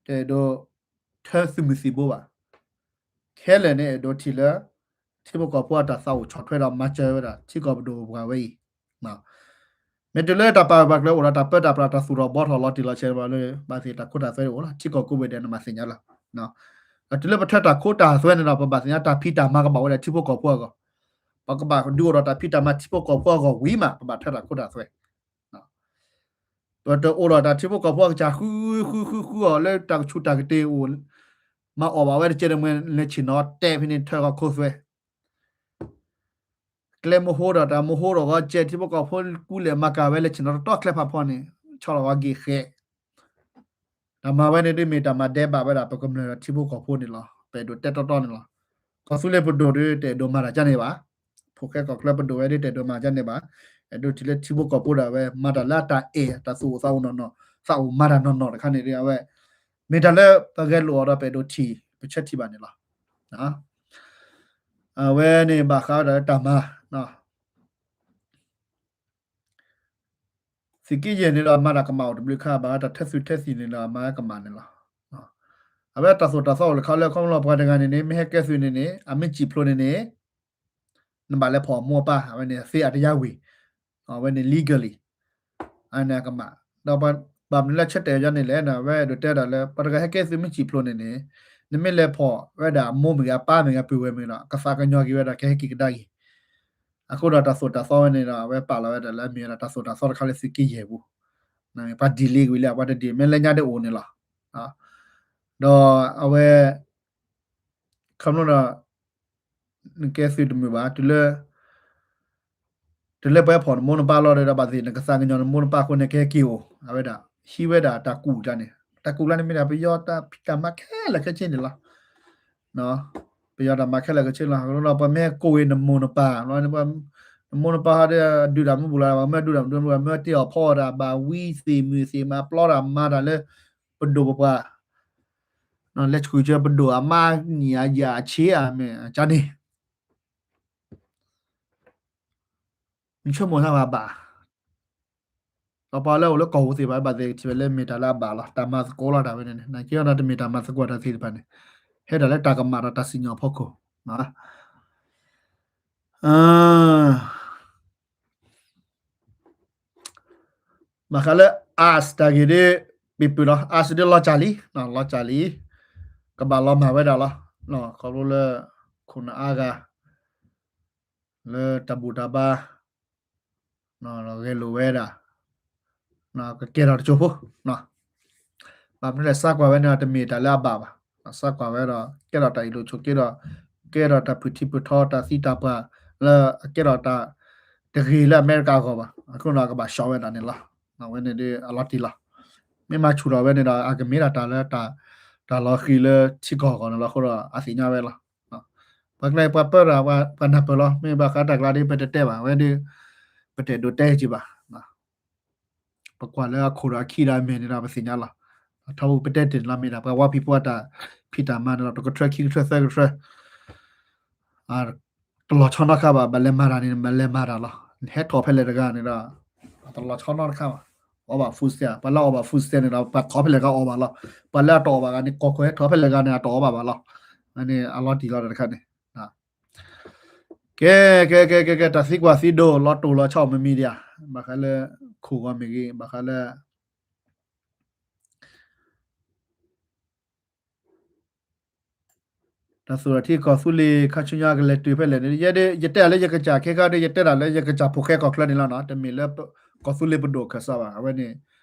တအဲၣ်ဒိးထၢသုးမုၢ်သံၣ်ဘိဘၣ်. ခဲလၢာ်န့ၣ်အဲၣ်ဒိးထံၣ်လၢ ထံဖိကီၢ်ဖိအတၢ်သးအိၣ်ဆီၣ်ထွဲဒီးမၤစၢၤဝဲဒၣ် ထံကီၢ်ပဒိၣ်ပပှၢ်ဝဲအံၤ, မ့ၢ်တုၤလၢတၢ်ပာ်ဂၢၢ်ပာ်ကျၢၤအိၣ်ဒီးတၢ်ပၢတၢ်ပြးတၢ်သူၣ်ထီၣ်ဘှီထီၣ်လီၤတံၢ်လီၤဆဲးဘၣ်လၢ ဘၣ်သ့ၣ်တၢ်ခိတၢ်သွဲအိၣ်လီၤ ထံကီၢ်ကိးဝဲဒဲးန့ၣ်မၤသ့ၣ်ညါလီၤ. ဒီးတုၤလၢပထၢတၢ်ခိတၢ်သွဲန့ၣ်ဒီး ပဘၣ်သ့ၣ်ညါတၢ်ဖံးတၢ်မၤကဘၣ်ဝဲဒၣ်ထံဖိကီၢ်ဖိအဂီၢ်, ပကဘၣ်ဒုးအိၣ်ဒီးတၢ်ဖံးတၢ်မၤထံဖိကီၢ်ဖိအဂီၢ်ဝံၤမး ပဘၣ်ထၢတၢ်ခိတၢ်သွဲ ပတအိၣ်ဒီးတၢ်ထံဖိကီၢ်ဖိအကစၢ်ဃုဃုဃုဃုအီၤလၢတၢ်ကဆူးတၢ်ကတ့ၢ်အိၣ်, မၤအီၣ်ဘၣ်ဝဲတကဲတမှဲ လဲၤဆ့ၣ်နီၤတဲဖဲန့ၣ်ထၢဂီၤခိသွဲ, ကျဲမဟိဒီးတၢ်မဟိဒီးဂီၤကဲ ထံဖိကီၢ်ဖိကူလဲၤမၤကၤဝဲလဲၤဆ့ၣ်နီၤတတီၢ်ကျဲဖးဖီန့ၣ် ဆီလီၤဂီၤက့ၤဃဲး တၢ်မၤဝဲန့ၣ်ဒ်မ့ၢ်တၢ်မၤဒဲးဘးဝဲဒၣ် ပကမျၢၢ်ဒီးထံဖိကီၢ်ဖိန့ၣ်လီၤ. ပအဲၣ်ဒိးတဲတီတီန့ၣ်လီၤ. ကီၢ်သူလ့ၤပဒိၣ်ဒီးတအဲၣ်ဒိးမၤတၢ်ကန့ၣ်ဘၣ်. ဖိၣ်ဃဲကီၢ်ချၢပဒိၣ်ဝဲဒ်တအဲၣ်ဒိးမၤကန့ၣ်ဘၣ်. အဲၣ်ဒိးထံၣ်လၢထံဖိကီၢ်ဖိဒၣ်ဝဲ မၤတၢ်လၢအတၢ်အဲၣ် တၢ်သူၣ်အိၣ်သးအိၣ်နီၢ်နီၢ် သးအိၣ်မၤတၢ်နီၢ်နီၢ်တခါန့ၣ်ဒ်အဝဲ မ့ၢ်တၢ်လၢပဂဲၤလိာ်အီၤဒီးပအဲၣ်ဒိးထံၣ် ပဆၢထံၣ်ဘၣ်န့ၣ်လီၤ. အဝဲန့ၣ်ဘၣ်ဃးဝဲဒၣ်လၢတၢ်မၤ သုးက့ယဲၢ်န့ၣ်ဒီး အမၤတၢ်ကမၣ်အိၣ်တဘျုးခါ ဘၣ်ဃးတၢ်ထၢသုးထၢသံၣ်န့ၣ်ဒီး အမၤကမၣ်န့ၣ်လီၤ. အဝဲတၢ်သိၣ်တၢ်သီအိၣ်တခါလၢ ခီဖျိပှၤတဂၤန့ၣ်န့ၣ် မ့ၢ်ဟဲကဲသုးန့ၣ်န့ၣ် အမ့ၢ်စံၣ်ဖျိန့ၣ်န့ၣ် နဘၣ်လဲၤဖီၣ်အမိၢ်အပၢ် အဝဲန့ၣ်သ့အတယါဝံၤ အဝဲန့ၣ် legally အန့ၣ်အကမၣ် ဒီးဘၣ်မနုၤလၢဆၢတဲာ်ယၤန့ၣ်လဲၣ် အဝဲအဲၣ်ဒိးတဲဒၣ်လၢ ပှၤတဂၤဟဲကဲသုးမ့ၢ်စံၣ်ဖျိန့ၣ်န့ၣ် နမ့ၢ်လဲၤဖီၣ်ဝဲဒၣ်အမိၢ်မ့ၢ်ဂ့ၤ အပၢ်မ့ၢ်ဂ့ၤ ပုၢ်ဝဲၢ်မ့ၢ်ဂ့ၤဒီး ကသးကညီၤက့ၤဝဲဒၣ် ကဟဲက့ၤကဒါက့ၤ အဃိဒီးတၢ်သိၣ်တၢ်သီဝဲန့ၣ်ဒီး အဝဲပာ်လီၤဝဲဒၣ်လၢအမ့ၢ်ဝဲဒၣ်တၢ်သိၣ်တၢ်သီတခါလၢသုးက့ယဲၢ်ပူၤ ပှၤဒ်လဲၣ်ဂ့ၤလၢ အပှၤတဒ် မ့ၢ်လၢညါဒ်အိၣ်န့ၣ်လီၤ. ဒီးအဝဲ ခီဖျိဒီး နကဲသုးတမုာ်ဘၣ် တုၤလၢ တုၤလၢပှၤဖီၣ်နမိၢ်နပၢ်လီၤဒီး ဘၣ်သ့ၣ်နကသးကညီၤနမိၢ်နပၢ်အဃိန့ၣ် ကဟဲက့ၤအိၣ် အဝဲဒၣ် ဟံးဝဲဒၣ်တၢ်ကူၣ်တၢ်န့ၣ် တၢ်ကူၣ်ကျါန့ၣ်မ့ၢ်ဒၣ် ပယီၤတၢ်ဖံးတၢ်မၤခဲလၢာ်ခဲဆ့န့ၣ်လီၤ. ပယီၤတၢ်မၤခဲလၢာ်ခဲဆ့လီၤ. အဃိဒီး ပှၤမ့ၢ်ဟဲကိးဝဲနမိၢ်နပၢ် နမိၢ်နပၢ်ဟီဒီး ဒုးတၢ်မုၢ်ပူၤလီၤ ပှၤမ့ၢ်ဒုးတၢ်မုၢ်ပူၤ မ့ၢ်တ့အီၣ်ဖီအီၣ်တၢ် ဘၣ်ဝံသ့ၣ်မုၢ်သ့ၣ်မၤပျီတၢ်မၤတၢ်လၢ ပဒိၣ်ပပှၢ် လဲၤဆှုၣ်ဆၢပဒိၣ်အမါနံၣ်အယၤအဆ့အမဲာ်အကန့ၣ် နဆိကမိၣ်တၢ်ဘၣ်ဘၣ် ဒီးပှၤလၢအိၣ်လၢကီၢ်ပူၤသ့ၣ်တဖၣ် ဘၣ်သ့ၣ်ထံၣ်ဝဲလၢမ့ၢ်တၢ်လၢအဘၣ်လီၤ တၢ်မၤသကိးလီၤတၢ်ဝဲန့ၣ် နာ်က့ဒီးတမ့ၢ်တၢ်မၤသကိးတၢ်သ့ၣ်တဖၣ်န့ၣ် ဟဲဒၣ်လၢတၢ်ကမၣ်ဒီးတၢ်စံၣ်ညီၣ်ဖီခိၣ် ဘၣ်ဃးလၢ us တၢ်ဂ့ၢ်ဒ် ပံၤပူၤလီၤ us ဒ်လီၤစၢ်လံ လီၤစၢ်လံ ကဘၣ်လီၤမၢ်ဝဲဒၣ်လီၤ ခီဖျိလၢ ခိၣ်နၢ်အါဂၤ လၢတၢ်ဘူၣ်တၢ်ဘါ ဂဲၤလိာ်ဝဲဒၣ် ကကဲထီၣ်တစိၢ်ဖိ ဘၣ်မနုၤလဲၣ် စးကွၢ်ဝဲန့ၣ်ဒီး တမ့ၢ်တၢ်လၢအဘၣ်ဘၣ် စးကွၢ်ဝဲဒီး ကဲထီၣ်တၢ်အ့ၣ်လိာ်ဆိးက့ဒီး ကဲထီၣ်တၢ်ဖုၣ်ထံဖုၣ်ထီ တၢ်သံတၢ်ပှၢ် လၢအကဲထီၣ်တၢ် တဂ့ၤလၢအမဲရကၤအဂီၢ်ဘၣ် အဃိဒီးကဘၣ်ဆှီဝဲဒၣ်န့ၣ်လီၤ အဝဲန့ၣ်ဒ်အလီၤတံၢ်လီၤ မ့ၢ်မၤဆူၣ်ထီၣ်ဝဲန့ၣ်ဒီး အကမ့ၢ်ဒၣ်တၢ်လၢ တၢ်လီၤဃံၤလၢထံကီၢ်အဂီၢ်န့ၣ်လီၤ အဃိဒီးအသ့ၣ်ညါဝဲလီၤ ပှၤကျါပှၤပၢတၢ် ပှၤနၢ်ပၢၢ်လီၤ မ့ၢ်ဘၣ်ဃးတၢ်ကျါဒ် ပတတဲဘၣ်ဝဲဒ် ပတအဲၣ်ဒိးတဲက့ၤဘၣ် ပကွၢ်လၢအခိၣ်ဒီးအခံဒီးအမဲာ်န့ၣ်ဒီး ပသ့ၣ်ညါလီၤ ထီဘိပတဲတ့ၢ်န့ၣ်လီၤ မ့ၢ်ဒၣ်ပှၤဝါဖံးဖိအတၢ်ဖံးတၢ်မၤန့ၣ်လီၤ တကထြၢခံကထြၢသၢကထြၢ တလီၤဆီနီတခါဘၣ် ဘၣ်လဲၤမၤတၢ်န့ၣ် မ့ၢ်လဲၤမၤတၢ်လီၤ ဟဲထီၣ်ဖဲလဲၣ်တဂၤန့ၣ်ဒီး တလီၤဆီနီတခါဘၣ် အီၣ်ဘၣ် food stamp ပှၤလၢအီၣ်ဘၣ် food stamp န့ၣ်ဒီး ပှၤထီၣ်ဖဲလဲၣ်ကအီၣ်ဘၣ်လီၤ. ပှၤလၢအတအီၣ်ဘၣ်ဂၤန့ၣ် ကီၢ်ခိၣ်ဟဲထီၣ်ဖဲလဲၣ်ဂၤန့ၣ် အတအီၣ်ဘၣ်ဘၣ်လီၤ. န့ၣ်အလီၤတံၢ်လီၤတခါန့ၣ် ကဲ ကဲ ကဲ ကဲ ကဲ တၢ်သံကွၢ်သံဒိး လီၤတိၢ်လီၤဆီ မမံၤဒံးဧါ, ဘၣ်ဃးလၢ ခိၣ်ဂီၤမ့ၢ်ဂ့ၤ ဘၣ်ဃးလၢ တၢ်သူၣ်ထီၣ်ထံကီၢ်သူလ့ၤ ခါဆူညါကလဲၤတုၤဖဲလဲၣ်န့ၣ် ယဲဒၣ် ယတဲတၢ်လၢယကစၢ်ခဲခါဒီး ယတဲတၢ်လၢယကစၢ်ဖိၣ်ဃဲကီၢ်ချၢန့ၣ်လီၤနီၤ. တမ့ၢ်လၢ ကီၢ်သူလ့ၤပဒိၣ်ခၢၣ်စးဘၣ်. အဝဲန့ၣ်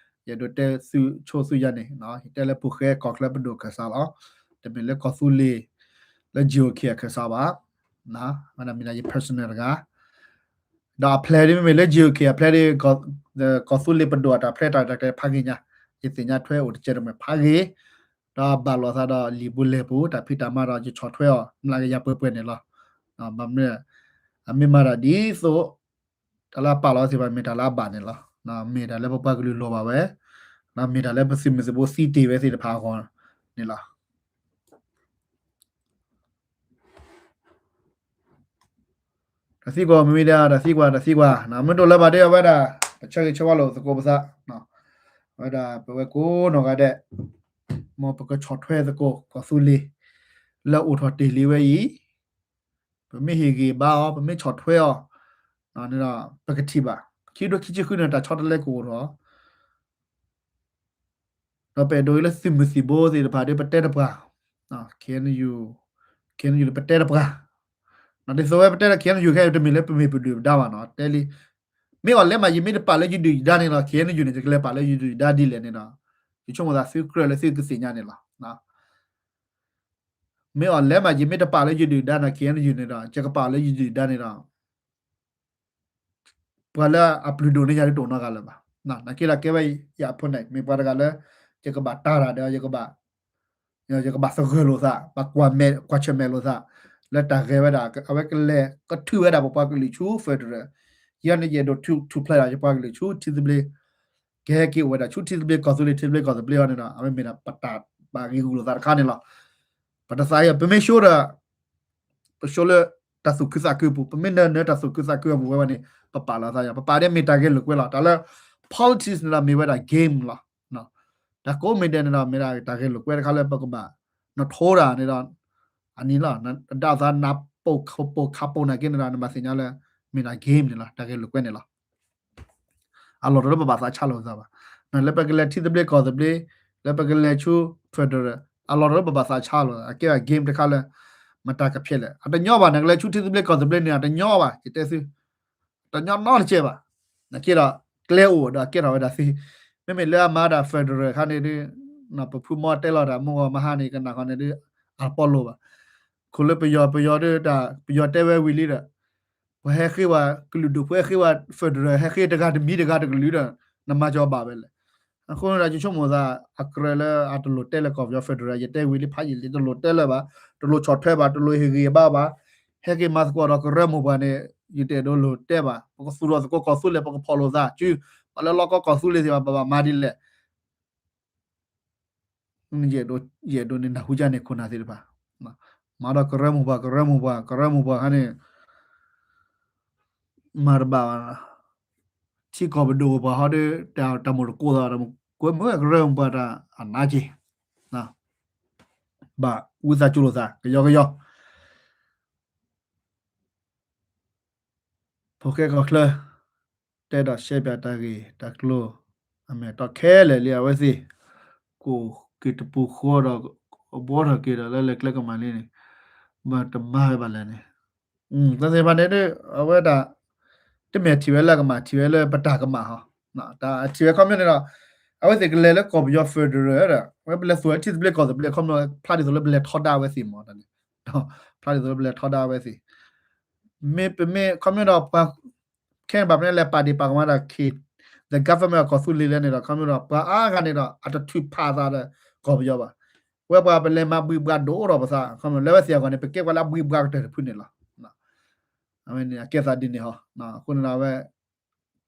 ယအဲၣ်ဒိးတဲဆူဆိသုယါန့ၣ် ယတဲလၢဖိၣ်ဃဲကီၢ်ချၢပဒိၣ်ခၢၣ်စးလီၤ. တမ့ၢ်လၢကီၢ်သူလ့ၤ လၢ G O K အခၢၣ်စးဘၣ်. ဝဲဒၣ်မ့ၢ်ဒၣ်ယ personal တဂၤ ဒီးအ plan ဒ်မ့မ့ၢ်လၢ G O K အ plan ဒ် ကီၢ်သူလ့ၤပဒိၣ်အတၢ် plan တၢ်ရဲၣ်တၢ်ကျဲၤဖးဂ့ၤညါ, ယသ့ၣ်ညါထွဲအိၣ်တကဲတမှဲၤဖးဂ့ၤ, ဒီးအဘၣ်လိာ်သးဒီးလံာ်ပူၤလဲၢ်ပူၤ တၢ်ဖံးတၢ်မၤဒီးယဆီၣ်ထွဲအီၤ မျးကယၤပှဲၤပှဲၤန့ၣ်လီၤ. ဘၣ်မနုၤ အမ့ၢ်မၤတၢ်ဒ်သိး တၢ်လၢအပာ်လီၤသ့ၣ်တဖၣ် မ့ၢ်တၢ်လၢအဘၣ်န့ၣ်လီၤ. မ့ၢ်တၢ်လၢပပှၤကလုာ်လိၣ်ဘၣ်ဝဲ, မ့ၢ်တၢ်လၢပသုးမုၢ်သံၣ်ဘိသံတ့ၢ်ဝဲသ့ၣ်တဖၣ်အဂီၢ်န့ၣ်လီၤ. တၢ်သံကွၢ်မ့ၢ်ဝံၤဒီး တၢ်သံကွၢ် တၢ်သံကွၢ် မ့ၢ်တအိၣ်လၢၤဘၣ်ဒီး အဝဲဒၣ် ပဆၢဂ့ၤဆၢဝါလိာ်သကိးပသး, အဝဲဒၣ်ပဝဲကိးနီၢ်ဂၤဒဲး, မ်ပကဆီၣ်ထွဲသကိးကီၢ်သူလ့ၤ လၢအိၣ်ထီၣ်တ့ၢ်လံဝဲအံၤ, ပမ့ၢ်ဟ့ၣ်ဂံၢ်ဘါအီၤ ပမ့ၢ်ဆီၣ်ထွဲအီၤ, ဒီးပကထံၣ်ဘၣ် ခံထိခံဆံဃုန့ၣ် တၢ်ဆီတလဲကအိၣ်ထီၣ် ဒီးပအဲၣ်ဒိးအံၤလၢသုးမုၢ်သံၣ်ဘိသ့ၣ်တဖၣ်ဒီး ပတဲတပှၢ်, K N U, K N U ဒီးပတဲတပှၢ်, ဒ်သိးဝဲပတဲလၢ K N U ခဲအံၤ တမ့ၢ်လၢပမ့ၢ်ပဒုၣ်ပဒါဘၣ်နီၤ, တဲလံ, မ့ၢ်အီၤလဲၣ်မး ယမ့ၢ်တပာ်လၢယဒုၣ်ယဒါန့ၣ်လီၤ K N U န့ၣ် ယကလဲၤပာ်လၢယဒုၣ်ယဒါဒ်လဲၣ်န့ၣ်ဒီး, ယဆိကမိၣ်သးသုကြၢးလၢသုကသ့ၣ်ညါန့ၣ်လီၤ. မ့ၢ်အီၤလဲၣ်မး ယမ့ၢ်တပာ်လၢယဒုၣ်ဒါန့ၣ် K N U န့ၣ်ဒီး ယကပာ်လၢယဒုၣ်ဒါန့ၣ်ဒီး ပှၤလၢအပျုၤဒိၣ်န့ၢ်ယၤဒ်တအိၣ်နီတဂၤလၢၤဘၣ်. နာ်က့ဒီးကဲဝဲယၤအဖိန့ၣ် မ့ၢ်ပှၤတဂၤလၢ ယကဘၣ်တၢ်တၢ်ဒီး ယကဘၣ်သဂၢၢ်လိာ်သး ဘၣ်ကွၢ်ဆၢၣ်မဲာ်လိာ်သး လၢတၢ်ဂဲၤဝဲဒၣ် အဝဲကလဲၤကထုးဝဲဒၣ်ပပှၤကလုာ်ဆူ federal, ယၤန့ၣ်ယအဲၣ်ဒိးထူၣ်ဖျဲးဒၣ်ယပှၤကလုာ်ဆူထံသဘျ့ ကဟဲက့ၤအိၣ်ဝဲဒၣ်ဆူထံသဘျ့ကီၢ်သူလ့ၤ ထံသဘျ့ကီၢ်သဘျ့အီၤန့ၣ်ဒီး အဝဲမ့ၢ်ဒၣ်ပတၢ်ဘၣ်ဂ့ၤဂုာ်လိာ်သးတခါန့ၣ်လီၤ. ပတသးအံၤ ပမ့ၢ် show ဒီး ပ show လၢတၢ်သူၣ်ခုသးခုအပူၤ ပမ့ၢ်နၢၤနၢၤတၢ်သူၣ်ခုသးခုအပူၤဝဲဝဲန့ၣ် ပပာ်လီၤသးယၤ ပပာ်ဒ်မ့ၢ်တၢ်ဂဲၤလိာ်ကွဲလီၤ. တၢ်လၢ politics န့ၣ်ဒီးမ့ၢ်ဝဲဒၣ် game လီၤ. တၢ်ကိးမံၤဒဲးန့ၣ်ဒီး မ့ၢ်ဒၣ်တၢ်ဂဲၤလိာ်ကွဲတခါလၢပကဘၣ် နထိတၢ်န့ၣ်ဒီး အနံၤလီၤ နဒၣ်သးနပိာ်ခါပိာ်နာ်က့န့ၣ်ဒီး နဘၣ်သ့ၣ်ညါလၢ မ့ၢ်ဒၣ် game န့ၣ်လီၤ တၢ်ဂဲၤလိာ်ကွဲန့ၣ်လီၤ. အလီၢ်တအိၣ်လၢပဘၣ်သးဆါလိာ်သးဘၣ်. လၢပကလဲၤထံသဘျ့ကီၢ်သဘျ့ လၢပကလဲၤဆူ federal အလီၢ်တအိၣ်လၢပဘၣ်သးဆါလိာ်သး အကဲဘၣ် game တခါလၢ မတၤကဖျဲးလဲၣ် အတညီဘၣ် နကလဲၤဆူထံသဘျ့ကီၢ်သဘျ့န့ၣ် အတညီဘၣ် ယတဲသု တညီနီတစဲးဘၣ်. နာ်က့ဒီး ကျဲအိၣ်ဒီးအကဲထီၣ်ဝဲဒၣ်သ့. မ့မ့ၢ်လၢအမၤဒၣ် federal ခါန့ၣ်ဒီး ပဖုမီတဲလီၤတၢ်မုၢ်ဂီၤမဟါန့ၣ် ကနၣ်ဃီန့ၣ်ဒီး အပီလိာ်ဘၣ်. ခိၣ်လၢပယီၤ ပယီၤဒီးတၢ် ပယီၤတဲဝဲဝံၤလံဒီး ပှၤဟဲဃ့ဝဲ ကလုာ်ဒူၣ်ဖိဟဲဃ့ဝဲ federal ဟဲဃ့တဂၤတမံၤတဂၤတကလုာ်ဒီး နမၤကီဘၣ်ဝဲလဲၣ်. အဃိန့ၣ်ဒီး ယဆိကမိၣ်သး အကြၢးလၢအတလိၣ်တဲလၢကီၢ်ပယီၤ federal ယတဲဝံၤလံဖးယံာ်လံ တလိၣ်တဲလၢၤဘၣ်, တလိၣ်ဆီၣ်ထွဲဘၣ်, တလိၣ်ဟ့ၣ်ဂံၢ်ဘါဘၣ်. ဟဲက့ၤမၤသကိးဒီးကရၢမိၢ်ပှၢ်န့ၣ် ယတအဲၣ်ဒိးလိၣ်တဲဘၣ်. ပကသူၣ်ထီၣ်သကိးကီၢ်သူလ့ၤ ပကဖီၣ်လိာ်သး စု ပှၤလၢလီၢ်ကီၢ်ကီၢ်သူလ့ၤသ့ၣ်တဖၣ် ဘၣ်မၤဒ်လဲၣ် ယအဲၣ်ဒိးန့ၣ် နၢ်ဟူကန့ၣ် ခိၣ်နၢ်သ့ၣ်တဖၣ် မၤဒီးကရၢမိၢ်ပှၢ် ကရၢမိၢ်ပှၢ် ကရၢမိၢ်ပှၢ်ခါန့ၣ် မၤတဘၣ်ဘၣ်. ထံကီၢ်ပဒိၣ်ပပှၢ်ဟီဒီး တၢ်မိၣ်တကိးသး တၢ်မိၣ်ကွဲမုာ်ကရၢမိၢ်ပှၢ်တၢ်အနးက့ၤ ဘၣ်ဝံသးစူၤလိာ်သး ကယီကယီ ဖိၣ်ဃဲကီၢ်ချၢ တဲဒီးရှဲပၠးတၢ်ဂ့ၢ်တၢ်ကျိၤ အမဲာ်တီခဲလၢာ်လံ အဝဲသ့ၣ် ကိၣ်က့ၤတပူၤဃီဒီး ဘှီထီၣ်က့ၤဒီးလၢလဲၤကျဲကမၣ်လံန့ၣ် ဘၣ်တမၤဝဲဘၣ်လဲၣ်န့ၣ် တၢ်သ့ၣ်တဖၣ်န့ၣ်ဒီး အဝဲဒၣ် တမ့ၢ်ထံၣ်ဝဲလၢအကမၣ် ထံၣ်ဝဲလၢပတၢ်ကမၣ်ဟီ တၢ်ထံၣ်ဝဲခီပညီန့ၣ်ဒီး အဝဲသ့ၣ်ကလဲၤလၢကီၢ်ပယီၤ federal ဒီး အဝဲပလဲၤသူၣ်ဝဲထံသဘျ့ကီၢ်သဘျ့ ခီပညီ ဖျါဒ်သိးလၢပလဲၤထီဒါအဝဲသ့ၣ်မ့ၢ် ဖျါဒ်သိးလၢပလဲၤထီဒါအဝဲသ့ၣ် မ့ၢ်ပမ့ၢ်ခီပညီဒီးပှၤ ခဲအံၤဘၣ်ပန့ၣ်လဲၤပာ်ဒ့ၣ်ပာ်ကမၣ်ဒီး K, the government of ကီၢ်သူလ့ၤလဲၣ်န့ၣ်ဒီး ခီပညီဒီး ပှၤအါဂၤန့ၣ်ဒီး အတထုးဖးသးဒီးကီၢ်ပယီၤဘၣ်. ဝဲပှၤပလဲၤမၤဘှံးဘှါဒိၣ်ထီၣ်ပသး ခီပညီ လၢဝဲသ့ၣ်အဂီၢ်န့ၣ် ပကဲပှၤလၢအဘှံးဘှါကတၢၢ်တဖုန့ၣ်လီၤ. အဝဲန့ၣ် အကဲသးဒ်န့ၣ်ဟီ အဃိန့ၣ်ဒီး အဝဲ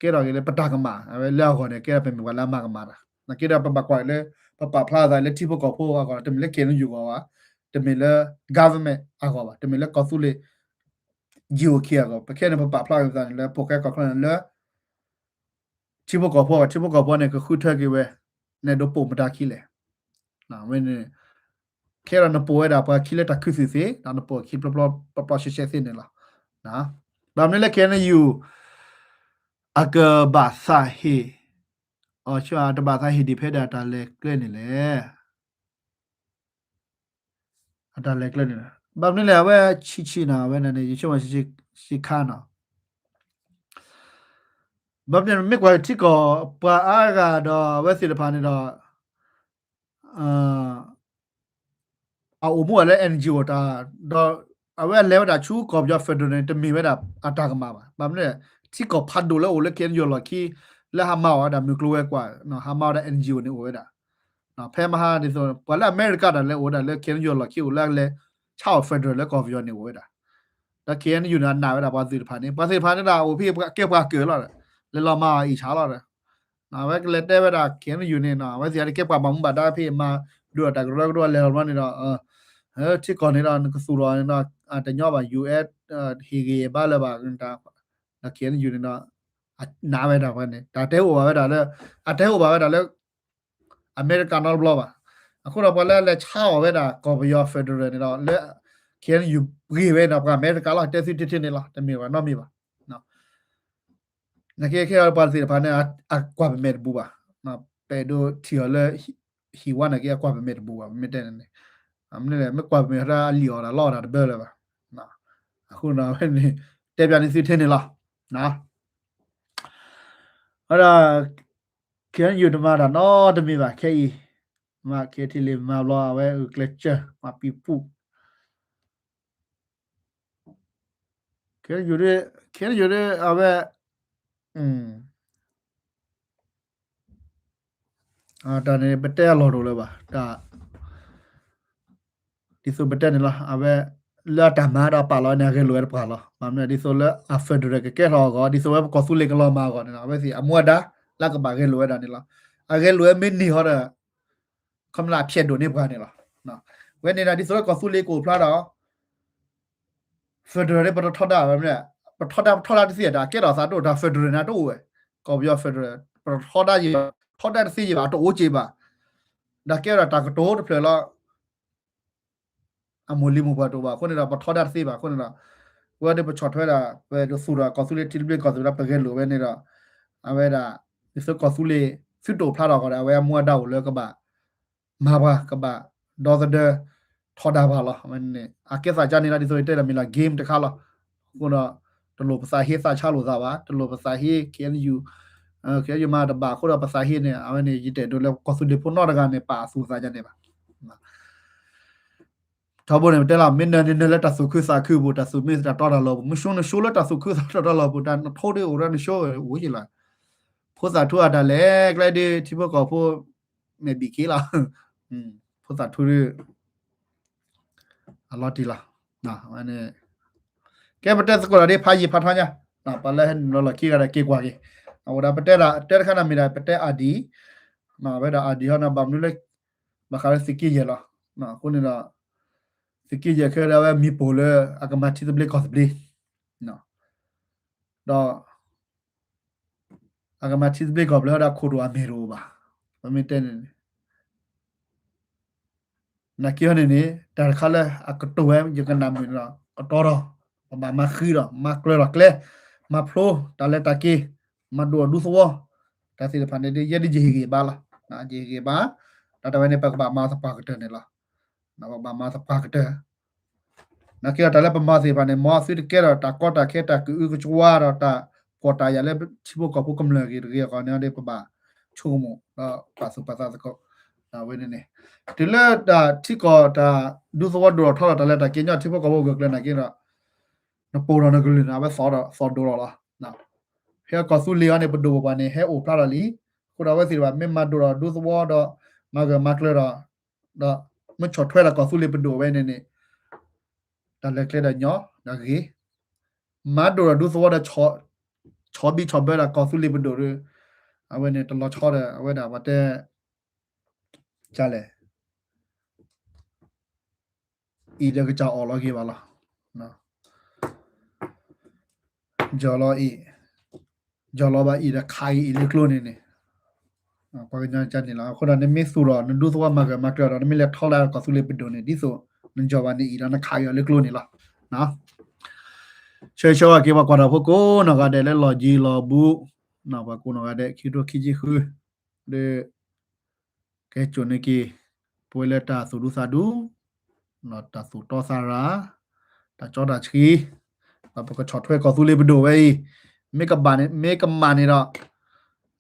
ကဲထီၣ်က့ၤလၢပတၢ်ကမၣ် အဝဲလၢအဂီၢ်န့ၣ် ကဲထီၣ်ပမ့ၢ်ပှၤလၢအမၤကမၣ်တၢ် နာ်က့ဒီးပဘၣ်ကွၢ်လၢ ပပာ်ဖျါသးလၢထံဖိကီၢ်ဖိအဂီၢ် တမ့ၢ်လၢ K N U အဂီၢ်ဘၣ်, တမ့ၢ်လၢ government အဂီၢ်ဘၣ်, တမ့ၢ်လၢကီၢ်သူလ့ၤ G O K အဂီၢ်, ပခဲန့ၣ် ပပာ်ဖျါက့ၤသးန့ၣ်လၢ ဖိၣ်ဃဲကီၢ်ချၢန့ၣ်လၢ ထံဖိကီၢ်ဖိ ထံဖိကီၢ်ဖိန့ၣ် ကဃုထၢက့ၤဝဲ နဲဒိးပိာ်မတၤခံလဲၣ်. ဝဲန့ၣ် ခဲဒီးနပိာ်ဝဲဒၣ်ပှၤခံလၢတၢ်ခုၣ်သုးသ့, ဒီးနပိာ်ခံပျီပျီပျီပျီရှဲရှဲသ့န့ၣ်လီၤ. ဘၣ်မနုၤလၢ K N U အကဘၣ်သးဟ့ၣ်, အတဘၣ်သးဟ့ၣ်ဒံးဖဲဒၣ်တၢ်လဲၤကျဲန့ၣ်လဲၣ်. အတၢ်လဲၤကျဲန့ၣ်, ဘၣ်မနုၤလဲၣ် အဝဲဆံးဆံးနီၤ အဝဲန့ၣ် ယဆိကမိၣ်ဆံးဆံးခါနီၤ. ဘၣ်မနုၤ မ့ၢ်ကွၢ်ထံကီၢ်ပှၤအါဂၤဒီး အဝဲသ့ၣ်တဖၣ်န့ၣ်ဒီး အအိၣ်မူဝဲလၢ N G O တၢ်, ဒီးအဝဲလဲၤဝဲဒၣ်ဆူကီၢ်ပယီၤ federal န့ၣ် တမ့ၢ်ဝဲဒၣ်အတၢ်ကမၣ်ဘၣ်. ဘၣ်မနုၤလဲၣ် ထံကီၢ်ဖးဒိၣ်လၢအိၣ်လၢ K N U အလီၢ်ခံ လၢဟးမၤအီၣ်ဝဲဒၣ်မုၢ်ကျိၤဝဲၤကွာ် ဟးမၤဝဲဒၣ် N G O န့ၣ်အိၣ်ဝဲဒၣ် ဖဲမဟါဒ်သိး ပှၤလၢအမဲရကၤတၢ်လဲၤအိၣ်ဝဲဒၣ်လၢ K N U အလီၢ်ခံ အိၣ်လၢလဲၤဆါအီၣ် federal လၢကီၢ်ပယီၤန့ၣ်အိၣ်ဝဲဒၣ်. ဒီး K N U န့ၣ် အနာ်ဝဲဒၣ်ပှၤသ့ၣ်တဖၣ်န့ၣ် ပှၤသ့ၣ်တဖၣ်န့ၣ်ဒီး အိၣ်ဖဲကဲပှၤကၢၢ်လီၤဒီး လဲၤလီၤမၤအီၣ်အံၣ်ဆါလီၤဒီး အဝဲကလဲၤတဲဝဲဒၣ် K N U န့ၣ် အဝဲသ့ၣ်ကဲပှၤဘၣ်မူဘၣ်ဒါဖဲမၤဒိၣ်ဒီးတၢ်ကရၢကရိလဲၤလီၤဘျီန့ၣ်ဒီး ထံကီၢ်န့ၣ်ဒီး နကသူၣ်ထီၣ်န့ၣ်ဒီး တညီဘၣ် U S ဟ့ၣ်ဂံၢ်ဘါလၢၤဘၣ် ဒီး K N U န့ၣ်ဒီး အနာ်ဝဲဒၣ်ဖဲန့ၣ် တၢ်တဲအိၣ်ဘၣ်ဝဲဒၣ်လၢ အတဲအိၣ်ဘၣ်ဝဲဒၣ်လၢ အမဲရကၤနီတဘျီဘၣ်. အဃိဒီးပှၤလၢလဲၤဆါအီၣ်ဝဲဒၣ်ကီၢ်ပယီၤ federal န့ၣ်ဒီး လၢ K N U ဂ့ၢ်ဝဲဒီးပှၤအမဲရကၤလီၤ တဲသုတထံန့ၣ်လီၤ တမ့ၢ်ဘၣ်နီတမံၤဘၣ်. နာ်က့ခဲအံၤပှၤသ့ၣ်တဖၣ်န့ၣ် အကွၢ်ပမဲာ်တဘူးဘၣ်. ပအဲၣ်ဒိးထံၣ်အီၤလၢ ဟံၣ်ဝါနာ်က့အကွၢ်ပမဲာ်တဘူးဘၣ် ပမ့ၢ်တဲန့ၣ်န့ၣ် မ့ၢ်ကွၢ်ပမဲာ်ဟီဒီးအလံာ်အီၣ်တၢ်လီအီၣ်တၢ်တဘၢလၢၤဘၣ်. အဃိဒီးဝဲန့ၣ် တဲပၠးန့ၢ်သုထဲန့ၣ်လီၤ. ဝဲဒၣ် K N U တမၤတၢ်နီတမံၤဘၣ် ခဲအံၤ မၤခဲထံလ့ၤမၤဘျီ အဝဲအုၣ်ကျဲစၢၤ မၤပံၤပူၣ် ခဲအံၤ ခဲအံၤ အဝဲ တၢ်န့ၣ် ပတဲအလီၢ်တအိၣ်လၢၤဘၣ် တၢ် ဒ်သိးပတဲန့ၣ်လီၤ အဝဲ လၢအတၢ်မၤဒီးပာ်လီၤန့ၣ် အဂဲၤလိာ်ဝဲတပှၢ်လီၤ. ဘၣ်မနုၤဒ်သိးလၢအ federal ကကဲထီၣ်အဂီၢ် ဒ်သိးဝဲပကီၢ်သူလ့ၤကလီၤမၢ်အဂီၢ်န့ၣ်လီၤ အဝဲသ့ၣ်အမူအဒါ လၢကဘၣ်ဂဲၤလိာ်ဝဲဒၣ်န့ၣ်လီၤ. အဂဲၤလိာ်ဝဲမ့ၢ်န့ၢ်ဟီဒီး ခီမ့ၢ်လၢအဖျဲးဒိၣ်န့ၢ်ပှၤန့ၣ်လီၤ. ဝဲန့ၣ်ဒီးဒ်သိးလၢကီၢ်သူလ့ၤကအိၣ်ဖျါဒီး federal န့ၣ် ပတထီဒါဝဲမ့ၢ် ပထီဒါပထီဒါတသ့တၢ်ကဲထီၣ်သးတအိၣ်တၢ် federal န့ၣ်တအိၣ်ဝဲ ကီၢ်ပယီၤ federal ပတထီဒါယံၤဘၣ် ထီဒါတသ့ယံၤဘၣ် တအိၣ်က့ၤဘၣ် ဒီးကဲထီၣ်တၢ်ကတိၤတဖျၢၣ်လီၤ အမိၢ်လံၤမိၢ်ပှၢ်တအိၣ်ဘၣ်အဃိန့ၣ်ဒီး ပထီဒါတသ့ဘၣ်အဃိန့ၣ်ဒီး ဝဲဒၣ်ပဆီၣ်ထွဲဒၣ် ပဒိးသူၣ်ဒီးကီၢ်သူလ့ၤထံသဘျ့ကီၢ်သူလ့ၤဒီး ပဂဲၤလိာ်ဝဲန့ၣ်ဒီး အဝဲဒၣ် ဒ်သိးကီၢ်သူလ့ၤ သုတအိၣ်ဖျါထီၣ်အဂီၢ်ဒီး အဝဲအမူအဒါအိၣ်လၢကဘၣ် မၤပှၤ ကဘၣ်ဒီသဒၢ ထီဒါပှၤလီၤ. အကဲသးကါန့ၣ်လီၤ ဒ်သိးယတဲလၢမ့ၢ်လၢ game တခါလီၤ. အဃိဒီး တလိၣ်ပသးဟ့သးဆါလိာ်သးဘၣ် တလိၣ်ပသးဟ့ K N U K N U မၤတဘၣ်အဃိဒီးပသးဟ့န့ၣ် အဝဲန့ၣ် ယတအဲၣ်ဒိးလၢကီၢ်သူလ့ၤဖိနီတဂၤန့ၣ် ပာ်အသူၣ်အသးဒ်န့ၣ်ဘၣ် ထီဘိန့ၣ် ပတဲလီၤ မ့ၢ်နၢၤန့ၣ်နၢၤလၢတၢ်သူၣ်ခုသးခုပူၤ တၢ်သူၣ်မံသတၢ်တီတၢ်လိၤပူၤ မ့ၢ်ဆိနဆိလၢတၢ်သူၣ်ခုသးတီတၢ်လိၤပူၤ တၢ်နထိဒ်အိၣ်ဒီးနဆိအိၣ်ယံၤလီၤ. ဖိသၣ်ထူအတၢ်လဲၤကျဲဒ်ထံဖိကီၢ်ဖိ မဲာ်ဘံၣ်က့လီၤ. ဖိသၣ်ထူဒ် အလီၤတံၢ်လီၤ. ကဲပတဲသကိးဒီးဒ်ဖးယံာ်ဖးထီညါ ပှၤလၢဟဲနုာ်လီၤလီၢ်ခံဂၤဒီးက့ၤကွၢ်က့ၤ အဝဲဒၣ်ပတဲဒၣ် တဲတခါန့ၣ်မ့ၢ်ဒၣ် ပတဲ ID ဝဲဒၣ် ID ဟီန့ၣ် ဘၣ်မနုၤလၢ ဘၣ်ဃးလၢသုးက့ယဲၢ်လီၤ. အဃိန့ၣ်ဒီး သုးက့ယဲၢ်ခဲဒီးအဝဲမံၤပိၢ်လၢ အကမၤထံသဘျ့ကီၢ်သဘျ့ ဒီး အကမၤထံသဘျ့ကီၢ်သဘျ့ဒီးခိၣ်ဒိၣ်အမဲာ်တအိၣ်ဘၣ်. ပမ့ၢ်တဲန့ၣ် နာ်က့ဟီန့ၣ်န့ၣ် တၢ်တခါလၢအကတိၤဝဲ ယကနၣ်မုာ်န့ၣ်ဒီး ကတီၤထီၣ် ပဘၣ်မၤဃံဒီး မၤကျၢၤထီၣ်ကျဲ မၤဖျိတၢ်လဲၤတၢ်က့ၤ မၤဒိၣ်အဒူသဝီ တၢ်သ့ၣ်တဖၣ်န့ၣ် ယဲဒ်ယဟ့ၣ်ဂံၢ်ဘါလီၤ. ယဟ့ၣ်ဂံၢ်ဘါ တၢ်တဝဲန့ၣ် ပကဘၣ်မၤသပှၢ်ကတၢၢ်န့ၣ်လီၤ. ပကဘၣ်မၤသပှၢ်ကတၢၢ် နာ်က့ဒီးတၢ်လၢပမၤသ့ၣ်တဖၣ်န့ၣ် မ်သုတကဲထီၣ်တၢ်ကီတၢ်ခဲတၢ်ကအုကစွါဒီးတၢ်ဖှီၣ်တၢ်ယာ်လၢထံဖိကီၢ်ဖိကမျၢၢ်ဂ့ၤတဂ့ၤအဂီၢ်န့ၣ်ဒီး ပဘၣ်ဆိကမိၣ်ဒီးပာ်သူၣ်ပာ်သးသကိး ဝဲန့ၣ်န့ၣ် တုၤလၢတၢ်ထံကီၢ်တၢ်ဒူသဝီဒိၣ်ထီၣ်ထီထီၣ်တၢ်လဲၤတၢ်က့ၤညီထံဖိကီၢ်ဖိဂၢၢ်ကျၢၤနာ်က့ဒီး နပိၢ်ထီၣ်နကလုၢ်န့ၣ် အဝဲသိးဒိၣ်လီၤလီၤ. ဖဲကီၢ်သူလ့ၤအံၤန့ၣ် ပဒိၣ်ပပှၢ်န့ၣ် ဟဲအိၣ်ဖျါထီၣ်လံ. အဃိဒီးအဝဲသ့ၣ်တဖၣ် မ့ၢ်မၤဒိၣ်ထီၣ်ဒူသဝီဒီး မၤဂၢၢ်မၤကျၢၤဒီး ဒီးမ့ၢ်ဆီၣ်ထွဲဒီးကီၢ်သူလ့ၤပဒိၣ်ဝဲန့ၣ်န့ၣ် တၢ်လဲၤကျဲဒီးညီဒီးဂ့ၤ, မၤဒိၣ်ထီၣ်ဒူသဝီဒီး ဆီၣ်ဘံၣ်ဆီၣ်ဘၢဒီးကီၢ်သူလ့ၤပဒိၣ်ဒီး အဝဲန့ၣ်တလီၤဆီဒီး အဝဲဒၣ်ပှၤတဲ ကလဲၣ် အံၤဒီးကစၢ်အီၣ်လီၤဂ့ၤဘၣ်လီၤ. ကၠီလီၤအံၤ, ယီၤလီၤဘၣ်အံၤဒီးခးအံၤအံၤလၢကျိန့ၣ်န့ၣ် ပှၤကညီန့ၣ်လီၤ. အဃိဒီးနမ့ၢ်သူၣ်ထီၣ် နဒူသဝီမၤဂၢၤမၤကျၢၤဒီး နမ့ၢ်လဲၤထီဒါကီၢ်သူလ့ၤပဒိၣ်န့ၣ် ဒ်သိး နယီၤဘၣ်န့ၣ်အံၤဒီးနခးအံၤအီၤလၢကျိန့ၣ်လီၤ. ဆၢဂ့ၤဆၢဝါက့ၤပှၤကွၢ်ထီၣ်ဖိကိးနီၢ်ဂၤဒဲးလၢလီၢ်ယံၤလီၢ်ဘူး, ပှၤကိးနီၢ်ဂၤဒဲး ခံကထိခံဆံဃု ဒီး ကဟဲစိာ်န့ၢ်က့ၤ ပဝဲလၢတၢ်သူၣ်ဒူသးဒူ တၢ်သူၣ်တီသးရၤ တၢ်ကၠီတၢ်ဆှံ ဒီးပကဆီၣ်ထွဲကီၢ်သူလ့ၤပဒိၣ်ဝဲအံၤ မ့ၢ်ကဘၣ်န့ၣ် မ့ၢ်ကမၣ်န့ၣ်ဒီး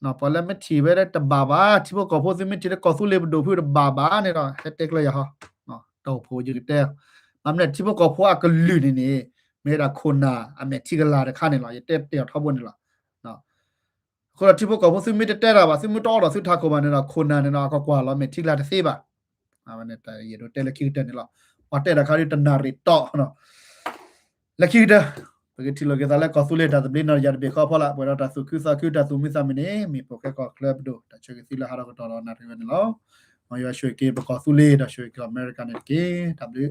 ပှၤလၢမ့ၢ်ထံၣ်ဝဲလၢတဘၣ်ဘၣ် ထံဖိကီၢ်ဖိသုမ့ၢ်ထံၣ်လၢကီၢ်သူလ့ၤပဒိၣ်ဖုတဘၣ်ဘၣ်န့ၣ်ဒီး ဟဲတဲကျၢၤယၤဟီ တၢ်အိၣ်ဖှိၣ်ယကတဲ မ့ၢ်မနုၤထံဖိကီၢ်ဖိအကလုာ်န့ၣ်န့ၣ် မ့ၢ်ဝဲဒၣ်ခိၣ်နၢ်အမဲာ်ထံကလၤတခါန့ၣ်လီၤ. ယတဲတဲအီၤထီဘိန့ၣ်လီၤ. အဃိဒီးထံဖိကီၢ်ဖိသုမ့ၢ်တတဲတၢ်ဘၣ် သုမ့ၢ်တအိးထီၣ်သုထးခိၣ်ဘၣ်န့ၣ်ဒီး ခိၣ်နၢ်န့ၣ်ဒီးအကကွၢ်လီၤမဲာ်ထံကလၤတသ့ဘၣ်. အဝဲန့ၣ်ယအဲၣ်ဒိးတဲလၢခံကတၢၢ်န့ၣ်လီၤ. ပှၤတဲတၢ်ခါဒ်တနၣ်ရံၣ်တီ လၢခံကတၢၢ် ပကထံၣ်လိာ်က့ၤသးလၢကီၢ်သူလ့ၤတၢ်သဘျ့နီၢ်တယၤတဘ့ၣ်ဃီအဖီလာ် ပှဲၤဒီးတၢ်သူၣ်ခုသးခုတၢ်သူၣ်မံသးမုာ်န့ၣ် မ့ၢ်ဖိၣ်ဃဲကီၢ်ချၢပဒိၣ် တၢ်ဆၢဂ့ၤသုလၢဟးထီၣ်ကတီၢ်ဒီးနၣ်ရံၣ်ဝဲန့ၣ်လီၤ. မ်ယွၤဆိၣ်ဂ့ၤက့ၤပကီၢ်သူလ့ၤ ဒီးဆိၣ်ဂ့ၤက့ၤအမဲရကၤန့ၣ်တက့ၢ်. တၢ်ဘျုး